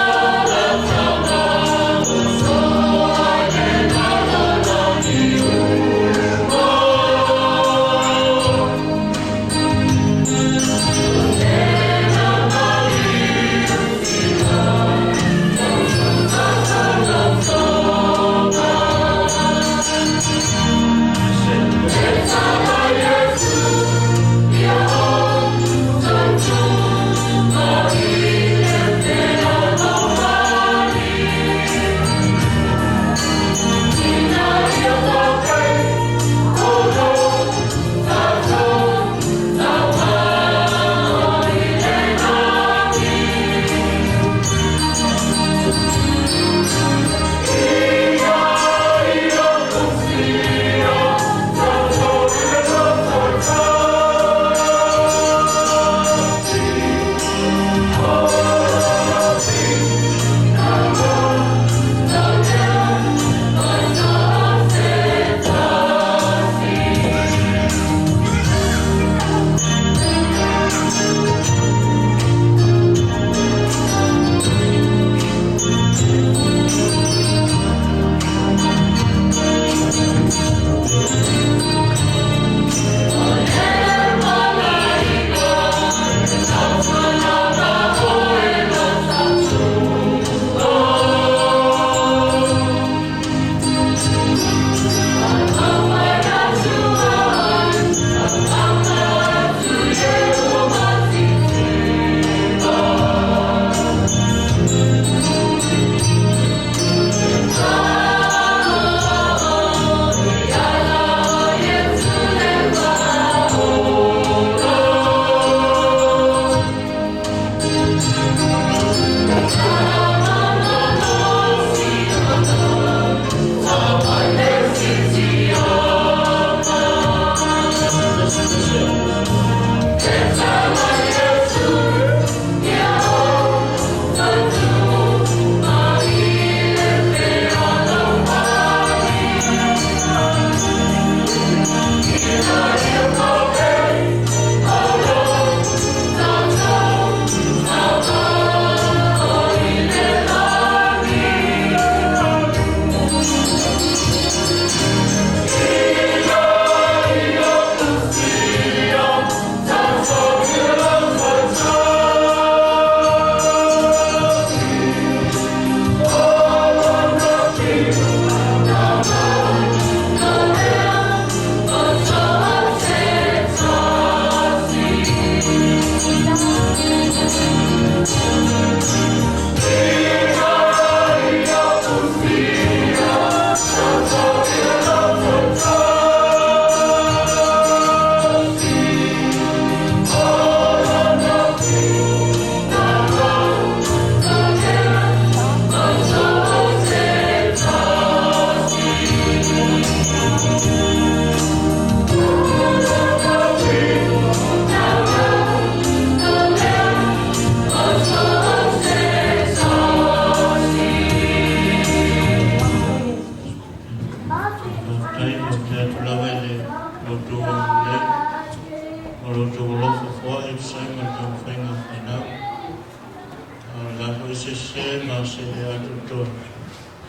se le atoatoa.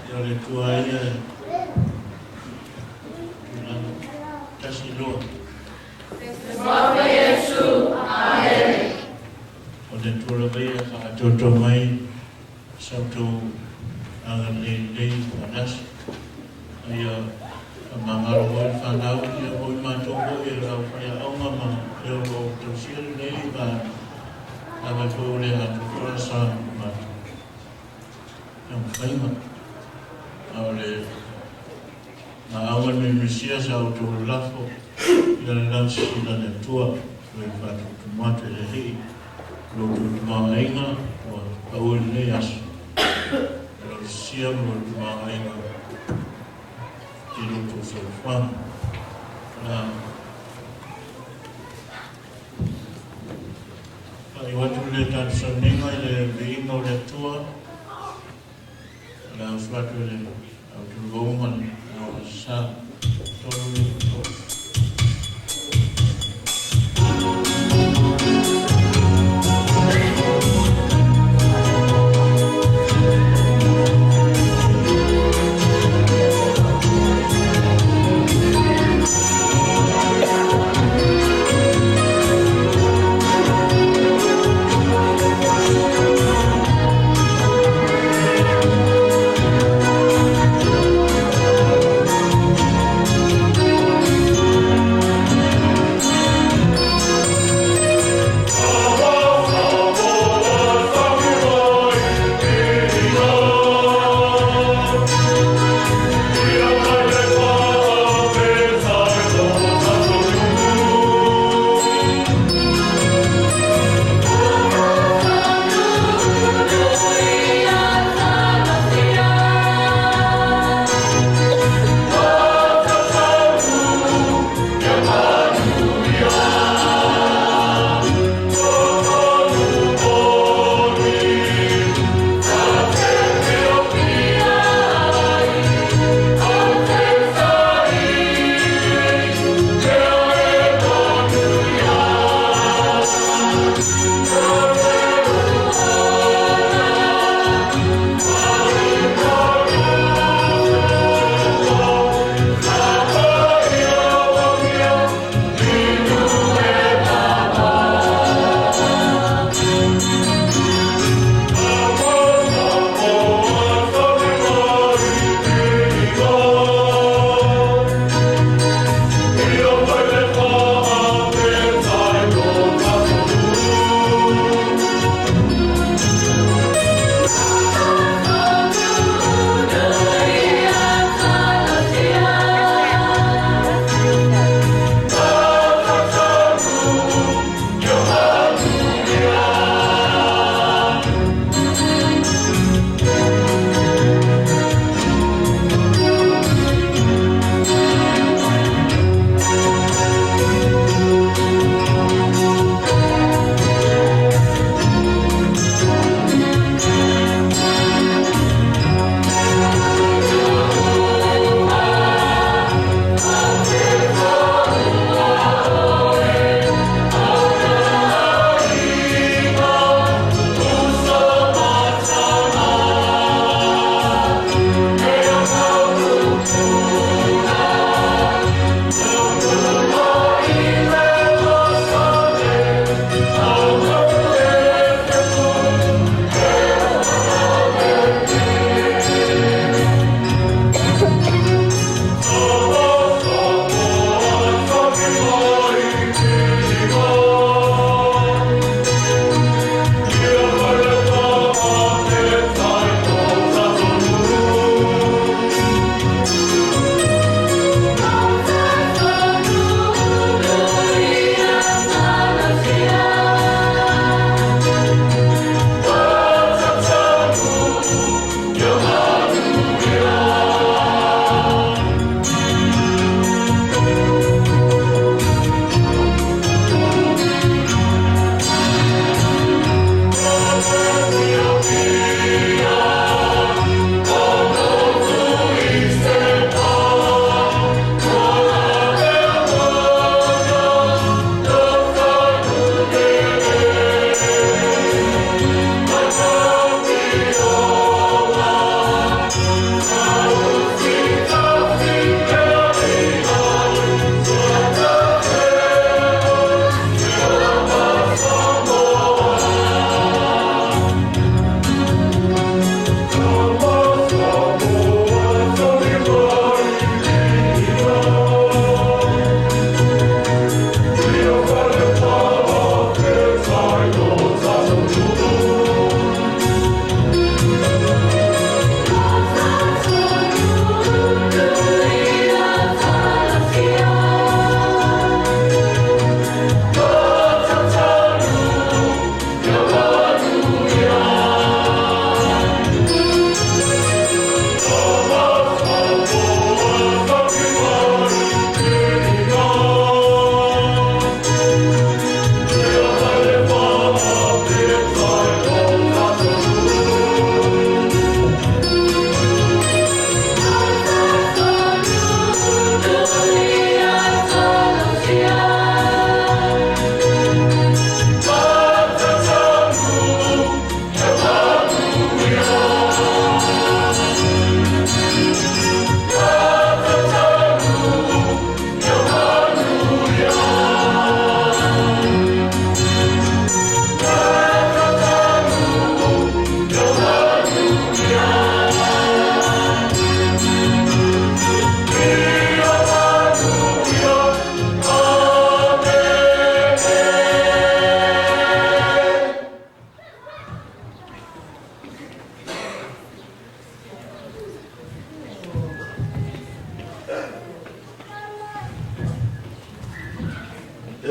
Ia o le Atua lava ia e tulaga. Tasi, lua. Maota Iesu. Amene. O le Atua lava ia e faaatoatoa mai sa outou agalelei lelei faanasi. A ia faamagalo foi le fanau, ia foi matou foi e lau faiaoga ma e o lo o tausia lenei vaega. Afai foi ua le atoatoa sa matou taumafaiga, a o le laau a le Mesia sa outou lalafo ia le lausisila le Atua ua i le faatuatumu atu e le Alii lo outou tamaoaiga ua pau i lenei aso. E lausisia ma lou tamaoaiga i lo outou soifuaga. La faaiu atu le tatou sauniga i le viiga o le Atua. O le a usu atu i le autuluvou ma le aosa. 3, 4.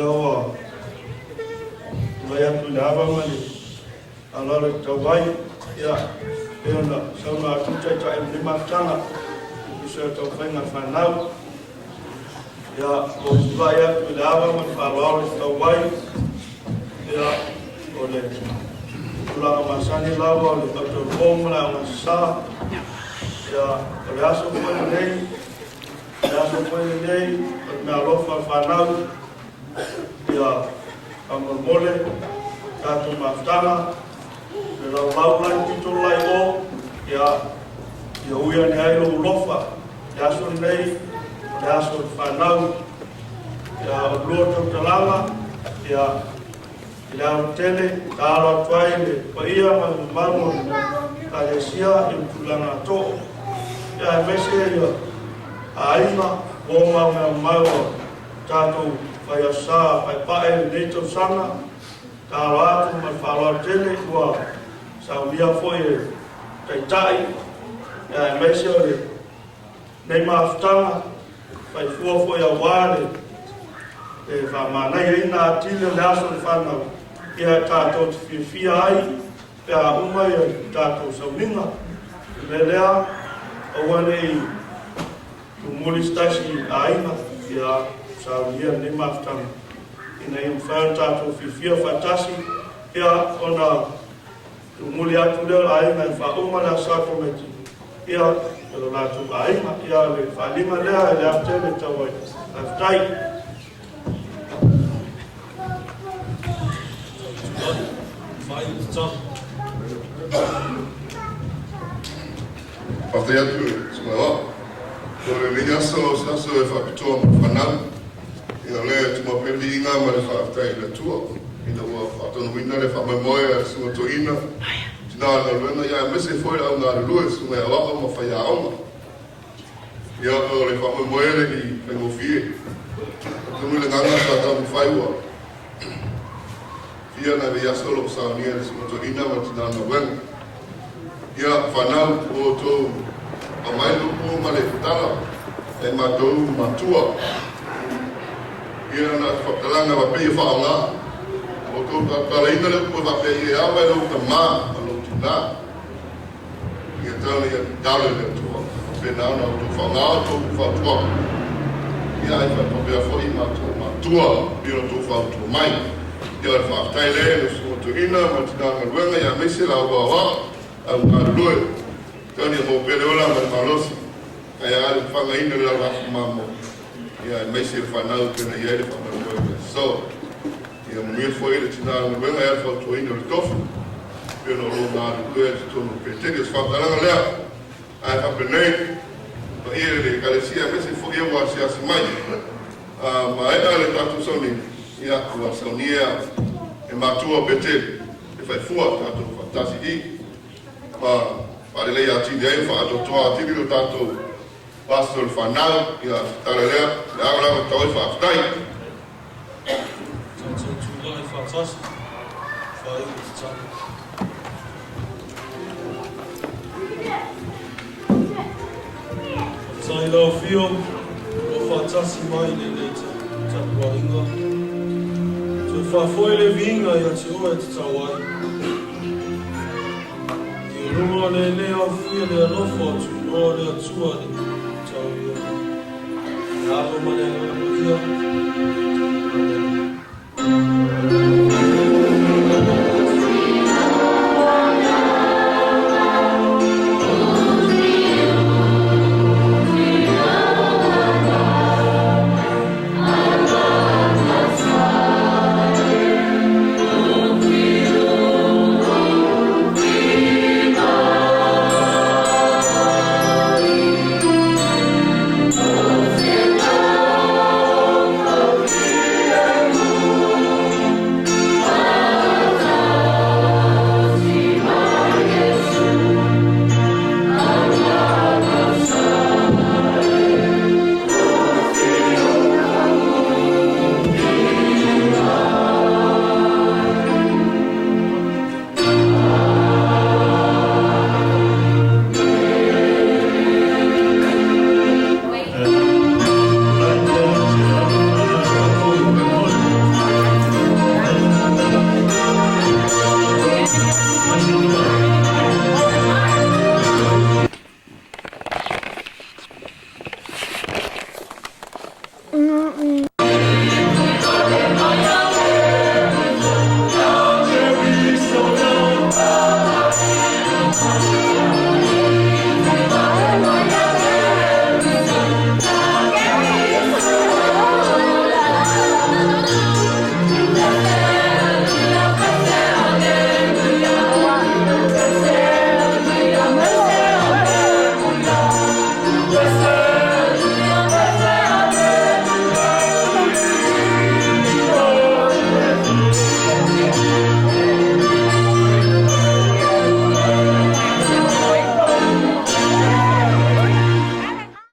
Ia ua tulai atu i le ava ma le faaaloalo e tatau ai, ia, pei ona saunoa atu le Taitai o lenei mafutaga e tusa ai o le taumafaiga a le fanau. Ia, ua ou tulai atu i le ava ma le faaaloalo e tatau ai, ia, o le tulaga masani lava o le autaupou ma le aogasasa. Ia, o le aso foi lenei, o le aso foi lenei o le meaalofa a le fanau. Ia, faamolemole tatou mafutaga, le laulau lai pito lai o, ia, ia ui ane ai lou alofa. Le aso lenei, o le aso o le fanau, ia, o lua tautalaga, ia, i le aotele, tatalo atu ai le paia ma le mamalu o le Ekalesia i le tulaga too, ia, aemaise ia aiga, uo ma mea mamao o tatou faiaso sa paepae i lenei tausaga, tatalo atu ma le faaaloalo tele ua saunia foi e Taitai, ia, aemaise o lenei mafutaga, faifua foi aua le faamanaiaina atili o le aso o le fanau, ia tatou te fiafia ai pe a uma ia tatou sauniga. O le mea lea, aua nei tumuli se tasi aiga, ia saunia lenei mafutaga ina ia mafai ona tatou fiafia faatasi, ia ona tumuli atu lea o le aiga e faauma le aso sakameti, ia e lo latou aiga. Ia le faaaliga lea i le aotele tau ai. Faafetai. Faafetai atu e susuga o. O lenei aso o se aso e faapitoa mo le fanau. Ia o lea e tumau pea le viiga ma le faafetai i le Atua ina ua faataunuuina le faamoemoe a le susuga toeaina, tina o le galuega, ia aemaise foi le au galulue, susuga e aoao ma faiaoga. Ia o le faamoemoe e le i faigofie. Atonu i le agaga sa taumafai ua fia nai vaiaso o lo o saunia e le susuga toeaina ma le tina o le galuega. Ia fanau ua outou aumai le upu ma le tala e matou matua. Ia na o se faamatalaga faapea ia faaaoga. Ua outou talatalaina le upu e faapea ia e ava i lou tama ma lou tina. Ia tau ina ia tatalo i le Atua. Faapena ona outou faaaoga outou fautuaga. Ia ai faapea foi matou matua pei ona outou fautua mai. Ia o le faafetai lea i le susuga toeaina ma le tina galuega ia aemaise la ua aoao au galulue. Tau ina ia maua pea le ola ma le malosi. Ae a le fagaina le lalo afu mamo. Ia aemaise le fanau pei ona i ai le faamoemoe o le aso. Ia manuia foi le tina galuega ia le fautuaina o le tofi pei ona o lo o galulue ai i totonu o Peteli. O se faamatalaga lea, ae faapenei, paia i le Ekalesia aemaise foi ia ua asiasi mai. A maea le tatou sauniga, ia ua saunia e matua o Peteli le faifua tatou faatasi i ma faaleleia atili ai ma faaatoatoa atili lo tatou aso o le fanau. Ia, o se tala lea, le ao lava tau ai faafetai. Tatou tulai faatasi, faaiu le tatalo. Faafetai i lau Afio ua faatasi mai i lenei tapuaiga. Toe faafoi le viiga ia te oe e tatau ai. I luga o lenei aufuia le alofa o tuuloa le Atua le tau ia. Le ava ma le agaga paia.